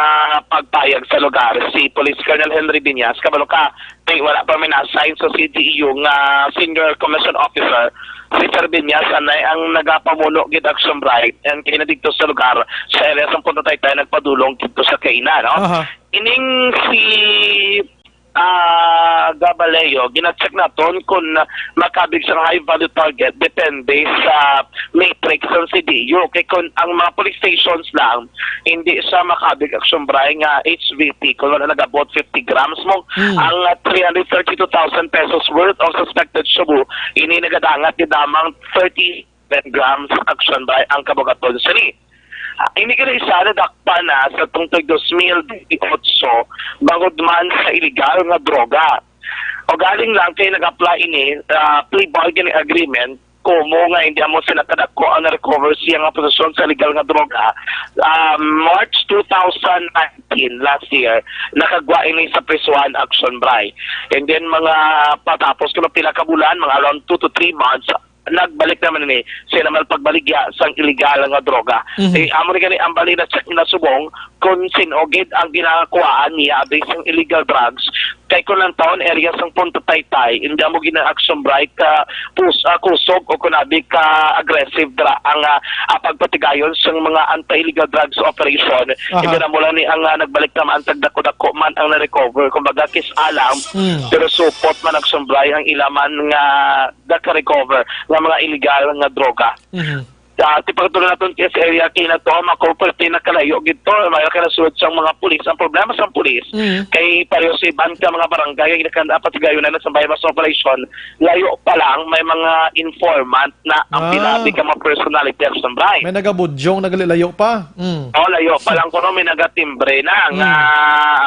pagpayag sa lugar si Police Colonel Henry Binyas, kabalo ka, kay wala pa may na-assign sa C D E U nga Senior Commission Officer, si Sir Binyas, anay ang nagapamuno gid Action Bright, and kay na didto sa lugar, sa area sa Punta Taytay, nagpadulong didto sa kaina, no? Aha. Ining si, ah, Gabaleo, gina-check naton kung makabig sang high value target, depende sa matrix sang C D U. Kay kung ang mga police stations lang, hindi siya makabig Action Bright nga H V T, kung wala nag-abot fifty grams mo. Hmm. Ang, ah, three hundred thirty-two thousand pesos worth of suspected shabu, ini nagadangat ni damang thirty-seven grams Action Bright ang kabugaton sini. Ah, ini gani isa nadakpan na sa tungtog dos mil dieciocho, bangod man sa illegal nga droga. O galing lang kay nag-apply ini, ah, plea bargaining agreement, komo nga hindi amo sila kadako ang na-recover siya nga posesyon sa legal nga droga. Ah, March two thousand nineteen, last year, nakagwa ini sa prisuhan Action Bright. And then mga patapos ko na pila ka bulan, mga around two to three months, nagbalik naman ini sila man pagbaligya sang illegal nga droga. Mhm. Eh, amo ni gani ang bali na check na subong kung sin-o gid ang ginakuhaan niya abi sang illegal drugs. Kay kung ang taon area sang Punta Taytay, hindi mo gina-Action Bright ka pus-, ah, kusog o kung abi ka aggressive dra ang, ah, ah, pagpatigayon sang mga anti-illegal drugs operation. Aha. Hindi na mo lang ni ang, ah, nagbalik naman tagdako-dako man ang na-recover. Kumbaga, kis-a lang, Hmm. pero supot man Action Bright ang ilaman nga naka-recover nga mga illegal nga droga. Mhm. Sa tipagtulo naton case area kay na to, mga corporate na kalayo gid to, may kalasulod sang mga pulis. Ang problema sa pulis, Mhm. kay pareho sa iban ka mga barangay, ang nakanda pa sa gayon na sa buy-bust operation, layo pa lang, may mga informant na ang Ah. pila ka mga personality Action Bright. May nagabudyong, nagalilayo pa. Mm. Oh, layo pa lang kuno, may nagatimbre na, Mm. nga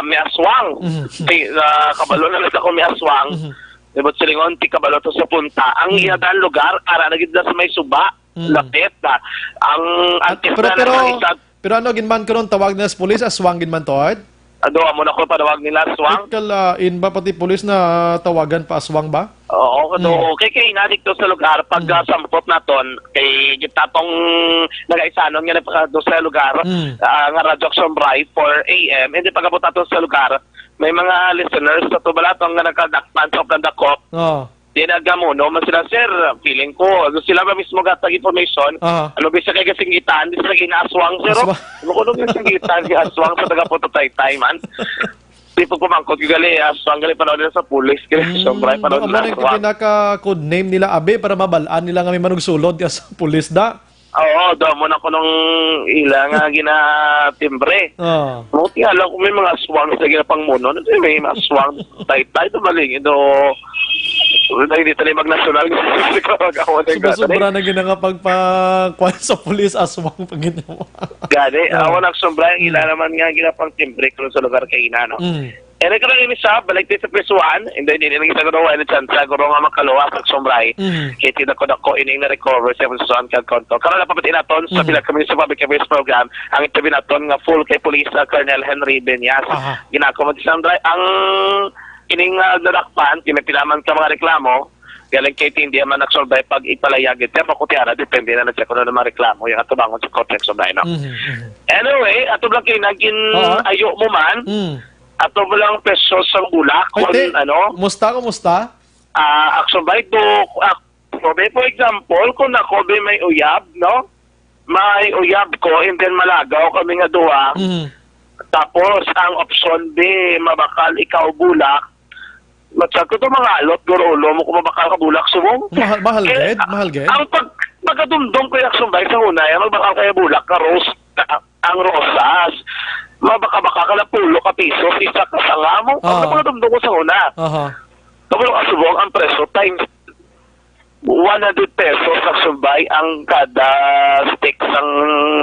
may aswang. Mhm. Kay, ah, kabalo na lang ako may aswang. Mhm. Ibot silingon, ti kabalo to sa punta. Ang Mm. iya dan lugar, ara na gid na sa may suba, Mm. lapit na. Ang At, antes pero, na pero, lang isa. Pero ano, ginman ko nun, tawag nila sa pulis, aswang ginman to, Art? Ano, amo na ko panawag nila, aswang? Tikal, ah, in ba pati pulis na tawagan pa aswang ba? Oo, Mm. no, kay, kay nga dito sa lugar, pag, Mm. ah, sampot naton, kay kita tong nagaisanon nga nagpakado sa lugar, Mm. ah, nga Radyo Action Bright, four A M, hindi pag-abot naton sa lugar, may mga listeners sa Tubalatong nga nagkadakpan sa Upland Dakop. Oh. Di nagamuno man sila, "Sir, feeling ko." Ano sila ba mismo gatag information? Aha. Ano bisa kay kasinggitan? Di sila ginaswang, sir. Aswang. Ano ko nung kasinggitan, ginaswang sa taga Punta Taytay man? Di po kumangkot, gali, aswang, gali, panahon nila sa pulis, gali, Mm, sombra, panahon amo nila na yung aswang. Pinaka-code name nila, abi, para mabalaan nila nga may manugsulod ka sa pulis, da? Oo, do mo na kunong ila nga ginatimbre. Oo. Mo ti alam ko may mga aswang sa ginapangmuno. Ano may mga aswang? Taytay, tumaling ito. Hindi tayo magnasyonal. Mag-awan ng Sobra-sobra gata, eh. Na gina nga pagpa-, kwan sa pulis, aswang pag ginawa. Gani, Oo. Awan ang sombra, ang ila Mm. naman nga ginapangtimbre kung sa lugar kay ina, no? Mm. Ere ka lang ini sa, balik tayo sa first one. And then, ini lang isa ko daw, ano, chance, siguro nga makaluwas sa Action Bri. Mhm. Kaya tinako-dako, ining na-recover sa Action kag konto. Karon, napapati naton sa Mhm. pila ka minutes sa public affairs program. Ang interview naton nga full kay Police, ah, Colonel Henry Beñas. Aha. Ginako mo, Action Bri, ang ining, ah, nadakpan, kinapilaman sa mga reklamo, galing kay Tindia man nagsulbay pag ipalayag ito. Ako, Tiara, depende na lang siya kung ano naman reklamo yung atubangon sa korte, Action Bri, no? Mhm, mhm. Anyway, ato lang kayo naging Oo. ayo mo man. Mm. Ato mo lang pesos sang bulak Ay, kung te, ano. Musta, kumusta? Ah, Action Bri, do, ah, for example, kung ako ba may uyab, no? May uyab ko, and then malagaw kami nga duha. Mhm. Tapos, ang option B, mabakal ikaw bulak. Matsag ko to, mga alot, guro, ulo mo kung mabakal ka bulak, subong. Mahal, mahal Kaya, gid, mahal gid. Ang pag, pagkadumdom ko yung Action Bri sa una, yung magbakal kayo bulak, ka rose, ka, ang rosas. Mabaka-baka ka na pulo ka piso, isa ka sanga mo. Ang Ah. pagkadumdom ko sa una. Aha. Kapulo ka subong, ang presyo times one hundred pesos sa Action Bri ang kada stick sang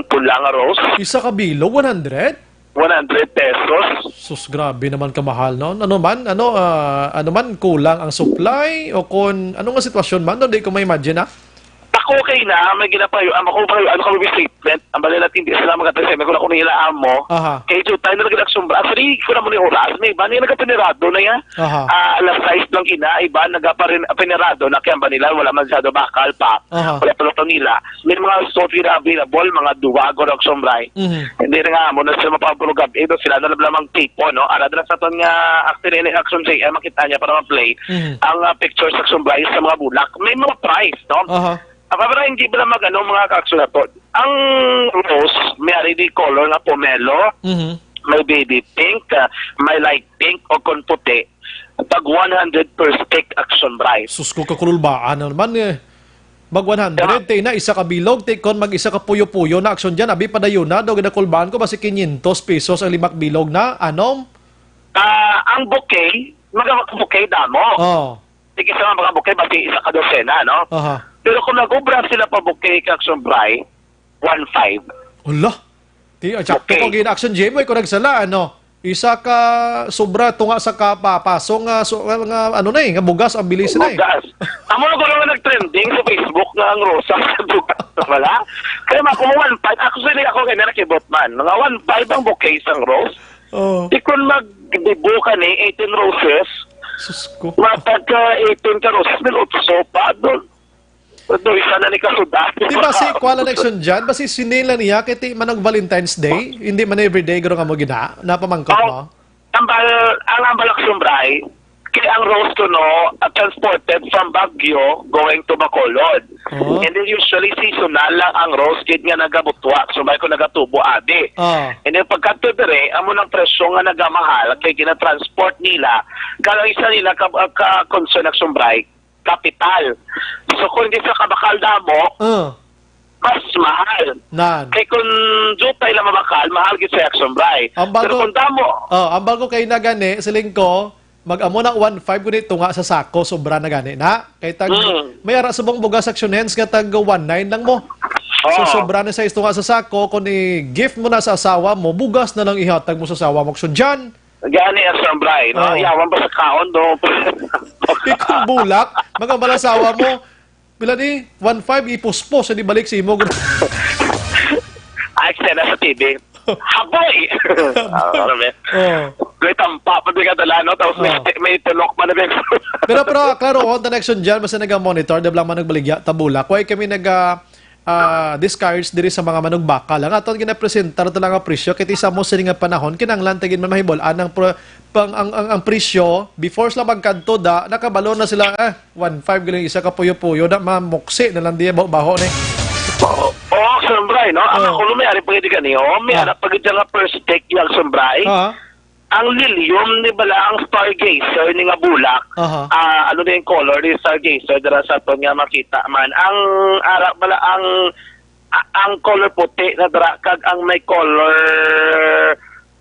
pula nga rose. Isa ka bilog, one hundred? One hundred pesos. Sus, grabe naman kamahal, no? Ano man, ano, ah, ano man, kulang ang supply o kung ano nga sitwasyon man, no? Di ko ma-imagine, ah. Ako kay na, may ginapayo, ang ako payo, ano kami statement, ang bali natin, di sila magkatay sa mga kung nila amo. Aha. Kay Jutay na nagkakasumbra. Actually, ko na mo ni oras, may iba niya nagkapenerado na yan. Aha. Ah, alas sais lang ina, iba nagkapenerado na kaya ba nila, wala man masyado bakal pa. Aha. Wala pa lang nila. May mga stock na available, mga duwa, guro, Action Bri. Mhm. Hindi na nga mo na sila mapapulugab. Ito sila na lang mang tipo, no? Ara na sa aton nga Action, ini Action J M, makita niya para ma-play Mhm. ang, ah, picture sa Action Bri sa mga bulak. May mga price, no? Aha. Ah, para hindi ba mag, ano, mga ka-Action na to? Ang rose, may ari di color nga pomelo, Mhm. may baby pink, ah, may light pink, o kon puti. Tag one hundred per stick, Action Bri. Sus ko, kakululbaan na naman, eh. Mag one hundred, Tama. Te, na isa ka bilog, te, kon mag isa ka puyo-puyo na Action dyan, abi padayon na, daw ginakulbaan ko, basi quinientos pesos ang lima ka bilog na, ano? Ah, ang bouquet, mga bouquet damo. Oh. Sige sa mga bouquet, basi isa ka dosena, no? Aha. Pero kung nag-ubra sila pa bouquet, ka Action Bri, one five. Hala. Ti, ah, sakto Okay. ko gin Action J M, ikaw nagsala, ano? Isa ka sobra tunga sa kapapasong nga, so, nga, ano na eh, nga bugas ang bilis na eh. Bugas. Amo na guro nga nag-trending sa Facebook nga ang rosas sa bugas, wala? Kaya ma, kung one five, actually, ako kaya nakibot man. Mga one five ang bouquet sang rose. Oh. Di kun mag-debo ka ni eighteen roses, Sus ko. Matag ka eighteen ka roses, mil otso pa, doon. Ito, isa na ni kasuda. Di ba si Kuala Nexon dyan? Ba si sinila niya kay ti man ang Valentine's Day? Hindi man everyday, guro nga mo gina? Napamangkot Oh, mo? Ang, bal, ang, ang balak sumbray, kay ang rose kuno, uh, transported from Baguio going to Bacolod. Oh. And then usually seasonal lang ang rose, gid nga nagabutwa. Sumbay ko nagatubo, abi. Oh. And then pagkadto dire, amo nang presyo nga nagamahal, kay ginatransport nila. Kaya isa nila ka, ka concern nagsumbray, kapital. So, kung di sa kabakal damo, Ah. mas mahal. Nan. Kay kung jutay lang mabakal, mahal gid sa Action Bri. Ang Pero bago, kung damo, oh, ang bago kay na gani, siling ko, mag-amo na one five guni tunga sa sako, sobra na gani na. Kay tag, Mm. may ara subong bugas Action Hens nga tag one nine lang mo. So, Oo. sobra na sa tunga sa sako, kung i-gift mo na sa asawa mo, bugas na lang ihatag mo sa asawa mo. So, dyan, Gani ang sambray, no? Oh. Yawan pa sa kaon, no? Ikong bulak, mga malasawa mo, pila ni? One five, ipuspos, hindi balik sa imo. Ay, eksena sa T V. Haboy! Ah, ano, men? Oh. May tampa pa di ka dala, no? Tapos may, Oh. may tulok pa na, men. Pero, pero, klaro, oh, the next one dyan, basta naga-monitor, di ba lang man nagbaligya, tabula. Kuway kami naga, ah, discourage diri sa mga manugbakal. Ang aton ginapresentar ta lang nga presyo, kay ti sa mo sini nga panahon, kinahanglan ta gid man mahibal-an ang pro-, pang, ang, ang, ang presyo, before sila magkadto da, nakabalo na sila, eh, one five galing isa ka puyo-puyo, na mamuksi na lang diya, baho-baho ni. Oo, oo, sambray, no? Ang Oh. ako, may ari pa gid kani, oh, may Ah. anak pa gid siya nga first take yung sambray. Ah. Ang lilyom ni bala ang stargazer ni nga bulak. Aha. Ah, ano na yung color ni stargazer dira sa aton nga makita man? Ang ara bala ang a-, ang color puti na dira kag ang may color,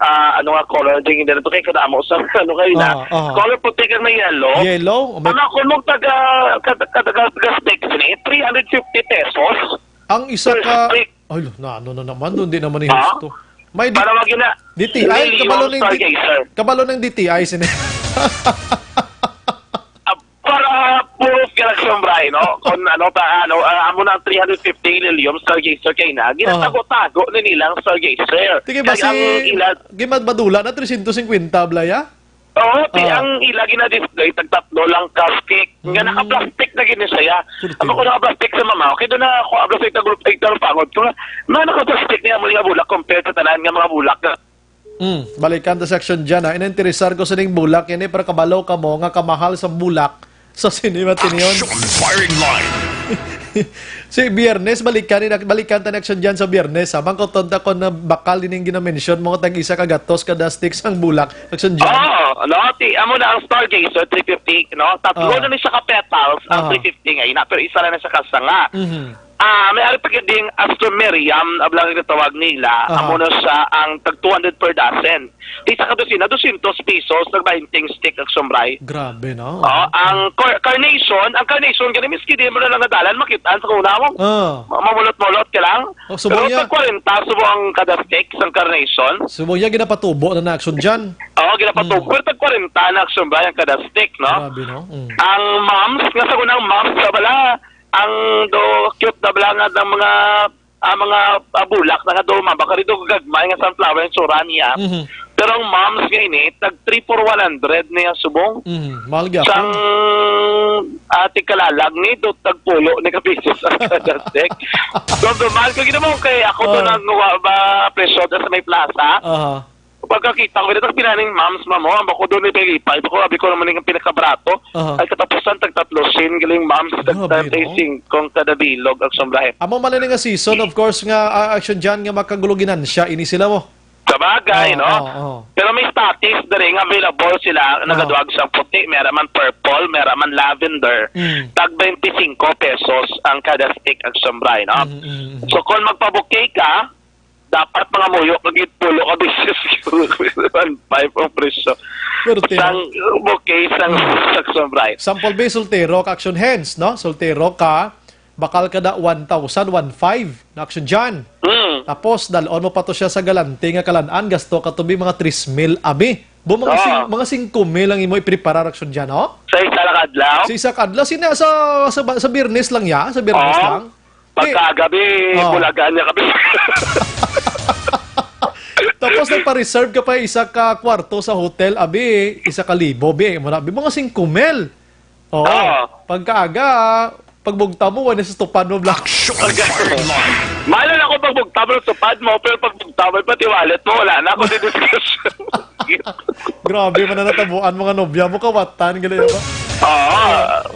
ah, ano nga color ding dira to kay kadamo sa ano kay na. Aha, aha. Color puti kag may yellow. Yellow? May Ano kun mo taga kada kada, kada stick ni three hundred fifty pesos. Ang isa ka Ay, lo, na ano na naman, doon di naman ni Ha? husto. May D-, Para magina-, D T I, kabalo ning D-, stargazer. Kabalo ng D T I sini. Ah, para proof ka lang, Sombray, no? Kung ano ta, ano, ah, amo na ang three hundred fifty Lilium stargazer kay na. Ginatago-tago ni nila ang stargazer. Sige, kay basi ang ila, gimadmadula na tresyentos singkwenta, Blaya? Oo, ti, ah, ang ila gina-display, tagtatlo lang ka stick. Nga, mm, naka-plastic na gini siya. Pwerte. Amo ko naka-plastic sa mama, okay, doon na ako, abla sa itag-, itag-, pangot ko nga, na naka-plastic niya mo nga bulak compared sa tanan nga mga bulak nga. Hmm, balikan ta sa Action Jan, ha. Ininteresar ko sa ning bulak ini, pero kabalo ka mo nga kamahal sa bulak sa sini, Matinion. Action firing line. Si Biyernes, balikan ni, balikan ta ni Action Jan sa Biyernes, ha. Mangkuton ta kon na bakal din yung ginamention mo, tag isa ka gatos kada sticks ang bulak. Action Jan. Oo, no, ti, amo na ang Stargazer three fifty, no? Tatlo, ah, na ni siya ka petals ang, aha, three fifty nga ina, pero isa lang na siya ka sanga. Mhm. Ah, may ari pa gid ding Astromerium, ablang ang tawag nila. Aha. Amo na siya ang tag two hundred per dozen. Isa ka dosena, dosyentos pesos, nag bainting stick ang Sombray. Grabe, no? Oh, ang car-, carnation, ang carnation, gani miski di mo na lang nadalan, makita sa una mo. Ah. Ma-, mamulot-mulot ka lang. Oh, subong. Pero niya, tag kwarenta, subong ang kada stick, ang carnation. Subong niya, ginapatubo na na Action Jan. Oo, ginapatubo. Mm. Pero tag kwarenta na Action Jan ang kada stick, no? Grabe, no? Mm. Ang mums, nga sa unang mums, sa bala, ang do, cute na bala nga ng mga, ah, mga, ah, bulak na nga do, mabaka rin do gagmay nga sunflower yung tsura niya. Mhm. Pero ang mums nga ini, tag three for one hundred niya subong. Mhm. Mahal gyapon. Sang ati kalalag ni, do tag pulo ni kapisos ang kada stick. So, duman ko, ginawa ko kay ako to, oh, nang wa-, ba, presyo sa may plaza. Aha. Pagkakita ko, ito pinaning moms, ma'am, oh, ang bako doon ni Peggy Five. Ako, abi ko naman yung pinakabarato. Aha. Ay, katapusan, tagtatlo sin, galing, moms, grabe, no? Tagtatay singkong kada bilog ang sombrahe. Amo man ini nga season, of course, nga, ah, Action Jan nga makagulo ginansya, ini sila mo. Sabagay, oh, no? Oh, oh. Pero may statis diri nga available sila, oh, nagaduwag sang puti, may ara man purple, may ara man lavender. Mm. Tag twenty-five pesos ang kada stick ang sombray, no? Mm, mm, mm. So, kung magpa-bouquet ka, dapat mga muyo kag pulo ka beses. One five ang presyo. Pero tino. Sang bouquet, sang, mm, sang sombray. Sample, be, soltero ka, Action Hands, no? Soltero ka, bakal ka da one thousand, one five na Action Jan. Mm. Tapos, dalon mo pa to siya sa galante nga kalan-an, gasto ka to, be, mga tres mil, abi. Bu, mga, ah, sing-, mga singko mil ang imo ipreparar, Action Jan, no? Sa isa lang adlaw? Sa isa ka adlaw. Sina sa, sa, sa Biyernes lang ya? Sa Biyernes, oo, lang? Pagkagabi, oh, bulagan niya kami. Tapos nagpa-reserve ka pa isa ka kwarto sa hotel, abi, isa ka libo, bi, mo na, bi, mga singko mil. Oo. Oo. Pagkaaga, pagbugta mo, wala sa tupad mo, Black. Action Fire Line. Mahal na ako pagbugta mo sa tupad mo, pero pagbugta mo, pati wallet mo, wala na ako di discussion. Grabe man na natabuan, mga nobya mo, kawatan, gali ba? Oo.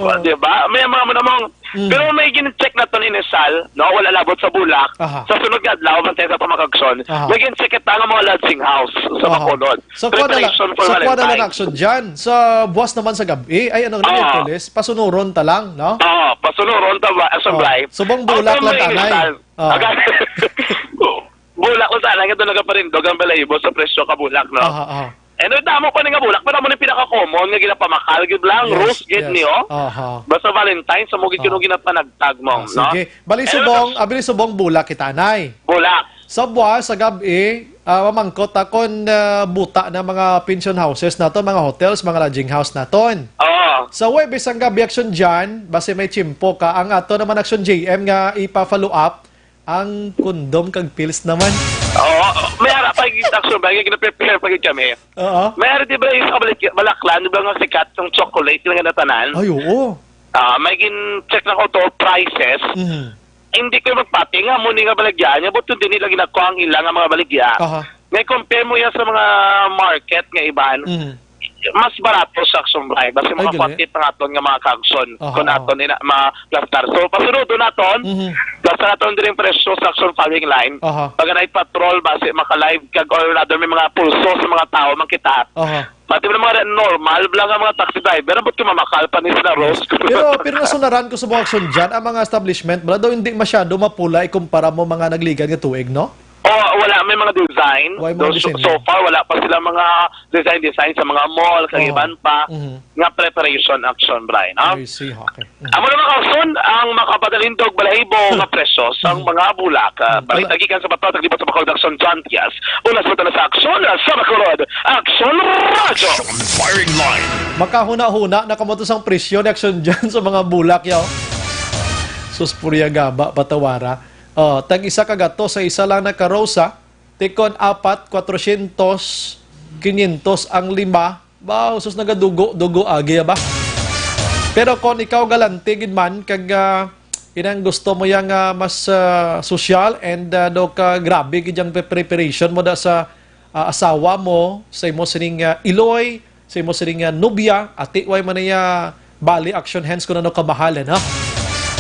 Oo. Di ba? May mga mo namang Mm. Pero may gin-check na to ni Nisal, no? Wala labot sa bulak. Aha. Sa sunod nga adlaw, bantay sa pamakagson, aha, may gin-check kita nga mga lodging house sa, aha, Bacolod. So, kuha na lang, preparation for, so, kuha na lang Valentine. Action dyan. Sa buwas naman sa gabi, ay, ano, ah, Miyerkules, pasunuron ta lang, no? Ah, pasunuron ta ba? Action, oh, bright. Subong bulak lang, tanay. Nisal. Ah. Aga-, bulak ko sana, ito nagaparindog ang balahibo sa presyo ka bulak, no? Aha, aha. Eh, no, damo pa ni nga bulak, pero amo ni pinaka-common nga ginapamakal, gid lang, yes, rose, gid, yes, ni, oh. Aha. Basta Valentine, sa mo gid, ah, kuno ginapanagtag mo, ah, no? Sige. Bali, eh, subong, tapos, abi ni subong bulak kita, nay. Bulak. Sa buwas, sa gab-i, ah, mamangkot ta kon, ah, buta na mga pension houses naton, mga hotels, mga lodging house naton. Oo. Sa Huwebes ang gabi, Action dyan, basi may tiyempo ka, ang ato naman, Action J M, nga ipa-follow up, ang kondom kag pills naman. Oo, may ara pa yung Action ba? Yung gina-prepare pa yun kami. Oo. May ara, di ba, yung sa Balik-, Balaklan, di ba, nga sikat yung chocolate, yung natanan? Ay, oo. Ah, may gin-check na ko to, prices. Mhm. Hindi ko magpati nga, mo ni nga baligya niya, but hindi nila ginagawa ang ilang nga mga baligya. Aha. May compare mo yan sa mga market nga iban. Mhm. Mas barato sa Action Bright. Basta, ay, mga gali. Forty pa nga aton nga mga kagson. Aha, kung, aha, aton ina, mga plastar. So, pasunodon naton. Mhm. Basta naton diri ang presyo sa Action Firing Line. Aha. Pag na'y patrol, basi maka-live kag or rather may mga pulso sa mga tao, makita. Aha. Pati mo mga normal lang ang mga taxi driver, ambot ko mamakal pa ni sila, Rose. Pero, pero nasunaran ko sa mga Action dyan, ang mga establishment, wala daw hindi masyado mapula ikumpara mo mga nagligan nga tuig, no? Oh, wala may mga design. Why mga Though so, design so niya? Far, wala pa sila mga design-design sa mga mall, kag Oh. Iban pa Mhm. Nga preparation action, Brian, ha? I see, okay. Mhm. Amo na mga aksyon ang makapadalindog balahibo nga presyo sang Mm. mga bulak. Ah, Mm, balita wala. Gikan sa Bato, taglibot sa Bacolod, Aksyon John Diaz. Ulas mo na sa aksyon, ah, sa Bacolod, Aksyon Radyo. Action Firing Line. Makahuna-huna na kamo to sang presyo ni Aksyon John sa mga bulak, yaw. Sus, purya gaba, patawara. Oh, tag isa ka gato sa isa lang na karosa, tikon apat, kwatrosyentos, kinyentos ang lima. Ba, sus, nagadugo-dugo agi, ba? Pero kon ikaw galante gid man, kag, ah, inang gusto mo yang, ah, mas, ah, sosyal and, ah, do ka grabe gid yang pre-, preparation mo da sa, ah, asawa mo, sa imo sining, ah, iloy, sa imo sining, ah, nobya, ati way man niya bali action hands kung ano kamahalan, ha?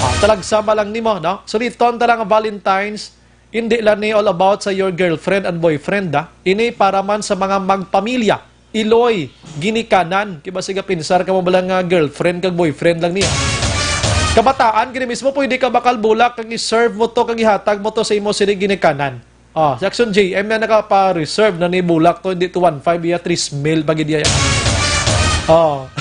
Ah, talagsa ba lang nimo, no? Suliton ta lang ang Valentine's, hindi lang ni all about sa your girlfriend and boyfriend, ha? Ini para man sa mga magpamilya, iloy, ginikanan. Kay basig pinsar ka mo bala nga girlfriend kag boyfriend lang niya. Kabataan, kini mismo pwede ka bakal bulak kag i-serve mo to kag ihatag mo to sa imo sini ginikanan. Oh, si Action J M yan nakapa-reserve na ni bulak to, hindi to one five, iya three mil pa gid iya. Oh.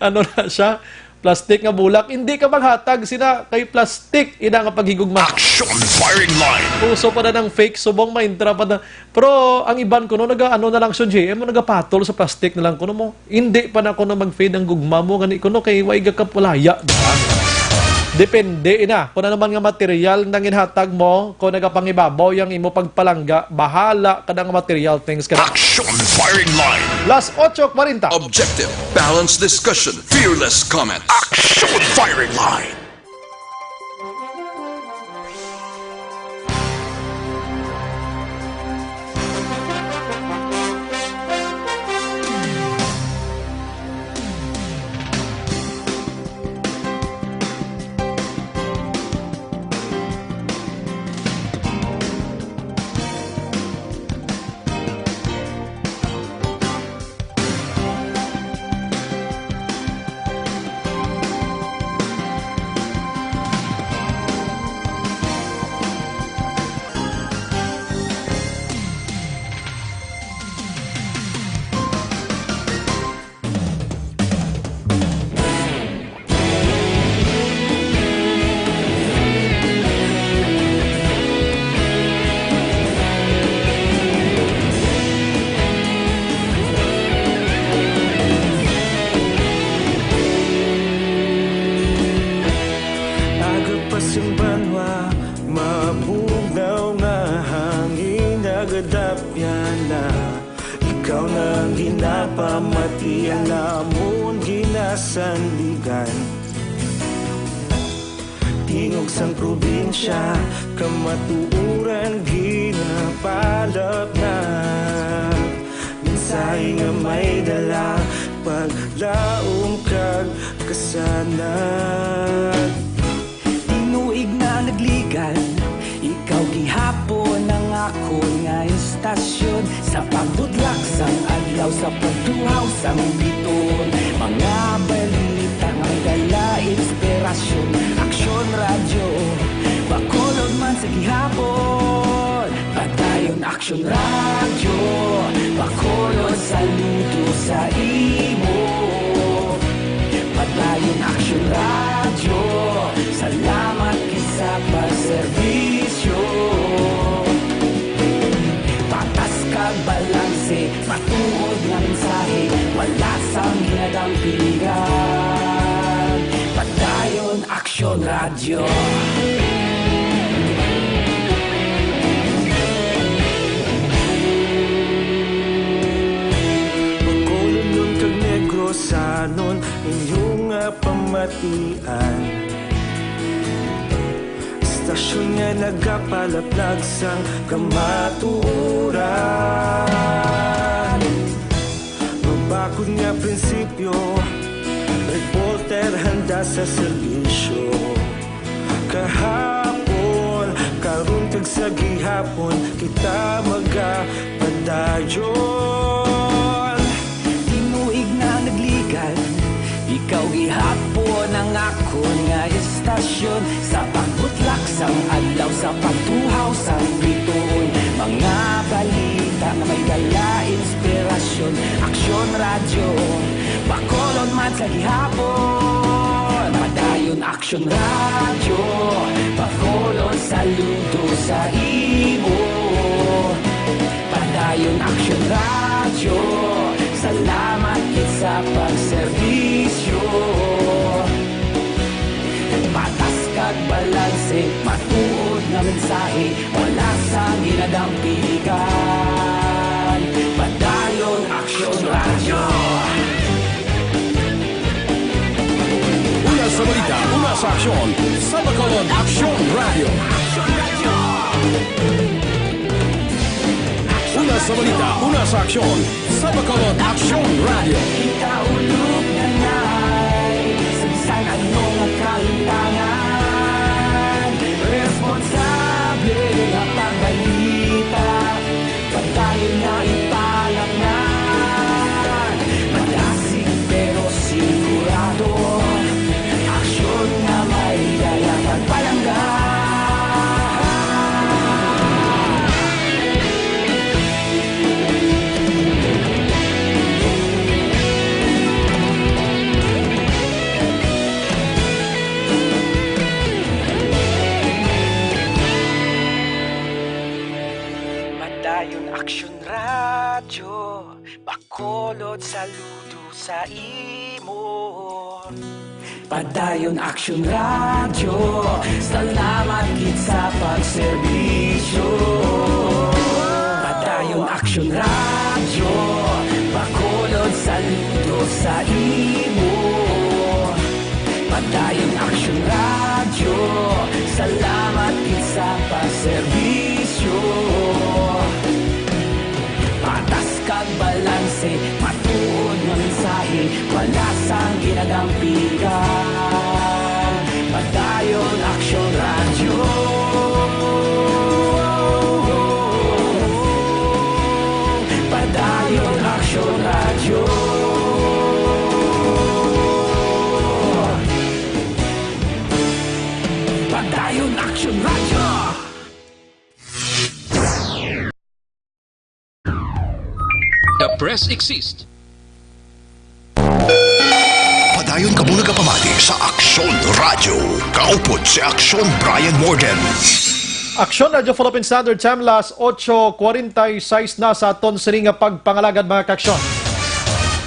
Ano na siya? Plastic nga bulak. Hindi ka maghatag sina kay plastic. Ina nga paghigugma. Action Firing Line. Uso pa na ng fake subong, maintra pa na. Pero ang iban kuno, naga, ano na lang, Action J M, nagapatol sa plastic na lang kuno mo. Hindi pa na kuno mag-fade ang gugma mo, gani kuno kay way gakapulaya, di ba? Depende ina kung ano man nga material nang ginhatag mo, kung nagapangibabaw yang imo pagpalangga, bahala ka nang material things ka na. Action Firing Line. Las ocho cuarenta. Objective, balanced discussion, fearless comments. Action Firing Line. Aga pa sing banwa, mabugnaw nga hangin, nagadapyan na. Ikaw na ang ginapamati, ang amon ginasandigan. Tingog sang probinsya, kamatuoran ginapalapnag. Mensahe nga may dala, paglaom kag kasanag. Tinuig na nagligan, ikaw gihapon ang akon nga istasyon. Sa pagbudlak sang adlaw, sa pagtuhaw sang biton, mga balita nga dala inspirasyon. Aksyon Radyo, Bacolod man sa gihapon. Padayon Aksyon Radyo, Bacolod, saludo sa imo. Padayon Aksyon Radyo, salamat gid sa pagserbisyo. Patas kag balanse, matuod nga mensahe, wala sang ginadampingan. Padayon Aksyon Radyo. Bacolodnon kag Negrosanon, inyo nga pamatian. Istasyon nga nagapalaplag sang kamatuoran. Mabakod nga prinsipyo, reporter handa sa serbisyo. Kahapon, karon kag sa gihapon, kita magapadayon. Tinuig na nagligan, ikaw gihapon ang akon nga istasyon. Sa pagbutlak sang adlaw, sa pagtuhaw sang Radyo, Bacolod man sa gihapon. Padayon Aksyon Radyo, Bacolod saludo sa imo. Padayon Aksyon Radyo, salamat gid sa pagserbisyo. Patas kag balanse, matuod nga mensahe, wala sang ginadampigan. Padayon Aksyon Radyo. Una sa balita, una sa aksyon, sa Bacolod Aksyon Radyo. Una sa balita, una sa aksyon, sa Bacolod Aksyon Radyo. Ikaulo nga nay, sa bisan ano nga kalimtangan, responsable nga pagbalita, padayon nga ipalangnan. Madasig pero sigurado, aksyon nga may dala kag palangga. Padayon Aksyon Radyo, Bacolod saludo sa imo. Padayon Aksyon Radyo, salamat gid sa pagserbisyo. Padayon Aksyon Radyo, Bacolod saludo sa imo. Padayon Aksyon Radyo, salamat gid sa pagserbisyo. Patas kag balanse, matuod nga mensahe, wala sang ginadampigan. Padayon Aksyon Radyo. Padayon Aksyon Radyo. Padayon Aksyon Radyo. The press exists. Padayon kamo nagapamati sa Aksyon Radyo. Kaupod si Aksyon Brian Morden. Aksyon Radyo Philippine Standard Time, las ocho cuarenta y seis na sa aton sini nga pagpangalagad, mga kaaksyon.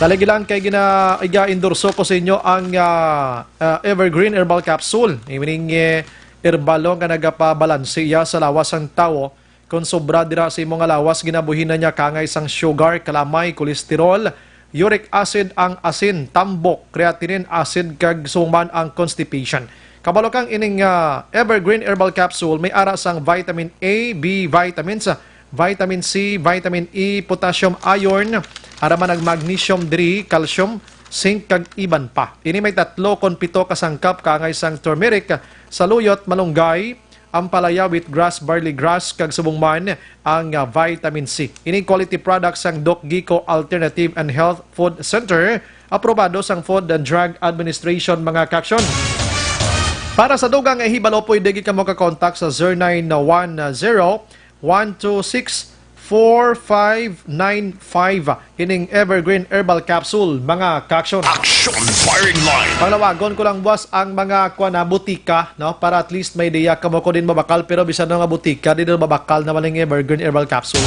Taligi lang kay gina-, iga-endorso ko sa inyo ang, ah, ah, Evergreen Herbal Capsule. Meaning, eh, herbalo nga nagapabalanse iya sa lawas sang tawo. Kon sobra dira sa imo nga lawas, ginabuhinan niya kangay sang sugar, kalamay, kolesterol, uric acid, ang asin, tambok, creatinine, acid, kag subong man ang constipation. Kabalo kang ining, ah, Evergreen Herbal Capsule may ara sang vitamin A, B vitamins, vitamin C, vitamin E, potassium, iron, ara man ang magnesium diri, calcium, zinc, kag iban pa. Ini may tatlo kon pito ka sangkap kangay sang turmeric, saluyot, malunggay, ampalaya, wheatgrass, barley grass, kag subong man ang, ah, vitamin C. Ini quality product sang Doc Gico Alternative and Health Food Center, aprobado sang Food and Drug Administration, mga kaaksyon. Para sa dugang nga hibalo, pwede gid kamo ka-contact sa zero nine one zero, one two six, four five nine five. Ining Evergreen Herbal Capsule, mga kaaksyon. Action Firing Line. Panglawagon ko lang, boss, ang mga, kuwan na, butika, no? Para at least may ideya kamo ko din mabakal, pero bisan na nga butika, di na mabakal na maling Evergreen Herbal Capsule.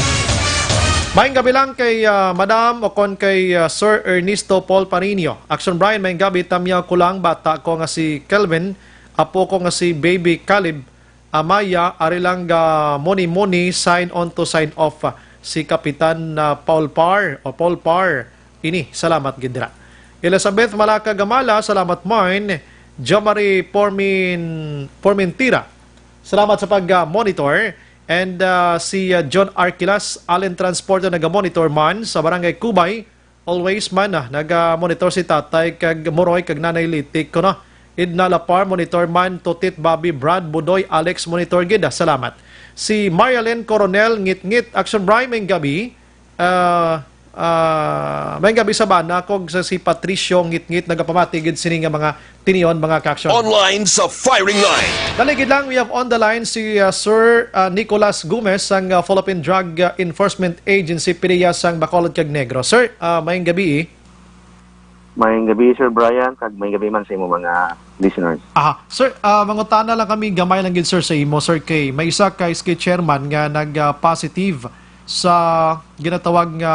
Maayong gabi lang kay, ah, Madam o kon kay, ah, Sir Ernesto Paul Parinio. Action Brian, maayong gabi, tamyaw ko lang, bata ko nga si Kelvin, apo ko nga si Baby Caleb, Amaya, ari lang ga moni-moni, sign on to sign off, ah, si Kapitan, ah, Paul Par, o Paul Par. Ini, salamat gid dira. Elizabeth Malaka Gamala, salamat man. Jomari Pormin-, Pormentira, salamat sa pag, ah, monitor. And, ah, si, ah, John Arquilas, Allen Transporter, naga-monitor man sa Barangay Cubay. Always man, ah, naga-monitor si Tatay kag Moroy kag Nanay Litik, kuno. Edna Lapar, monitor man. Tutit, Bobby, Brad, Budoy, Alex, monitor gid, ah. Salamat. Si Marialen Coronel, ngit-ngit, Action Brian, maayong gabi. Ah, Ah, may gabi sa bana kog sa si Patricio Ngitngit nagapamati gid sini nga mga tinion, mga ka-action. Online sa firing line. Dali gid lang, we have on the line si, ah, Sir, ah, Nicolas Gomez sang, ah, Philippine Drug, ah, Enforcement Agency, PDEA sang Bacolod kag Negros. Sir, ah, mayong gabi. Mayong gabi, Sir Brian, kag mayong gabi man sa imo mga listeners. Aha. Sir, ah, mangutana lang kami gamay lang gid, sir, sa imo, Sir, kay may isa ka S K chairman nga nag, ah, positive sa ginatawag nga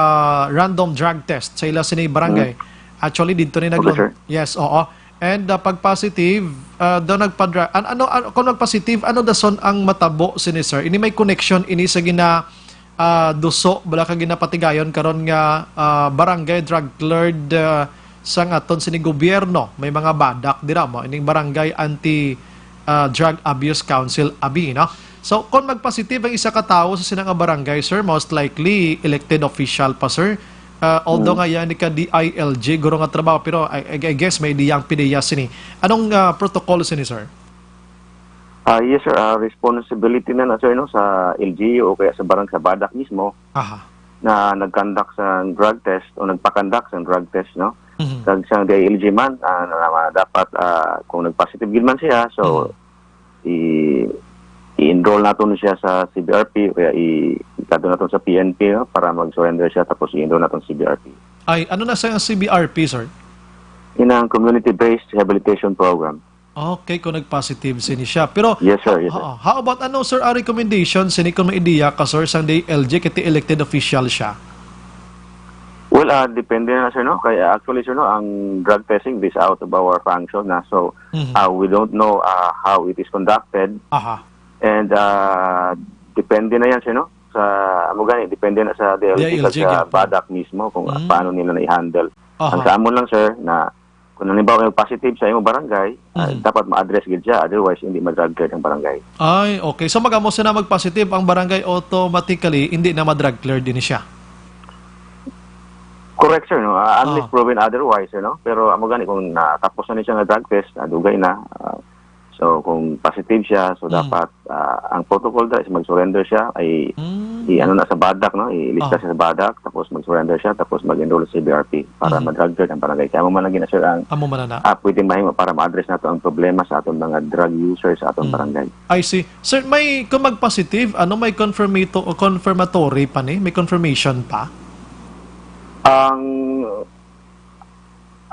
random drug test sa ila sini barangay. Mm. Actually, dito ni Okay, naglon-, sir. Yes, oo. And, ah, pag positive, ah, daw nagpadra-, an-, ano, ano, kung nag-positive, ano dason ang matabo sini, sir? Ini may connection ini sa gina, ah, duso, bala ka ginapatigayon karon nga, ah, barangay drug cleared, ah, sang aton sini gobyerno. May mga badak dira mo, ining Barangay Anti, ah, Drug Abuse Council, abi, no? So, kung magpositive ang isa ka tawo sa sina nga barangay, sir, most likely elected official pa, sir. Ah, although Mm. nga yan ka D I L G, guro nga trabaho, pero I, I, I guess may diya ang PDEA sini. Anong, ah, protocol sini, sir? Ah, yes, sir. Ah, responsibility na na, sir, no, sa L G U o kaya sa barang, sa badak mismo Aha. na nag-conduct sa drug test o nagpa-conduct sa drug test, no? Mhm. Kag sa D I L G man, ah, na, na, dapat, ah, kung nag-positive gid man siya, so, Mhm. i-, i-enroll naton siya sa C B R P o kaya i-, ikadto naton sa P N P, no, para mag-surrender siya, tapos i-enroll naton sa C B R P. Ay, ano na sa C B R P, sir? Inang Community-Based Rehabilitation Program. Okay, kung nag-positive sini siya. Pero Yes, sir. Yes, sir. Ha-, how about ano, sir, ang recommendation sini kung may ideya ka, sir, sang D I L G kay ti elected official siya? Well, ah, depende na, sir, no? Kaya actually, sir, no, ang drug testing is out of our function na. So, Mhm. ah, we don't know, ah, how it is conducted. Aha. And, ah, depende na yan, sir, no? Sa, amo gani, depende na sa D I L G, D I L G kag sa gid po. badak mismo kung Mm. paano nila na-i-handle. Aha. Ang sa amon lang, sir, na kung halimbawa may positive sa imong barangay, ah, Mhm. dapat ma-address gid siya, otherwise hindi ma-drug cleared ang barangay. Ay, okay. So, mag-amo sila mag-positive ang barangay, automatically hindi na ma-drug cleared din siya? Correct, sir, no? Ah, unless Ah. proven otherwise, sir, no? Pero amo gani kung natapos na ni siya nga drug test, nadugay na, ah, so kung positive siya, so Mm. dapat, ah, ang protocol dira is mag-surrender siya, ay Mm. i-ano na sa badak, no? Ilista Ah. siya sa badak, tapos mag-surrender siya, tapos mag-enroll sa C B R P para Mhm. ma-drug cleared ang barangay. Kaya amo man lagi na, sir, ang, Amo man na. ah, pwedeng mahimo para ma-address nato ang problema sa aton mga drug users sa aton Mm. barangay. I see. Sir, may, kung magpositive, ano, may confirmato-, o confirmatory pa ni? May confirmation pa? Ang,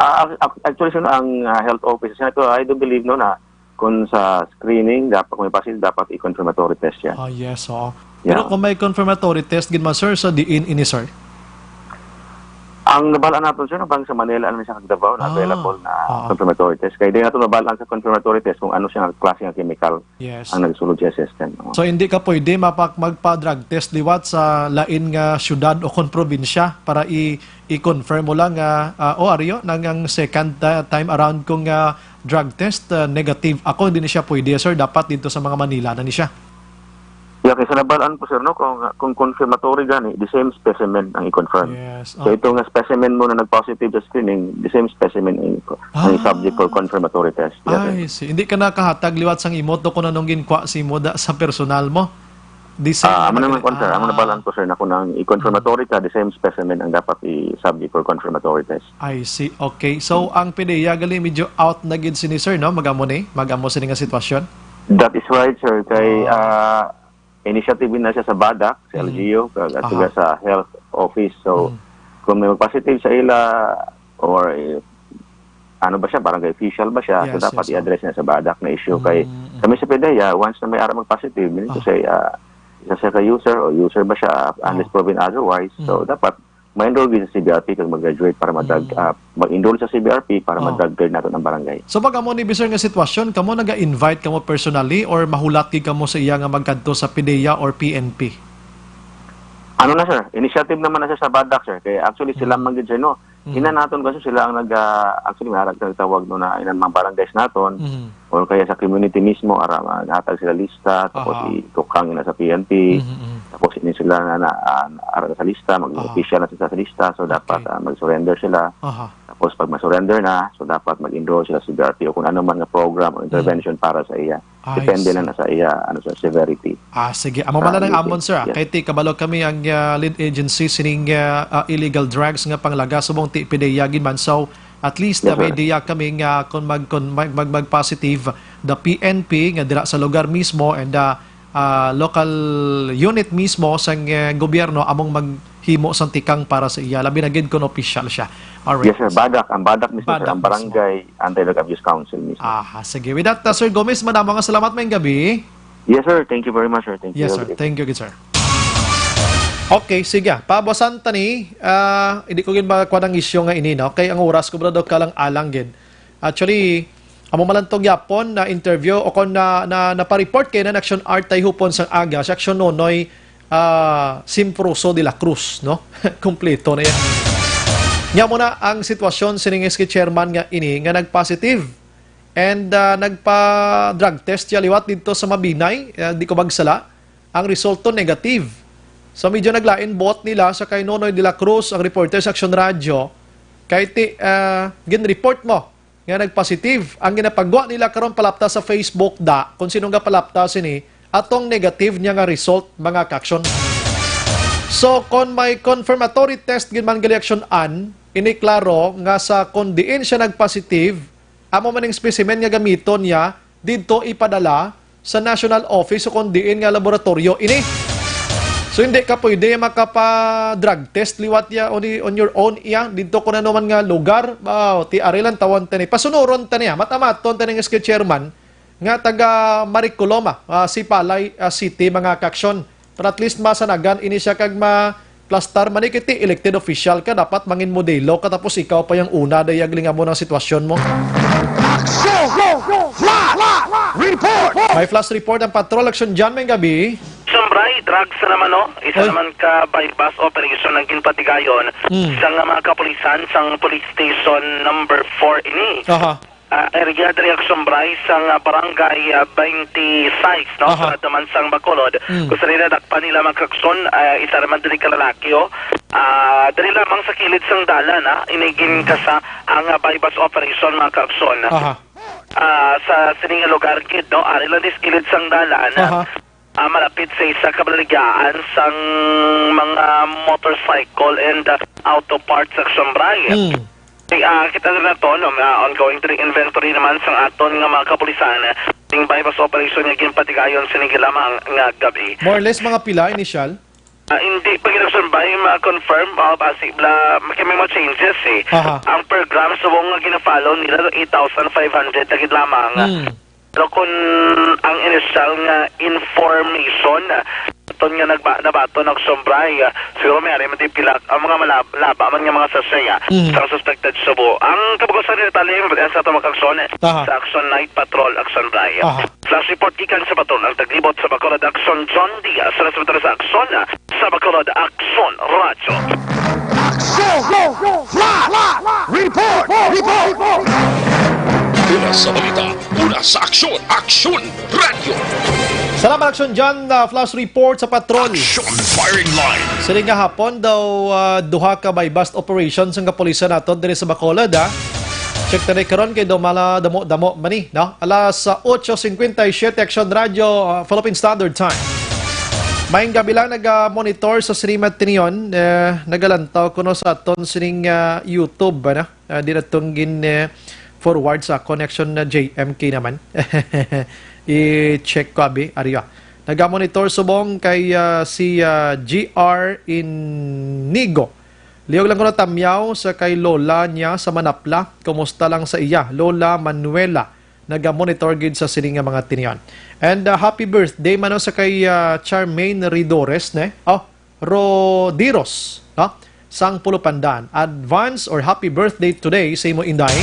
ah, ac-, actually, sir, ang, ah, health officer, sir, I do believe, no, na kung sa screening, dapat, kung may positive, dapat i-confirmatory test siya. Ah, yes, oo. Pero Yeah. kung may confirmatory test, gid man, sir, sa diin ini, sir? Ang nabalaan naton, sir, bang sa Manila, ano siya, kag Davao, na Ah, available na oo. confirmatory test. Kaya di nato mabalaan sa confirmatory test kung ano siya nga klase nga chemical Yes. ang nagsulod siya system. Oo. So, hindi ka pwede mapak-, magpa-drug test liwat sa lain nga syudad o kon probinsya para i-, i-confirm mo lang nga, ah, "Oh, ari yo, nang ang second, ah, time around kong, ah, drug test, ah, negative ako." Hindi ni siya pwede, sir. Dapat dito sa mga Manila na ni siya. Yeah, kay sa nabalaan ko, sir, no, kung, kung confirmatory gani, the same specimen ang i-confirm. Yes, So, okay. ito nga specimen mo na nag-positive sa screening, the same specimen ang, ang Ah. subject for confirmatory test. Yes, sir. Ay, si-, hindi ka nakahatag liwat sang imo to kung anong ginkwa si mo da-, sa personal mo? The same Ah, amo naman naman, kung, sir, amo ah. nabalaan ko, sir, na kung ang i-confirmatory ka, the same specimen ang dapat i-subject for confirmatory test. I see. Okay. So, ang PDEA gali medyo out na gid sini, sir, no? Mag-amo ni? Mag-amo sini nga sitwasyon? That is right, sir. Kay, Ah. ah, initiative na siya sa badak, sa Mm. L G U, kag, at Aha. saka sa health office. So, Mm. kung may mag-positive sa ila, or, eh, ano ba siya, barangay official ba siya, so Yes, dapat yes, i-address oh. niya sa badak na issue. Kay Mm, mm. kami sa PDEA, once na may ara mag-positive, meaning to Ah. say, ah, isa siya ka user o user ba siya, unless Oh. proven otherwise. So, Mm. dapat ma-enroll gyud sa C B R P kag mag-graduate para madag-, Mm. ah, mag-enroll sa C B R P para Oh. madag-, clear nato ang barangay. So, pag amo ni, sir, nga sitwasyon, kamo naga-invite kamo personally or mahulat gid kamo sa iya nga magkadto sa PDEA or P N P? Ano na, sir? Initiative naman na siya sa badak, sir. Kaya actually, sila Mm. man gid, sir, no? Mm. Ina naton kasi sila ang nag-, ah, actually, may arag nagtawag, no, na ilang mga barangays naton, Mm. or kaya sa community mismo, ara, maghatag sila lista, tapos Aha. itukang nila sa P N P, Mm, mm. tapos ini sila na, na, ah, ara sa lista, mag-, Aha. official na sila sa lista, so dapat, Okay. ah, mag-surrender sila. Aha. Tapos pag ma-surrender na, so dapat mag-enroll sila sa C B R P o kung ano man nga program o intervention Mm. para sa iya. I Depende see. na na sa iya, ano, sa severity. Ah, sige. Amo Ah, man lang ang yes, amon, yes, sir, ah. yes. Kay ti kabalo kami ang, ah, lead agency sining, ah, ah, illegal drugs nga panglaga subong ti PDEA gid man. So, at least, Yes, ah, may sir. idea kami nga kung mag-, kung mag-, mag-, mag-positive the P N P nga dira sa lugar mismo and, ah, ah, local unit mismo sang, eh, gobyerno among maghimo sang tikang para sa iya. Labi na gid kung opisyal siya. Alright. Yes, sir. BADAC. Ang BADAC mismo, sir. BADAC Ang mismo. Barangay Anti-Drug Abuse Council mismo. Aha, sige. With that, uh, Sir Gomez, madamo nga salamat, maayong gabi. Yes, sir. Thank you very much, sir. Thank you. Yes, Have a sir. good day. Thank you, good sir. Okay, sige. Pabuasan ta ni, ah, hindi ko gid makuha ang isyu nga ini, no? Kay ang oras ko, bro, daw kalang-alang gid. Actually, amo man lang to gyapon na interview o kon na, na, napareport kay na Action Art Tayhupon sang aga, si Action Nonoy, ah, Simproso de la Cruz, no? Kompleto na yan. Nya mo na ang sitwasyon sining S K chairman nga ini nga nag-positive and, ah, nagpa-drug test siya liwat didto sa Mabinay, ah, di ko magsala, ang resulto negative. So medyo naglain buot nila sa kay Nonoy de la Cruz, ang reporter sa Action Radio, kay ti, ah, gin-report mo nga nagpositive. Ang ginapagwa nila karon palapta sa Facebook da, kung sino nga palapta sini, atong negative niya nga result, mga ka-action. So, kung may confirmatory test gid man gali Action An, ini klaro nga sa kung diin siya nagpositive, amo man ang specimen nga gamiton niya didto ipadala sa national office o kung diin nga laboratoryo ini. So, hindi ka pwede makapa-drug test liwat ya on, on your own iya didto kung ano man nga lugar. Ba, ti ari lang tawon tani. Pasunuron tani, ah. Matamaton tani nga S K chairman nga taga Maricoloma, ah, Sipalay, ah, City, mga ka-action. Para at least masanagan ini siya kag ma-plastar man ni kay ti elected official ka, dapat mangin modelo ka, tapos ikaw pa yung una, dayag lingamon ang sitwasyon mo. Action! Flash Report! May flash report ang patrol. Action dyan, may gabi. Sombray, drugs na naman, no? Isa Oy. naman ka buy-bust operation ang ginpatigayon Mm. sa nga mga kapulisan sang police station number four ini. Aha. Ah, area diri ang Sombray sang, ah, barangay, ah, twenty-six, no? Aha. Sa naman sang Bacolod. Mm. Kung sa nila dakpan nila mga ka-action, ah, isa naman diri ka lalaki, oh. Ah, diri lamang sa kilid sang dalan, ah, inigin ka sa ang, ah, buy-bust operation mga ka-action. Aha. Ah, sa sining lugar gid, no? Ari lang dis kilid sang dalan, ah, Aha. ah, malapit sa isa ka baligyaan sang mga motorcycle and, ah, auto parts sa Sombray. Mm. Kay, ah, kita na to, no, nga ongoing diri inventory naman sang aton nga mga kapulisan, ah, ning buy-bust operation nga ginpatigayon sini lamang nga gabi. More or less, mga pila, initial? Ah, hindi pa gid sa bay ma-confirm, ah, basi bla, may mga changes, eh. Aha. Ang per gram subong nga gina-follow nila, eight thousand five hundred na gid lamang. Hmm. Pero kung ang initial nga information, ah, aton nga nagba-, nabaton ang Sombray, ah, siguro may ari man din pila ang mga malab-, laba man nga mga sachet, ah, Mhm. sa suspected subo. Ang kabugasan ni detalye, mabatian sa aton mga ka-action, eh, Aha. sa Action Night Patrol, Action Bray. Aha. Flash report gikan sa Patrol, ang taglibot sa Bacolod, Action John Diaz, sa Secretary sa Action, ah, sa Bacolod, Action Radyo. Action! Flash! Report! Report! Una sa balita, una sa aksyon, Action Radyo. Salamat, Action John. Ah, flash report sa patrol. Action Firing Line. Sini nga hapon daw, ah, duha ka buy-bust operation sang kapulisan naton diri sa Bacolod, ha. Check ta ni karon kay daw mala damo-damo man ni, no? Alas, ah, ocho cincuenta y siete, Action Radyo, ah, Philippine Standard Time. Maayong gabi lang, naga-monitor sa Srimat Tinion, eh, nagalantaw kuno sa aton sining, ah, YouTube, ano? Ah, di na tong gin, eh, forward sa connection na J M K naman. I-check ko, abi. Ari, ah. Naga-monitor subong kay, ah, si, ah, G R Inigo. Liog lang ko na tamyaw sa kay lola niya sa Manapla. Kumusta lang sa iya? Lola Manuela, naga-monitor gid sa sini nga mga tinion. And, ah, happy birthday man sa kay, ah, Charmaine Ridores, ne? Oh, Rodiros, no? Sang Pulupandan. Advance or happy birthday today sa imo, Inday.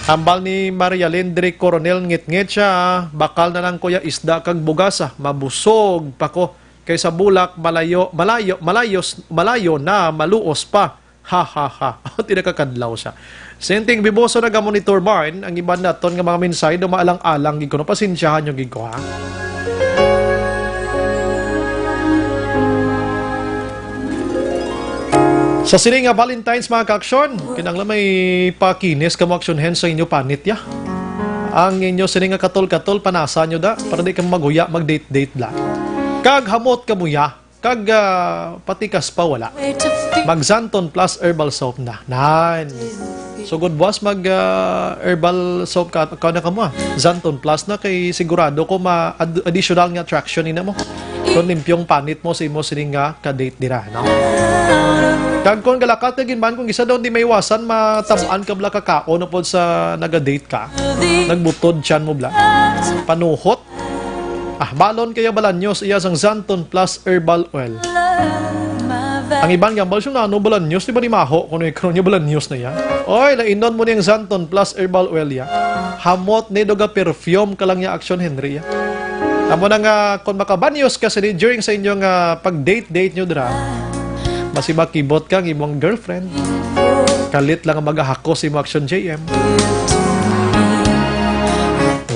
Hambal ni Maria Lindri Coronel, ngitngit siya, "Bakal na lang, kuya, isda kag bugasa, mabusog pa ko. Kay sa bulak, malayo, malayo, malayos, malayo na, maluos pa." Ha, ha, ha. Di nakakadlaw siya. Senting Biboso, naga-monitor man. Ang iban naton nga mga mensahe, dumaalang-alang gid kuno. Pasensyahan niyo gid ko, ha? Sa sini nga Valentine's, mga ka-action, kinahanglan may pakinis kamo, action hands sa inyo panit, ya. Ang inyo sini nga katol-katol, panasa nyo da, para di ka maghuya, mag-date-date la. Kag hamot ka muya, kag, ah, patikas pa wala. Mag Xanthone Plus Herbal Soap na. Nan. Sugod buwas mag, ah, herbal soap ka, ka na ka mo, ah. Xanthone Plus na kay sigurado ko ma-, ad-, additional nga attraction ina mo. Kung limpyong panit mo sa imo sini nga ka-date dira, no? Kag kung galakat ka ginban, kung isa daw di maiwasan, matam-an ka bala kakaon upod sa naga-date ka. Nagbutod tiyan mo bala. Panuhot. Ah, balon kaya balanyos iya sang Xanthone Plus Herbal Oil. Ang iban nga, "Bal, sino ano balanyos? Di ba ni maho? Kuno ikaw niya balanyos na iya." Oy, lainon mo niyang Xanthone Plus Herbal Oil iya. Hamot ni duga perfume ka lang niya, Action Henry iya. Amo na nga, kung makabanyos ka sini during sa inyong, ah, pag-date-date nyo dira, masi makibot ka ang imong girlfriend. Kalit lang ang magahakos imo, Action J M.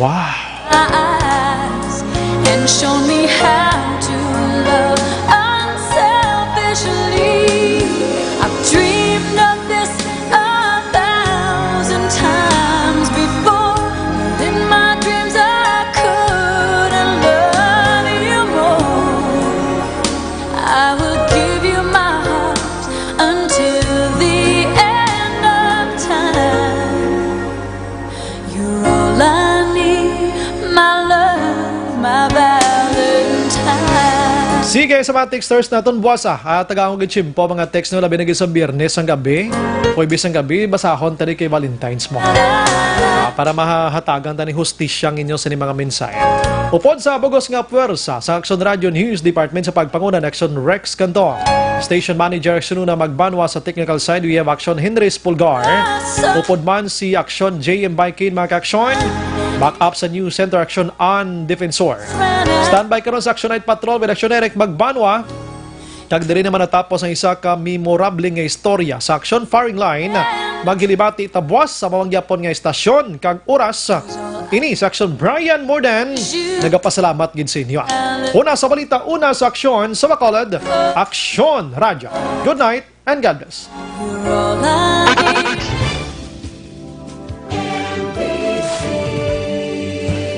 Wow. My eyes and show me how to love unselfishly. I've dreamed of this a thousand times before. In my dreams, I couldn't love you more. I will give you my heart until the end of time. You're all I need, my love, my Valentine. Sige, sa mga texters naton, buwas, ah, ah, tagaan ko gid tiyempo mga text nyo, labi na gid sa Biyernes ang gabi, Huwebes ang gabi, basahon tani kay Valentine's mo. Ah, para mahatagan tani hustisya ang inyo sa inyong mga mensahe. Upod sa bugos nga puwersa sa Action Radio News Department sa pagpanguna ni Action Rex Canton, Station Manager Action Una Magbanwa, sa technical side, we have Action Henry Espulgar. Upod man si Action J M Baikin, mga ka-action. Back up sa News Center, Action Ann Defensor. Standby karon sa Action Night Patrol with Action Eric Magbanwa. Kag diri naman natapos ang isa ka memorable nga istorya sa Action Firing Line. Maghilibati ta buwas sa mamangyapon nga istasyon kag oras. Ini sa Action, Brian Morden, nagapasalamat gid sa inyo. Una sa balita, una sa Action sa Bacolod, Action Radyo. Good night and God bless.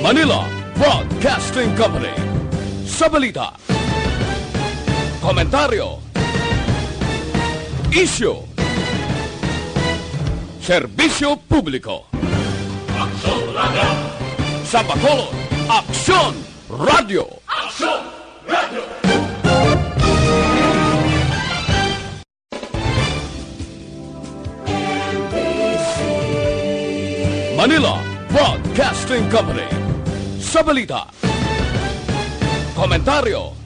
Manila Broadcasting Company. Sa balita, komentaryo, isyu, serbisyo publiko. Aksyon Radyo. Sa Bacolod, Aksyon Radyo. Aksyon Radyo. Manila Broadcasting Company. Sa balita, komentaryo,